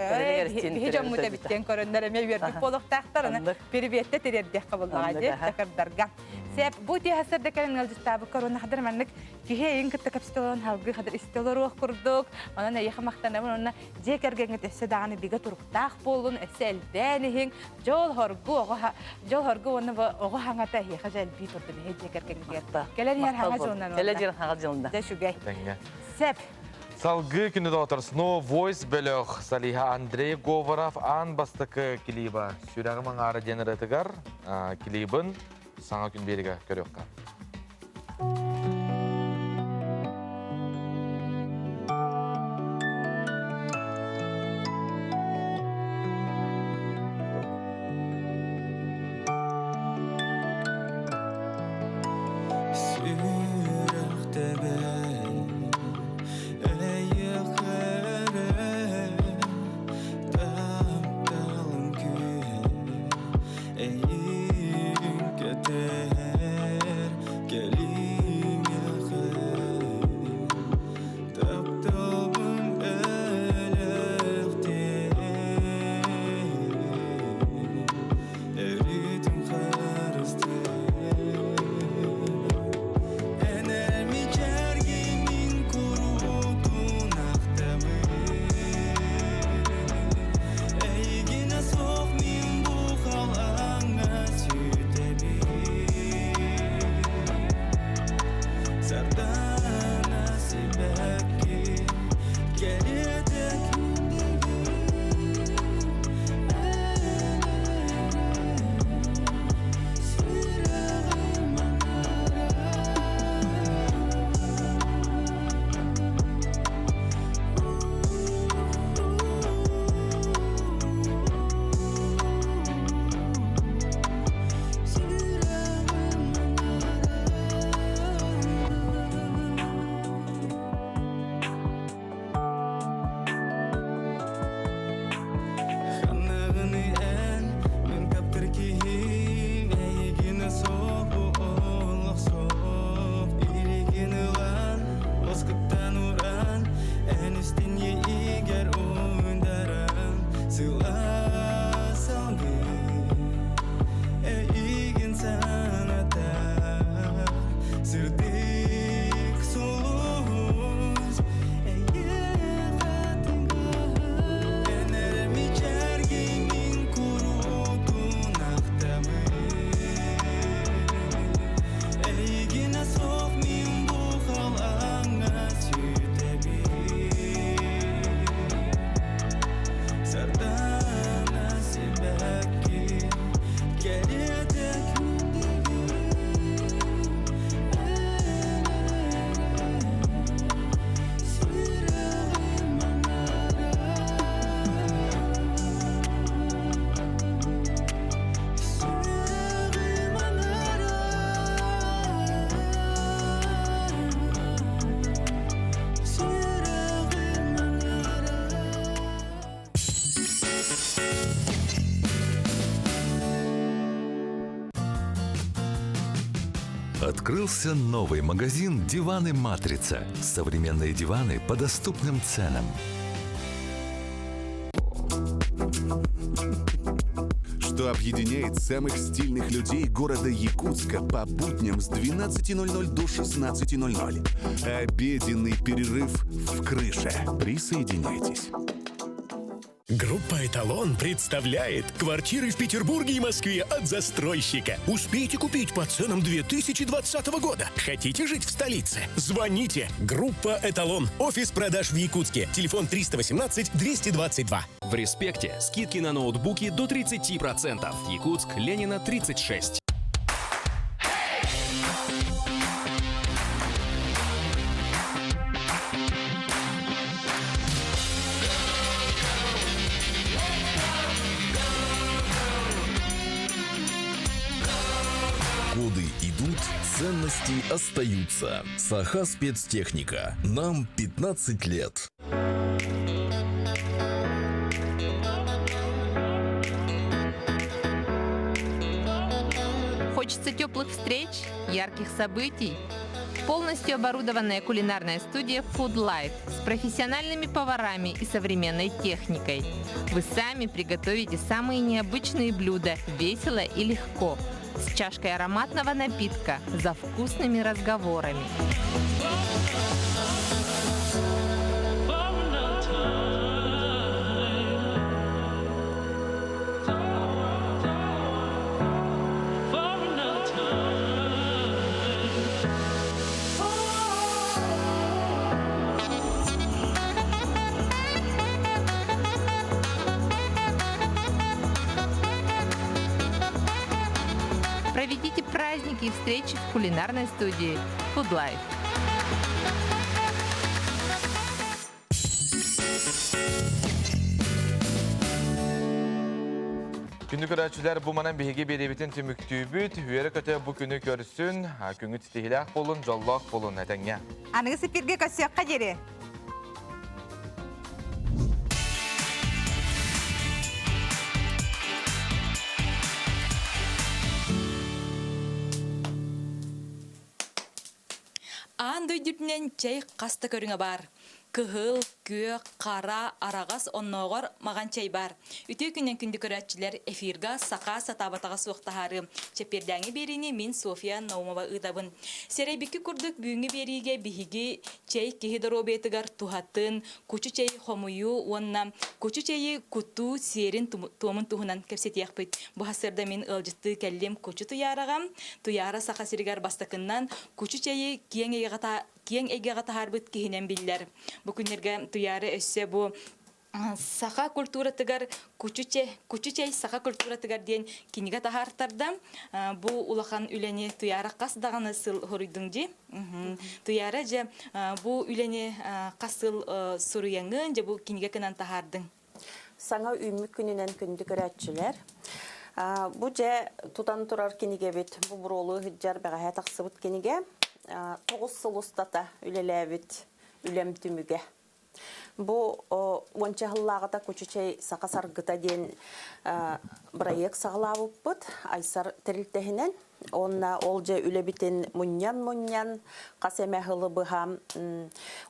Биһи дьоммут эбиттэн көрөннөр эмиэ үөрбүт буолуохтаахтар. Аны Перебиэттэ тириэрдиэххэ буоллаҕа дии чакырдарга. Сеп, бу тиэхэсэрдэ кэлэн ыалдьыттаабыккар уонна хадыр маннык киһи эйин кытта кэпсэтэ олорон халгыы хадыр истэ олоруох курдук. Онон эйиэхэ махтанабын уонна дьиэ кэргэҥҥит өссө даҕаны бигэ туруктаах буоллун, өссө элбээн иһиҥ. Дьол хоргу оҕо дьол хоргу уонна оҕо хаҥата эһиэхэ дьэ элбии турдун эһи дьиэ кэргэҥҥитигэр. Кэлэн иһэр хаҥа дьылынан. Кэлэн иһэр хаҥа дьылынан. Дьэ үчүгэй. Сеп. Салгыы күнү доҕоттор Snow Voice бөлөх солиһа Андрей Говоров аан бастакы клиба «Сүрэҕим аҥаара» диэн ырыатыгар клибын саҥа күн биэригэ көрүөххэ. Открылся новый магазин «Диваны Матрица». Современные диваны по доступным ценам. Что объединяет самых стильных людей города Якутска по будням с 12.00 до 16.00. Обеденный перерыв в крыше. Присоединяйтесь. Группа «Эталон» представляет квартиры в Петербурге и Москве от застройщика. Успейте купить по ценам 2020 года. Хотите жить в столице? Звоните. Группа «Эталон». Офис продаж в Якутске. Телефон 318 222. В «Респекте» скидки на ноутбуки до 30%. Якутск, Ленина, 36. Годы идут, ценности остаются. Саха спецтехника. Нам 15 лет. Хочется теплых встреч, ярких событий. Полностью оборудованная кулинарная студия Food Life с профессиональными поварами и современной техникой. Вы сами приготовите самые необычные блюда весело и легко, с чашкой ароматного напитка, за вкусными разговорами. Проведите праздники и встречи в кулинарной студии Food Life. Күндү көрөөччүлэр, бу манан биһиги биэриэбитин түмүктүүбүт. Үөрэ-көтө бу күнү көрсүн, күҥүт ситиһилээх буолун, дьоллоох буолун, этэҥҥэ. Аныгы сипиргэ көрсүөххэ диэри. Аан дойду үрдүнэн чэй хас да көрүҥэ баар. Кыһыл, күөх, хара, араҕас, оннооҕор маҕан чэй баар. Үтүө күнүнэн күндү көрөөччүлэр, эфирга саха сатаабатаҕа суох таһаарыы. Чэппиэрдээҥи биэриини мин Софья Наумова ыытабын. Сэрэйбиккит курдук бүгүҥҥү биэриигэ биһиги чэй киһи доруобуйатыгар туһатын, кучу чэйи хомуйуу уонна кучу чэйи кутуу сиэрин туомун туһунан кэпсэтиэхпит. Бу сарсыарда мин ыалдьыттыы кэллим Кучу Туйаараҕа. Туйаара Саха сиригэр бастакыннан кучу чэйи киэҥ эйгэҕэ киэҥ эйгэҕэ таһаарбыт киһинэн биллэр. Бу күннэргэ Туйаара өссө бу саха культуратыгар кучу чэй, кучу чэй саха культуратыгар диэн кинигэ таһаартарда. Бу улахан үлэни Туйаара хас даҕаны сыл хоруйдуҥ дии. Туйаара дьэ бу үлэни хас сыл суруйаҥын, дьэ бу кинигэ кынан таһаардыҥ? Саҥа үүммүт күнүнэн күндү көрөөччүлэр. Бу дьэ тутан турар кинигэбит, бу буруолуу сылдьар бэҕэһээ тахсыбыт кинигэ. 9 сыл устата үлэлээбит үлэм түмүгэ. Бу уонча сыллааҕыта Кучучай саха саргыта диэн бырайыак саҕалаабыппыт Айсар тэрилтэһинэн. Уонна ол дьэ үлэбитин мунньан-мунньан, хас эмэ сылы быһа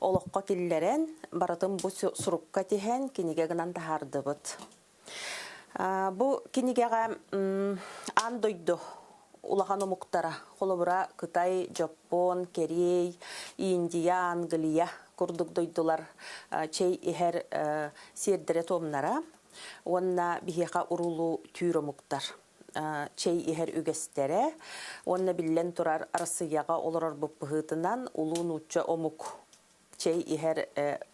олоххо киллэрэн, барытын бу сурукка тиһэн, кинигэ гынан таһаардыбыт. Бу кинигэҕэ аан дойду улахан омуктара, холобура, Кытай, Дьоппуон, Кэриэй, Индия, Англия курдук дойдулар чэй иһэр сиэрдэрэ-туомнара уонна биһиэхэ уруулуу түүр омуктар чэй иһэр үгэстэрэ уонна биллэн турар Арассыыйаҕа олорорбут быһыытынан улуу нуучча омук чэй иһэр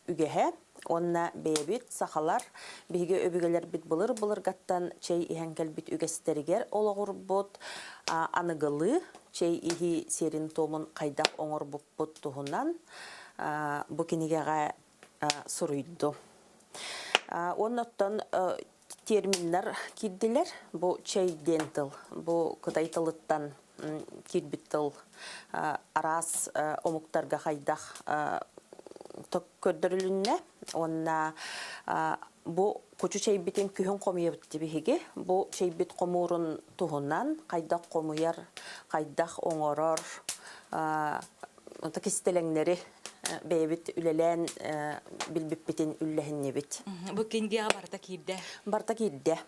үгэһэ уонна бэйэбит сахалар биһиги өбүгэлэрбит былыр-былыргаттан чэй иһэн кэлбит үгэстэригэр олоҕурбут аныгылыы чэй иһии сиэрин-туомун хайдах оҥорбуппут туһунан бу кинигэҕэ суруйдум. Уонна оттон терминнэр киирдилэр. Бу чэй диэн тыл. Бу кытай тылыттан киирбит тыл араас омуктарга хайдах көрдөрүлүннэ. Уонна бу кучу чэйбитин күһүн хомуйабыт биһиги. Бу чэйбит хомуурун туһунан хайдах хомуйар, хайдах оҥорор, кистэлэҥнэри бэйэбит үлэлээн билбиппитин үллэһиннибит. Бу кинигэҕэ барыта киирдэ. Барыта киирдэ.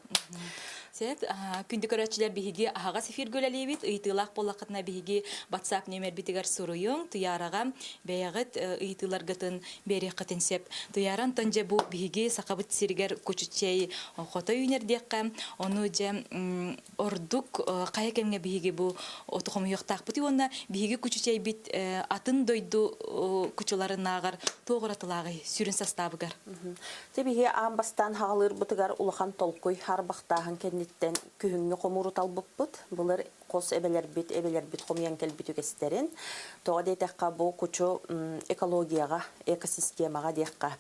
Сөп. Күндү көрөөччүлэр биһиги аһаҕас эфиргэ үлэлиибит. Ыйытыылаах буоллаххытына биһиги WhatsApp нүөмэрбитигэр суруйуҥ. Туйаараҕа бэйэҕит ыйытыыларгытын биэриэххитин сөп. Туйаара онтон дьэ бу биһиги Сахабыт сиригэр кучу чэй хото үүнэр диэххэ, ону дьэ ордук хайа кэмҥэ биһиги бу оту хомуйуохтаахпытый уонна биһиги кучучэйбит атын дойду кучуларынааҕар туох уратылааҕый сүрүн састаабыгар? Те биһи аан бастаан хаҕалыырбытыгар улахан толкуй харбахтааһын кэнниттэн күһүҥҥү хомууру талбыппыт. Былыр хос эбэлэрбит, эбэлэрбит хомуйан кэлбит үгэстэрин. Тоҕо диэтэххэ, бу кучу экологияҕа, экосистемаҕа диэххэ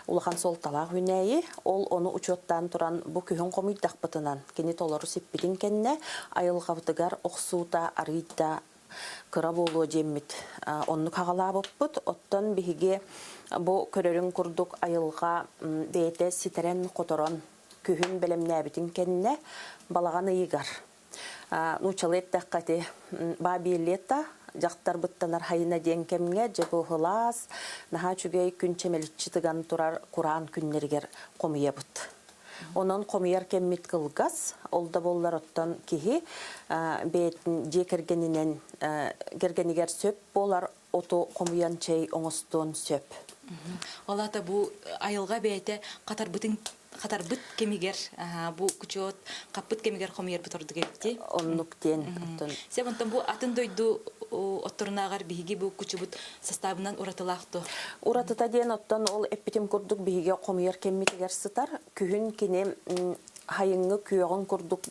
улахан суолталаах үүнээйи. Ол ону учуоттаан туран бу күһүн хомуйдахпытынан кини толору сиппитин кэннэ айылҕабытыгар охсуута арыый да кыра буолуо диэммит оннук хаҕалаабыппыт. Оттон биһиги бу көрөрүҥ курдук айылҕа бэйэтэ ситэрэн-хоторон күһүн бэлэмнээбитин кэннэ балаҕан ыйыгар Нууччалыы эттэххэ ити бабье лето дьахтар быттанар хайына диэн кэмҥэ дьэ бу сылаас, наһаа үчүгэй күн чэмэличчи тыган турар кураан күннэригэр хомуйабыт. Онон хомуйар кэммит кылгас, ол да буоллар оттон киһи бэйэтин дьиэ кэргэнинэн кэргэнигэр сөп буолар оту хомуйан чэй оҥостуон сөп. Ол аата бу айылҕа бэйэтэ хатарбытын хатарбыт кэмигэр бу кучуот хаппыт кэмигэр хомуйарбыт ордук эбит дии. Оннук диэн. Оттон Сеп онтон бу атын дойду отторунааҕар биһиги бу кучубут састаабынан уратылаах дуо? Уратыта диэн оттон ол эппитим курдук биһиги хомуйар кэммитигэр сытар. Күһүн кини хайыҥҥы күөҕүн курдук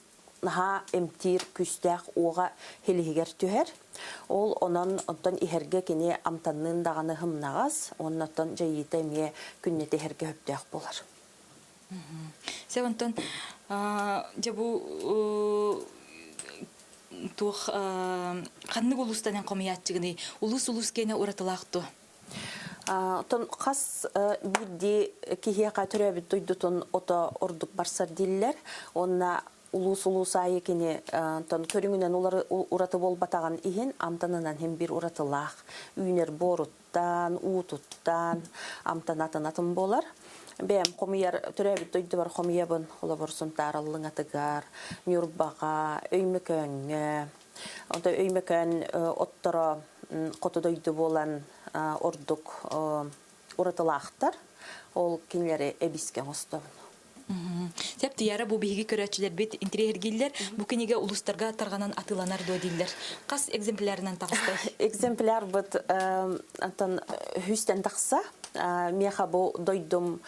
наһаа эмтиир күүстээх уоҕа һилиһигэр түһэр. Ол онон оттон иһэргэ кини амтанныын даҕаны һымнаҕас уонна оттон дьайыыта эмиэ күннэтэ иһэргэ сөптөөх буолар. Сэ онтон дьэ бу туох ханнык улуустан хомуйааччыгыный? Улуус-улуус киэнэ уратылаах дуо? Оттон хас биирдии киһиэхэ төрөөбүт дойдутун ото ордук барсар дииллэр. Уонна улуус-улуус аайы кини онтон көрүҥүнэн ураты буолбатаҕын иһин амтанынан иһин биир уратылаах үүнэр буоруттан, уутуттан амтан атын-атын буолар. Бэйэм хомуйар төрөөбүт дойдубар хомуйабын. Холобур, Сунтаар Аллыҥатыгар, Ньурбаҕа, Өймөкөөҥҥө. Онтон Өймөкөөн отторо хоту дойду буолан ордук уратылаахтар. Ол кинилэри эбискэ оҥостобун. Сөп Туйаара бу биһиги көрөөччүлэрбит интириэһиргииллэр. Бу кинигэ улуустарга тарҕанан атыыланар дуо дииллэр. Хас экземплярынан таҕыстай? Экземплярбыт антон хүстэн тахса. Миэхэ бу дойдум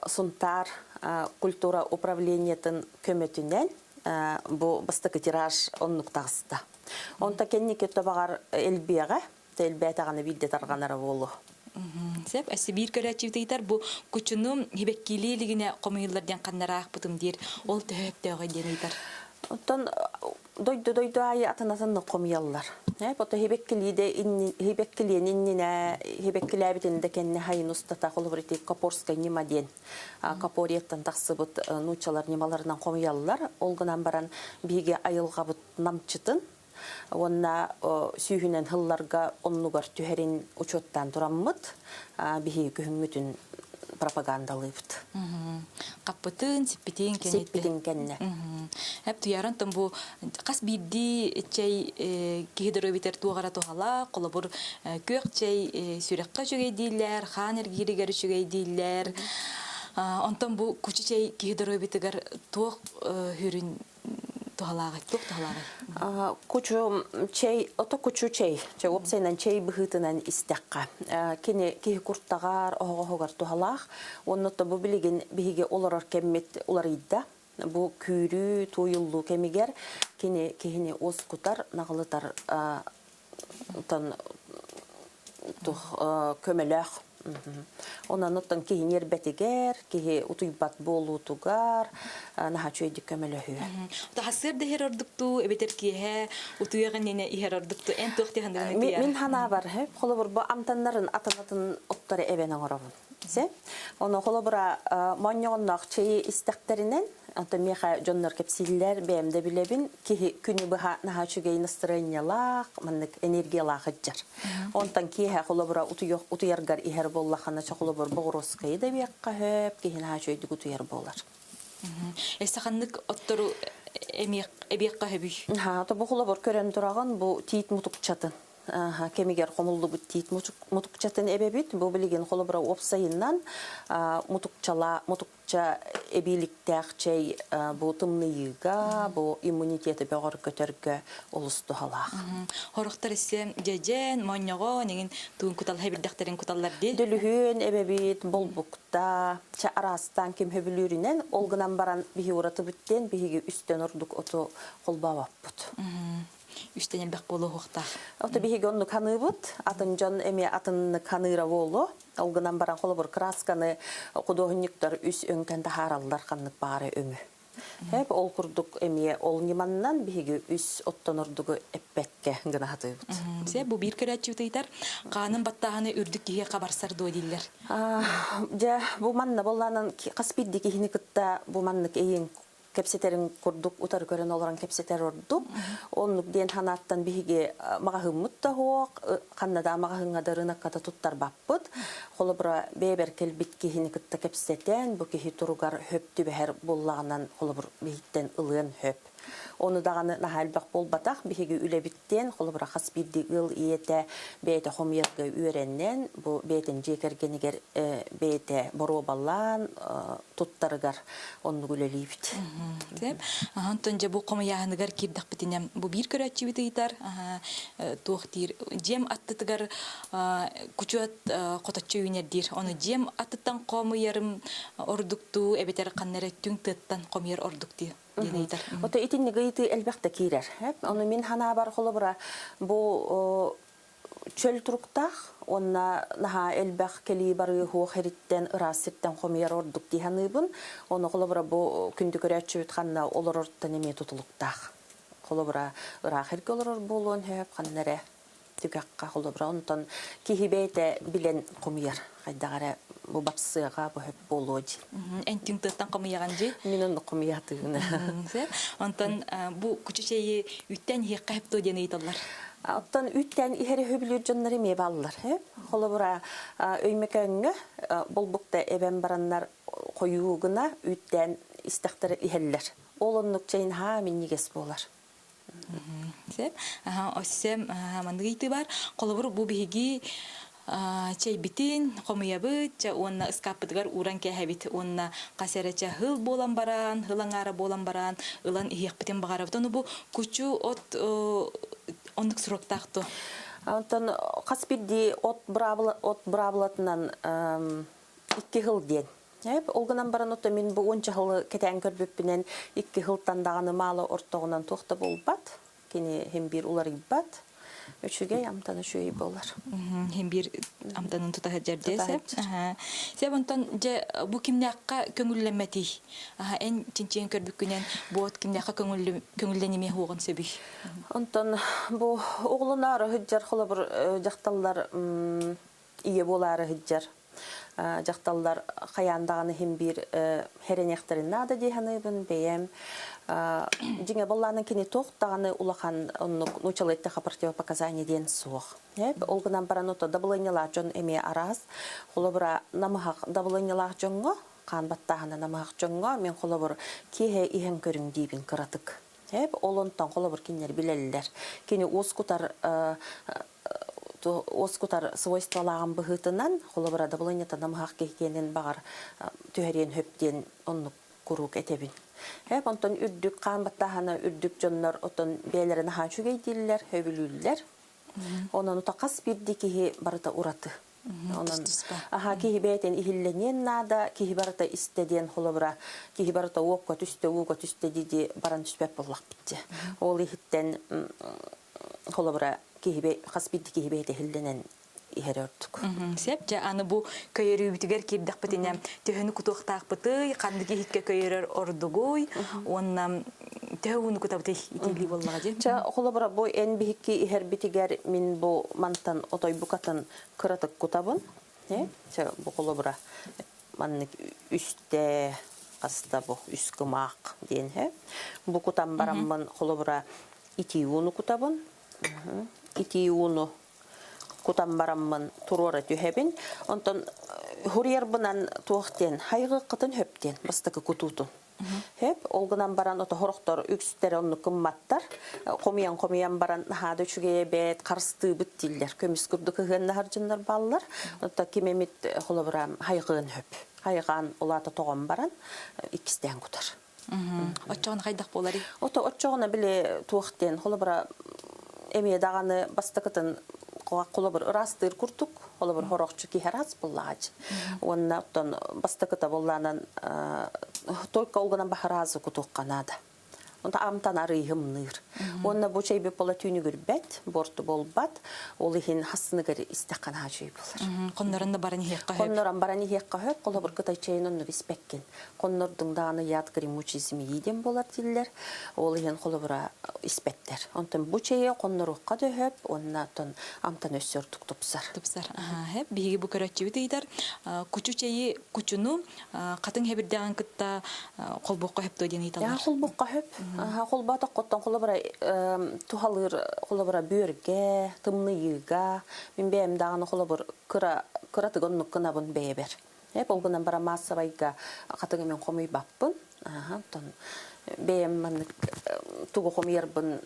Сунтаар культура управлениетын көмөтүнэн бу бастакы тираж оннук таҕыста. Онто кэнники тобаҕар элбиэҕэ, элбээтэҕинэ биирдэ тарҕанара буолуо. Сөп, өссө биир көрөөччүбүт ыйытар, бу кучуну хибэккиилии илигинэ хомуйуллар диэн ханнараахпытым диир. Ол төһө өптөөҕөй диэн ыйытар. Оттон дойду-дойду аайы атын-атыннык хомуйаллар. Ото хибэккилииде хибэккилиэн иннинэ хибэккилээбитин да кэннэ хайын устата холобур ити Копорскай ньыма диэн Копорьеттан тахсыбыт нууччалар ньымаларынан хомуйаллар. Ол гынан баран биһиги айылҕабыт намчытын уонна сүүһүнэн сылларга оннугар түһэрин учуоттаан тураммыт биһиги күһүҥҥүтүн пропагандалыыбыт. Хаппытын, сиппитин кэннэ. Сиппитин кэннэ. Эп туйаран тон бу хас биирдии чэй киһи доруобуйатыгар туох эрэ туһалаах, холобур күөх чэй сүрэххэ үчүгэй дииллэр, хаан эргииригэр үчүгэй дииллэр. Онтон бу кучу чэй киһи доруобуйатыгар туох хүрүн туһалааҕый? Туох туһалааҕый? Кучу чэй, ото кучу чэй, чэй уопсайынан чэй быһыытынан истэххэ, кини киһи куртаҕар, оһоҕоһугар туһалаах. Уонна бу билигин биһиги олорор кэммит уларыйда. Бу күүрүү, тууйуллуу кэмигэр кини киһини уоскутар, наҕылытар көмөлөөх. Онон оттон киһи ньиэрбэтигэр, киһи утуйбат буолуутугар наһаа үчүгэйдик көмөлөһүө. Таһасыар да иһэр ордуктуу, эбэтэр киэһэ утуйах иннинэ иһэр ордуктуу. Эн туох диһандыгын Мин ханаабар, холобур, бу амтаннарын атын-атын оттору эбэн оҥоробун. Ону холобура моонньоҕонноох чэйи истэхтэринэн, онтон миэхэ дьоннор кэпсииллэр, бэйэм да билэбин, киһи күнү быһа наһаа үчүгэй настырыанньалаах, маннык энергиялаах ыдьар. Онтон киэһэ холобура утуйаргар иһэр буоллахына, холобур боҕуруоскайы да биэххэ сөп, киһи наһаа үчүгэйдик утуйар буолар. Эссе ханнык оттору эбиэххэ сөбүй? Ха, бу холобур көрөн тураҕын, бу тиит мутукчатын. Кэмигэр хомуллубут тиит мутукчатын эбэбит. Бу билигин холобура уопсайынан мутукчала мутукча эбииликтээх чэй бу тымныйыыга, бу иммунитеты бөҕөргөтөргө олус туһалаах. Хорохтор иссе дьэдьэн, монньоҕо, нигин туун куталла бирдэхтерин куталлар ди. Дөлүһүөн эбэбит, болбукта, ча араастаан ким хөбүлүүрүнэн, ол гынан баран биһи уратыбыттен биһиги үстэн ордук оту холбообоппут. Үстэн элбэх буолуохтаах. Ото биһиги оннук ханыыбыт, атын дьон эмиэ атыннык ханыыра буолуо. Ол гынан баран холобур красканы худуоһунньуктар үс өҥтөн таһаараллар ханнык баҕара өҥү. Хэп ол курдук эмиэ ол ньыманнан биһиги үс оттон ордугу эппэккэ гына хатыыбыт. Се бу биир көрөөччүбүт ыйытар, хаанын баттааһыны үрдүк киһи хабарсар дуо дииллэр. Дьэ, бу манна боллаанан хас биирдии киһини кытта бу маннык эйиҥ кэпсэтэрин курдук утары көрөн олорон кэпсэтэр ордук. Оннук диэн ханааттан биһиги маҕаһыыммыт да суох, ханна да маҕаһыыҥҥа да рынокка да туттарбаппыт. Холобура, бэйэбэр кэлбит киһини кытта кэпсэтэн, бу киһи туругар хөп түбэһэр буоллаҕынан, холобур, биһиттэн ылыан хөп. Ону даҕаны наһаа элбэх буолбатах, биһиги үлэбиттэн, холобура, хас биирдии ыал ийэтэ бэйэтэ хомуйарга үөрэнэн, бу бэйэтин дьиэ кэргэнигэр бэйэтэ боруобалаан туттарыгар оннук үлэлиибит. Сөп. Онтон дьэ бу хомуйааһыныгар киирдэхпитинэ бу биир көрөөччүбүт ыйытар туох диир дьиэм аттытыгар кучуот хоточчу үүнэр диир. Ону дьиэм аттыттан хомуйарым ордуктуу эбэтэр ханна эрэ түҥ тыаттан хомуйар ордук дии диэн ыйытар. Ото итинник ыйытыы элбэхтэ киирэр. Ону мин ханаабар холобура бу. Чөл туруктаах уонна наһаа элбэх кэлии барыы хуох эриттэн ыраас сиртэн хомуйар ордук дии саныыбын. Ону холобура бу күндү көрөөччүбүт ханна олорортон эмиэ тутулуктаах. Холобура ыраах эргэ олорор буолуон сөп, ханна эрэ түгэххэ холобура онтон киһи бэйэтэ билэн хомуйар хайдах эрэ бу барсыаҕа бу сөп буолуо дии. Эн түҥ тыаттан хомуйаҕын дии? Мин оннук хомуйаатыгына. Онтон бу кучу чэйи үүттэн иһиэххэ сөп дуо диэн ыйыталлар. Оттон үүттээн иһэр өһүбүлүүр дьоннор эмиэ бааллар. Холобура, Өймөкөөҥҥө болбукта эбэн бараннар хойуу гына үүттээн истэхтэрэ иһэллэр. Ол оннук чэйин хаа минньигэс буолар. Сөп. Өссө маннык ыйытыы бар. Холобур, бу биһиги чэйбитин хомуйабыт уонна ыскааппытыгар ууран кээһэбит уонна хас эрэ чэ хыл буолан баран, хыл аҥаара буолан баран ылан иһиэхпитин баҕарабыт. Ону бу кучу от оннук сроктаах дуо? Онтон хас биирдии от быраабыла от быраабылатынан икки хыл диэн. Ол гынан баран ото мин бу уонча хылы кэтээн көрбүппүнэн икки хылтан даҕаны маала ортоҕунан туох да буолбат. Кини хим биир уларыйбат. Үчүгэй амтан үчүгэй буолар. Хим биир амтанын тута сылдьар дии Сеп онтон дьэ бу кимнээххэ көҥүллэммэтий? Эн чинчийэн көрбүккүнэн бу от кимнээххэ көҥүллэнимиэ хуоҕун сөбүй? Онтон бу оҕолоноору сылдьар холобур дьахталлар ийэ буолаары сылдьар дьахталлар хайаан даҕаны иһин биир хэрэниэхтэрин наада дии саныыбын бэйэм дьиҥэ буоллаҕына кини туох даҕаны улахан оннук нуучалыы эттэххэ противопоказание диэн суох ол гынан баран ото дабылыанньалаах дьон эмиэ араас холобура намыһах дабылыанньалаах дьоҥҥо хаан баттааһына намыһах дьоҥҥо мин холобур киэһэ иһэн көрүҥ диибин кыратык ол онтон холобур кинилэр билэллэр кини уоскутар уоскутар свойстволааҕын быһыытынан, холобура, дабылыанньата намыһах киһи киэнин баҕар түһэриэн сөп диэн оннук куруук этэбин. Эп онтон үрдүк хаан баттааһына үрдүк дьоннор отон бэйэлэрин аһаа үчүгэй дииллэр, сөбүлүүллэр. Онон ута хас биирдии киһи барыта ураты. Онон аха киһи бэйэтин иһиллэниэн наада, киһи барыта истэ диэн холобура, киһи барыта уокка түстэ, ууга түстэ дии баран түспэт буоллахпыт дии. Ол иһиттэн холобура киһи хас биирдии киһи бэйэтэ иһиллэнэн иһэрэ ордук. Сөп. Дьэ, аны бу көйөрүүбүтүгэр киирдэхпитинэ төһөнү кутуохтаахпытый, ханнык иһиккэ көйөрөр ордугуй уонна төһө ууну кутабытый итиилии буоллаҕа дии. Чэ, холобура бу эн биһикки иһэрбитигэр мин бу мантан отойбукатын кыратык кутабын. Чэ, бу холобура маннык үстэ хаста бу үс кымаах диэн һэ. Бу кутан бараммын холобура итии ууну кутабын. Итии ууну кутан бараммын туруора түһэбин. Онтон хуруйарбынан туох диэн хайгыыккытын хөп диэн бастакы кутуутун. Хөп, ол гынан баран ото хорохтор үксүттэрэ оннук гымматтар. Хомуйан-хомуйан баран наһаа да үчүгэй эбээт, харыстыыбыт дииллэр. Көмүс курдук ыһыаннаһар дьоннор бааллар. Онто ким эмит холобура хайҕыан хөп. Хайҕаан улаата тоҕон баран иккистээн кутар. Оччоҕуна хайдах буоларый? Ото оччоҕуна били туох диэн холобура эмиэ даҕаны бастакытын холобур ыраастыыр курдук холобур хорохчу киһи араас буллаач уонна оттон бастакыта буоллаанан только ол гынан баһараазы кутуохха наада Онто амтан арыйһымныыр. Уонна бу чэйбит бола түүнүгүрбэт, буорту буолбат. Ол иһин хассыныгар истэххэ наһаа үчүгэй буолар. Хоннорон да баран иһиэххэ сөп. Хоннорон баран иһиэххэ сөп. Холобур, кытай чэйин оннук испэккин. Хоннордуҥ даҕаны яд гремучий змеи диэн буолар дииллэр. Ол иһин холобура испэттэр. Онтон бу чэйи хонноруохха да сөп уонна оттон амтан өссө ордук тупсар. Тупсар. Аһаа, биһиги бу көрөөччүбүт ыйытар кучу чэйи кучуну хатыҥ хэбирдэҕин кытта холбуохха сөп дуо диэн ыйыталлар. Холбуохха сөп. Холбоотоххоттон холобура туһалыыр холобура бүөргэ, тымныйыыга мин бэйэм даҕаны холобур кыра кыратык оннук гынабын бэйэбэр. Ол гынан баран маассабайга хатыҥы мин хомуйбаппын. Онтон бэйэм маннык тугу хомуйарбын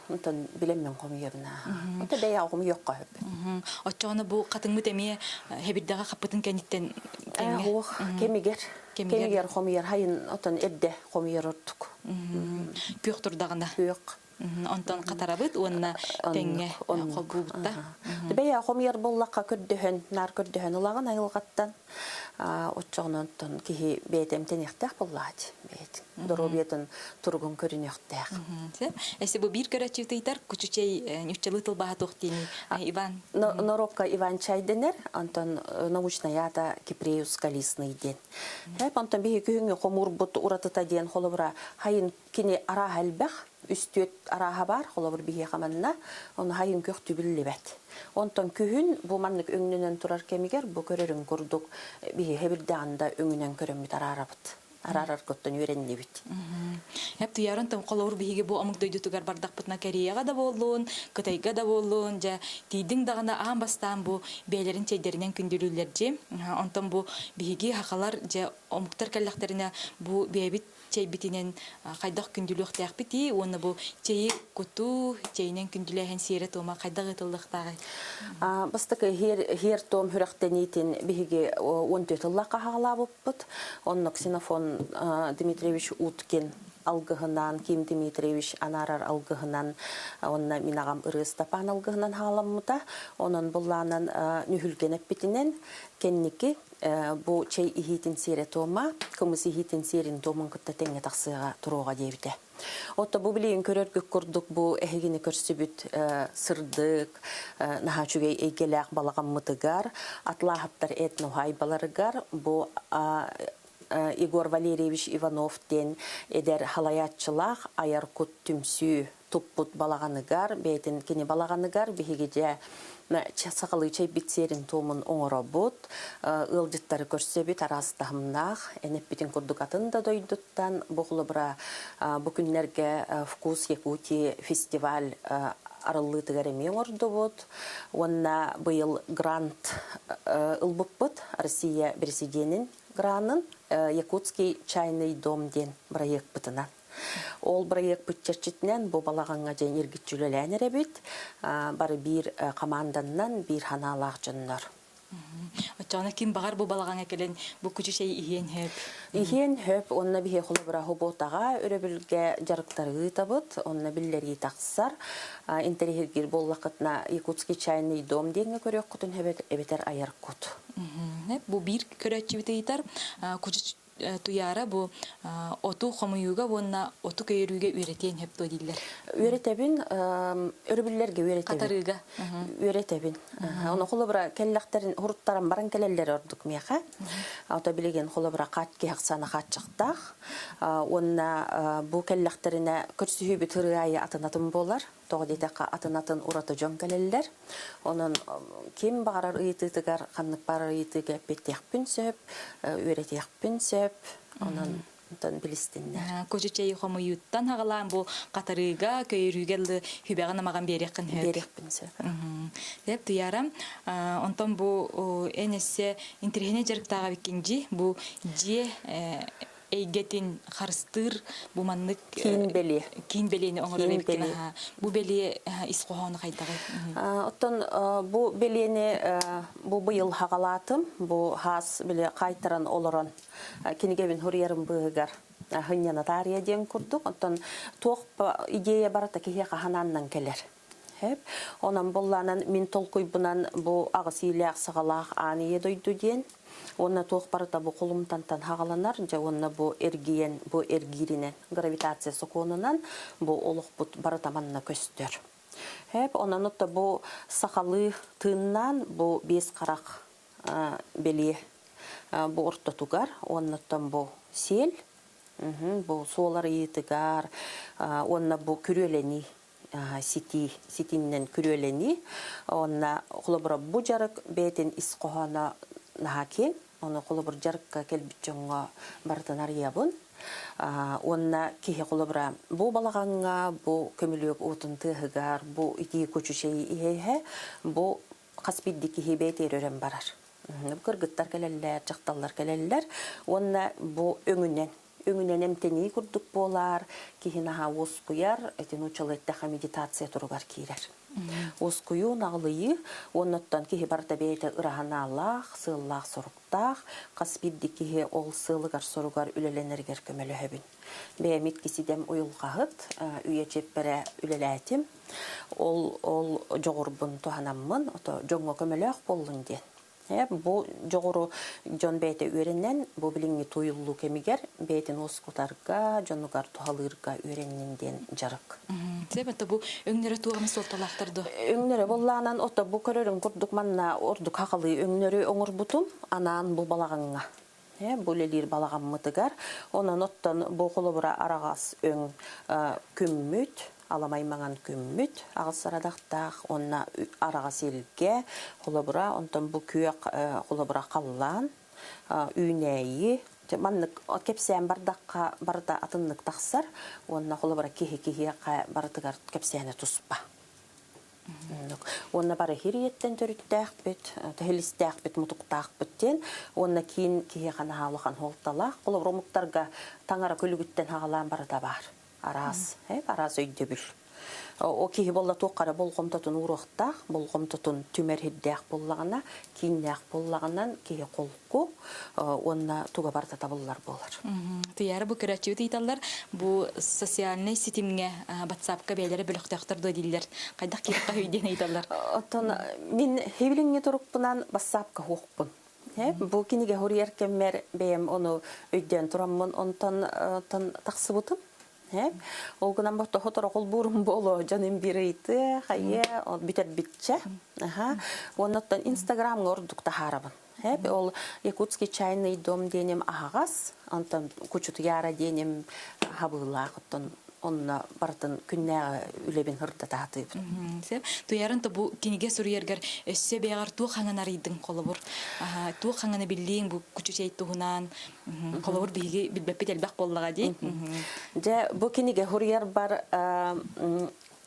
онтон билэммин хомуйабын. Онто бэйэ хомуйуохха сөп. Оччоҕуна бу хатыҥмыт эмиэ хэбирдэҕэ хаппытын кэнниттэн тэҥҥэ? Ох, кэмигэр. Кэмигэр хомуйар хайын отон эрдэ хомуйар ордук. Күөх турдаҕына. Күөх. Онтон хатарабыт уонна тэҥҥэ холбуубут да. Бэйэ хомуйар буоллахха көрдөһөн, наар көрдөһөн ылаҕын айылҕаттан. Оччоҕунан киһи бэйэтэ эмтэниэхтээх буоллаҕа бэйэтин доруобуйатын туругун көрүнүөхтээх. Эссе бу биир көрөөччү ыйтар кучучей ньуччалыы тылбааһа туох диэний Иван? Норуокка Иван чай дэнэр, онтон научнай аата Кипреус калисный диэн. Онтон биһи күһүҥҥү хомуурбут уратыта диэн холобура хайын кини арааһа элбэх, үстүөт арааһа баар, холобур биһиэхэ манна, ону хайын көх түбүллүбэт. Онтон күһүн бу маннык өҥнөнөн турар кэмигэр бу көрөрүн курдук биһи хэбирдэҕин да өҥүнэн көрөммүт араарабыт. Араараргыттан үөрэннибит. Эп туйарын тым холобур биһиги бу омук дойдутугар бардахпытына Кореяҕа да буоллун, Кытайга да буоллун, дьэ тиийдиҥ даҕаны аан бастаан бу бэйэлэрин чэйдэринэн күндүлүүллэр дьи. Онтон бу биһиги хахалар дьэ омуктар кэллэхтэринэ бу бэйэбит чэйбитинэн хайдах күндүлүөхтээхпитий уонна бу чэйи кутуу, чэйинэн күндүлээһин сиэрэ-туома хайдах ыытыллыахтааҕый? Бастакы һиэр-туом сүрэхтэниитин биһиги 14 ыллаахха хаалаабыппыт. Онно Ксенофон Дмитриевич Уткин алгыһынан, Ким Дмитриевич анаарар алгыһынан, уонна мин аҕам Ырыа Ыстапаан алгыһынан хааламмыта. Онон буллаанан нүһүлгэн эппитинэн кэнники бу чэй иһиитин сиэрэ-туома, кымыс иһиитин сиэрин-туомун кытта тэҥҥэ тахсыаҕа туруоҕа диэбитэ. Отто бу билигин көрөргүт курдук бу эһигини көрсүбүт сырдык, наһаа үчүгэй эйгэлээх балаҕаммытыгар, атлааһаптар этноһайбаларыгар бу Егор Валерьевич Иванов диэн эдэр халайааччылаах айар кут түмсүү туппут балаҕаныгар, бэйэтин кини балаҕаныгар биһиги дьэ сахалыы чэйбит сиэрин-туомун оҥоробут, ыалдьыттары көрсөбүт араас таһымнаах, эн эппитин курдук атын да дойдуттан бу холобура бу күннэргэ «Вкус Якутии» фестиваль арыллыытыгар эмиэ оҥордубут уонна быйыл грант ылбыппыт Россия президенин гранын «Якутский чайный дом» диэн бырайыакпытынан. Ол бырайыакпыт чэрчитинэн бу балаҕаҥҥа дьэ ньиргиччи үлэлээн эрэбит. Бары биир команданнан, биир ханаалаах дьоннор. Оччоҕуна ким баҕар бу балаҕаҥҥа кэлэн бу күчү чэй иһиэн сөп. Иһиэн сөп. Онно биһи холобура Хобуотаҕа өрөбүлгэ дьарыктары ыытабыт. Онно биллэрии тахсар. Интэриэһиргиир буоллаххытына Якутский чайный дом диэҥҥэ көрүөххүтүн эбэтэр айар кут. Бу биир көрөөччүбүт ыйытар. Кучу Туйаара бу оту хомуйууга уонна оту көйөрүүгэ үөрэтиэн сөп дуо дииллэр. Үөрэтэбин, өрөбүллэргэ үөрэтэбин. Хатарыыга. Үөрэтэбин. Ону холобура кэллэхтэрин хуруттаран баран кэлэллэр ордук миэхэ. Ото билигин холобура хаат киһи ахсаана хааччахтаах. Уонна бу кэллэхтэринэ көрсүһүүбүт ырыа аайы атын-атын буолар. Тоҕо диэтэххэ атын-атын ураты дьон кэлэллэр. Онон ким баҕарар ыйытыытыгар ханнык баҕарар ыйытыыга эппиэттиэхпин сөп, үөрэтиэхпин сөп. Онон онтон билистиннэр. Кучу чэйи хомуйууттан хаҕалаан бу хатарыыга, көйөрүүгэ ылы хүбэҕин амаҕан биэриэххин сөп. Биэриэхпин сөп. Деп Туйара, онтон бу эн эссе интэриэһинэй дьарыктааҕа биккинджи бу дьиэ эйгэтин харыстыыр бу маннык киин бэлиэ киин бэлиэни оҥорор эбиккин бу бэлиэ ис хоһооно хайдаҕый Оттон бу бэлиэни бу быйыл хаҕалаатым бу хаас били хаайтаран олорон кинигэбин хуруйарым быыһыгар хынньана таарыйа диэн курдук оттон туох идея барыта киһиэхэ ханааннан кэлэр Сөп. Онон буллаанан мин толкуйбунан бу аҕыс иилээх саҕалаах аан ийэ дойду диэн уонна туох барыта бу холумтантан хаҕаланар дьэ уонна бу эргийэн бу эргииринэн гравитация сокуонунан бу олохпут барыта манна көстөр. Сөп. Онон отто бу сахалыы тыыннаан бу биэс харах бэлиэ бу ортотугар уоннаттан бу сиэл бу суол арыйыытыгар уонна бу күрүөлэнии ситии ситиннэн күрүөлэнии уонна холобура бу дьарык бэйэтин ис хоһооно наһаа киэҥ ону холобур дьарыкка кэлбит дьоҥҥо барытын арыйабын уонна киһи холобура бу балаҕаҥҥа бу көмүлүөк уутун тыаһыгар бу итии кучу чэйи иһэ-иһэ бу хас биирдии киһи бэйэтигэр өрөн барар кыргыттар кэлэллэр дьахталлар кэлэллэр уонна бу өҥүнэн өҥүнэн эмтэнии курдук буолар, киһи наһаа уоскуйар, ити нууччалыы эттэххэ медитация туругар киирэр. Уоскуйуу, наҕылыйыы уоннаттан киһи барыта бэйэтэ ыраһанаалаах, сыаллаах-соруктаах, хас биирдии киһи ол сыалыгар-соругар үлэлэнэригэр көмөлөһөбүн. Бэйэм иккисидэм уйулҕаһыт, үйэ чиэппэрэ үлэлээтим. Ол ол дьоҕурбун туһанаммын, ото дьоҥҥо көмөлөөх буоллун диэн. Бу дьоҕуру дьон бэйэтэ үөрэнэн, бу билиҥҥи туйуллуу кэмигэр бэйэтин уоскутарга, дьонугар туһалыырга үөрэннин диэн дьарык. Себетте бу өҥнөрө туох эмэ суолталаахтар дуо? Өҥнөрө буоллаанан ото бу көрөрүн курдук манна ордук хахалыы өҥнөрү оҥорбутум анаан бу балаҕаҥҥа. Бу үлэлиир балаҕаммытыгар. Онон оттон бу холобура араҕас өҥ күммүт, аламай маҥан күммүт аҕыс сарадахтаах уонна араҕас илгэ холобура, онтон бу күөх холобура халлаан, үүнээйи маннык кэпсээн бардахха барыта атыннык тахсар уонна холобура киһи киһиэхэ барытыгар кэпсээнэ туспа. Уонна бары хириэттэн төрүттээхпит, тэһилистээхпит, мутуктаахпыт диэн. Уонна киин киһиэхэ наһаа улахан суолталаах. Холобур, омуктарга таҥара күлүгүттэн хаҕалаан барыта баар. Араас, араас өйдөбүл. О киһи буолла туохха эрэ болҕомтотун ууруохтаах, болҕомтотун түмэр сирдээх буоллаҕына, кииннээх буоллаҕынан киһи холку уонна туга барыта табыллар буолар. Туйаара бу көрөөччүбүт ыйыталлар, бу социальнай ситимҥэ WhatsApp-ка бэйэлэрэ бөлөхтөөхтөр дуо дииллэр. Хайдах киһиэхэ үһүй диэн ыйыталлар. Оттон мин хибилиҥҥи турукпунан WhatsApp-ка хуохпун. Бу кинигэ хуруйар кэммэр бэйэм ону өйдөөн тураммын онтон тахсыбытым. Ол гынан ботто холбуурум буолуо дьонум биир ыйытыа, хайыа, бүтэрбитчэ. Уонна Инстаграмҥа ордук таһаарабын. Ол Якутский чайный дом диэним аһаҕас, онтон Кучутуяра диэним хабыылаах, оттон онно барытын күннээҕи үлэбин ырдата сатыыбын. Сөп. Туйарын то бу кинигэ суруйаргар өссө бэйэҕэр туох хаҥан арыйдыҥ холобур? Туох хаҥаны биллииҥ бу кучу чэй туһунан? Холобур биһиги билбэппит элбэх буоллаҕа дии. Дьэ, бу кинигэ суруйарбар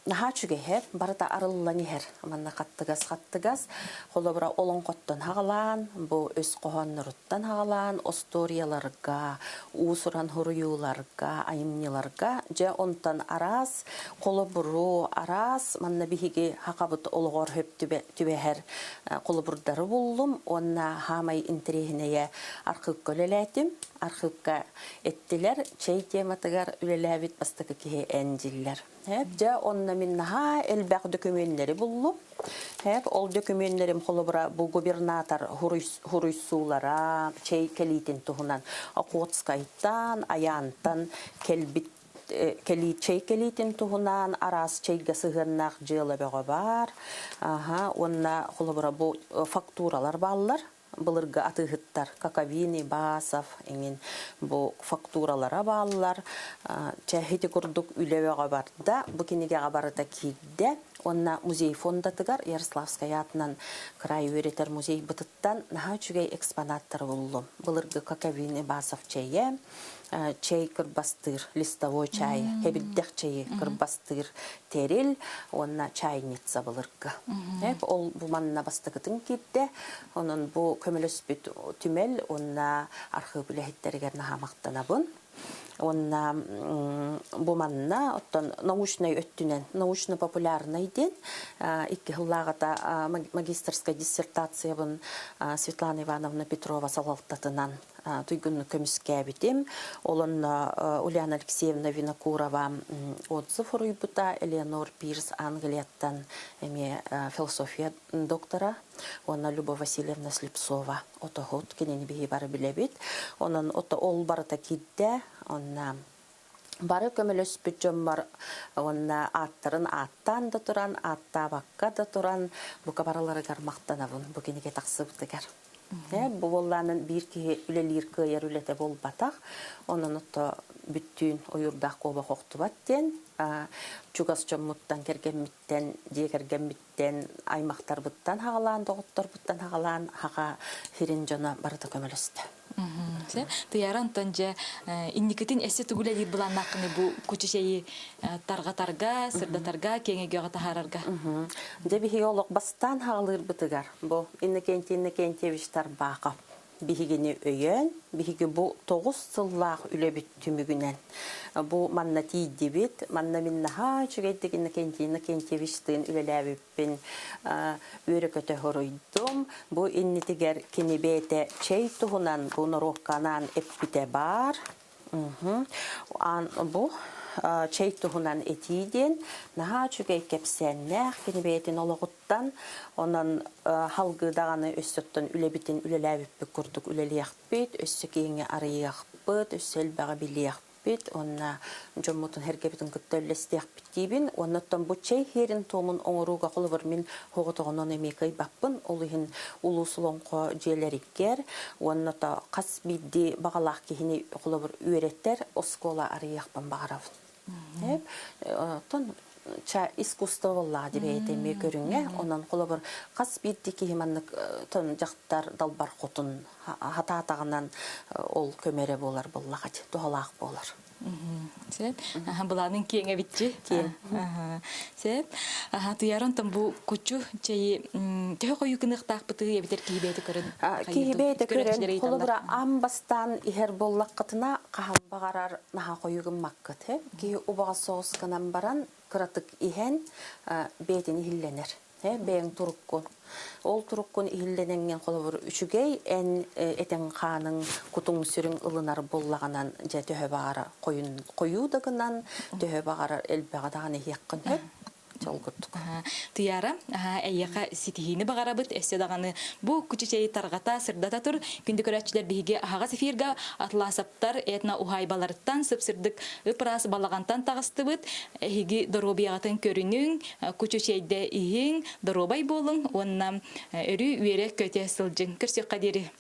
Наһаа үчүгэйэр, барыта арыллан иһэр. Манна хаттыгас-хаттыгас, холобура олоҥхоттон хаҕалаан, бу өс хоһоонноруттан хаҕалаан, остуоруйаларга, уус-уран суруйууларга, айымньыларга, дьэ онтон араас холобуру, араас манна биһиги хахабыт олоҕор хөп түбэһэр холобурдары буллум уонна хаамай интэриэһинэйэ архыыпка үлэлээтим. Архыыпка эттилэр, чэй тематыгар үлэлээбит бастакы киһи эн дьиллэр. Дьэ, онно мин наһаа элбэх дөкүмүөннэри буллум. Ол дөкүмүөннэрим холобура бу губернатор хуруйсуулара, чэй кэлиитин туһунан Охотскайтан, Айаантан кэлбит кэлии чэй кэлиитин туһунан араас чэйгэ сыһыаннаах дьыала бөҕө баар. Аха, уонна холобура бу фактуралар бааллар. Былыргы атыыһыттар Каковини, Басов эҥин бу фактуралара бааллар. Чэ, ити курдук үлэ бөҕө барда. Бу кинигэҕэ барыта киирдэ. Уонна музей фондатыгар Ярославскай аатынан кыраай үөрэтэр музейбытыттан наһаа үчүгэй экспонаттары буллум. Былыргы Каковини, Басов чэйэ, чэй кырбастыыр, листовой чай, хэбирдэх чэйи кырбастыыр тэрил уонна чайница былыргы. Ол бу манна бастакытын киирдэ. Онон бу көмөлөспүт түмэл уонна архыып үлэһиттэригэр наһаа махтанабын. Уонна бу манна оттон научнай өттүнэн, научно-популярнай диэн икки сыллааҕыта магистрскай диссертациябын Светлана Ивановна Петрова салалтатынан туйгуннук көмүскээбитим. Ол онно Ульяна Алексеевна Винокурова отзыв уруйбута, Элеонор Пирс Англияттан эмиэ философия доктора уонна Люба Васильевна Слепцова отоһут кинини биһи бары билэбит. Онон ото ол барыта киирдэ. Онна бары көмөлөспүт дьоммор уонна ааттарын ааттаан да туран, ааттаабакка да туран бука барыларыгар махтанабын бу кинигэ тахсыбытыгар. Бу буоллаанан биир киһи үлэлиир кыайар үлэтэ буолбатах. Онон ото бүттүүн ойуурдаах куобах охтубат диэн чугас дьоммуттан, кэргэммиттэн, дьиэ кэргэммиттэн, аймахтарбыттан хаҕалаан, доҕотторбуттан хаҕалаан хаха сирин дьоно барыта көмөлөстө. Туйаара онтон дьэ инникитин эссе тугу үлэлиир былааннааххыный бу кучу чэйи тарҕатарга, сырдатарга, киэҥ эйгэҕэ таһаарарга? Дьэ биһиги олох бастаан хаҕалыырбытыгар бу Иннокентий Иннокентьевич Тарбахов. биһигини өйөөн, биһиги бу 9 сыллаах үлэбит түмүгүнэн бу манна тиийдибит. Манна мин наһаа үчүгэйдик Иннокентий Иннокентьевичтыын үлэлээбиппин үөрэ-көтө хоруйдум. Бу иннитигэр кини бэйэтэ чэй туһунан бу норуокка анаан эппитэ баар. Бу чэй туһунан этии диэн наһаа үчүгэй кэпсээннээх кини бэйэтин олоҕуттан онон халгыы даҕаны өссөттөн үлэбитин үлэлээбиппит курдук үлэлиэхпит, өссө киэҥи арыйыахпыт, өссө элбэҕи билиэхпит уонна дьоммутун сэргэбитин кытта үллэстиэхпит диибин. Уонна оттон бу чэй иһиэрин туомун оҥорууга холобур мин оҕотоҕунан эмиэ кыайбаппын. Ол иһин улуус олоҥхо дьиэлэригэр уонна то хас биирдии баҕалаах киһини холобур үөрэтэр оскуола арыйыахпын баҕарабын. Оттон ча искусство буоллаҕа дибэйэтэ эмиэ көрүҥэ. Онон холобур хас биирдии киһи маннык тон дьахтар далбар хотун хатаатаҕынан ол көмө эрэ буолар буоллаҕа туһалаах буолар. Сөп. Былаанын киэҥ эбитчи. Киэҥ. Сөп. Туйаран тон бу кучу чэйи төһө хойуу кыныахтаахпытый эбитэр киһи бэйэтэ көрөн Киһи бэйэтэ көрөн холобура аан бастаан иһэр буоллаххытына хаһан баҕарар наһаа хойуу гыммаккыт. Киһи убаҕас соҕус гынан баран кыратык иһэн бэйэтин иһиллэнэр. Бэйэҥ туруккун. Ол туруккун иһиллэнэҥҥин холобур үчүгэй эн этиҥ хааныҥ кутуҥ сүрүҥ ылынар буоллаҕынан дьэ төһө баҕарар хойун хойуу да гынан төһө баҕарар элбэҕи даҕаны иһиэххин сөп. Ол курдук. Туйаара, эйиэхэ ситиһиини баҕарабыт. Өссө даҕаны бу кучу-чэйи тарҕата, сырдата тур. Күндү көрөөччүлэр биһиги аһаҕас эфирга Атласовтар этно-уһаайбаларыттан сып-сырдык ып-ыраас балаҕантан таҕыстыбыт. Эһиги доруобуйаҕытын көрүнүҥ, кучу-чэйдэ иһиҥ, доруобай буолуҥ уонна өрүү үөрэ-көтө сылдьыҥ. Көрсүөххэ диэри.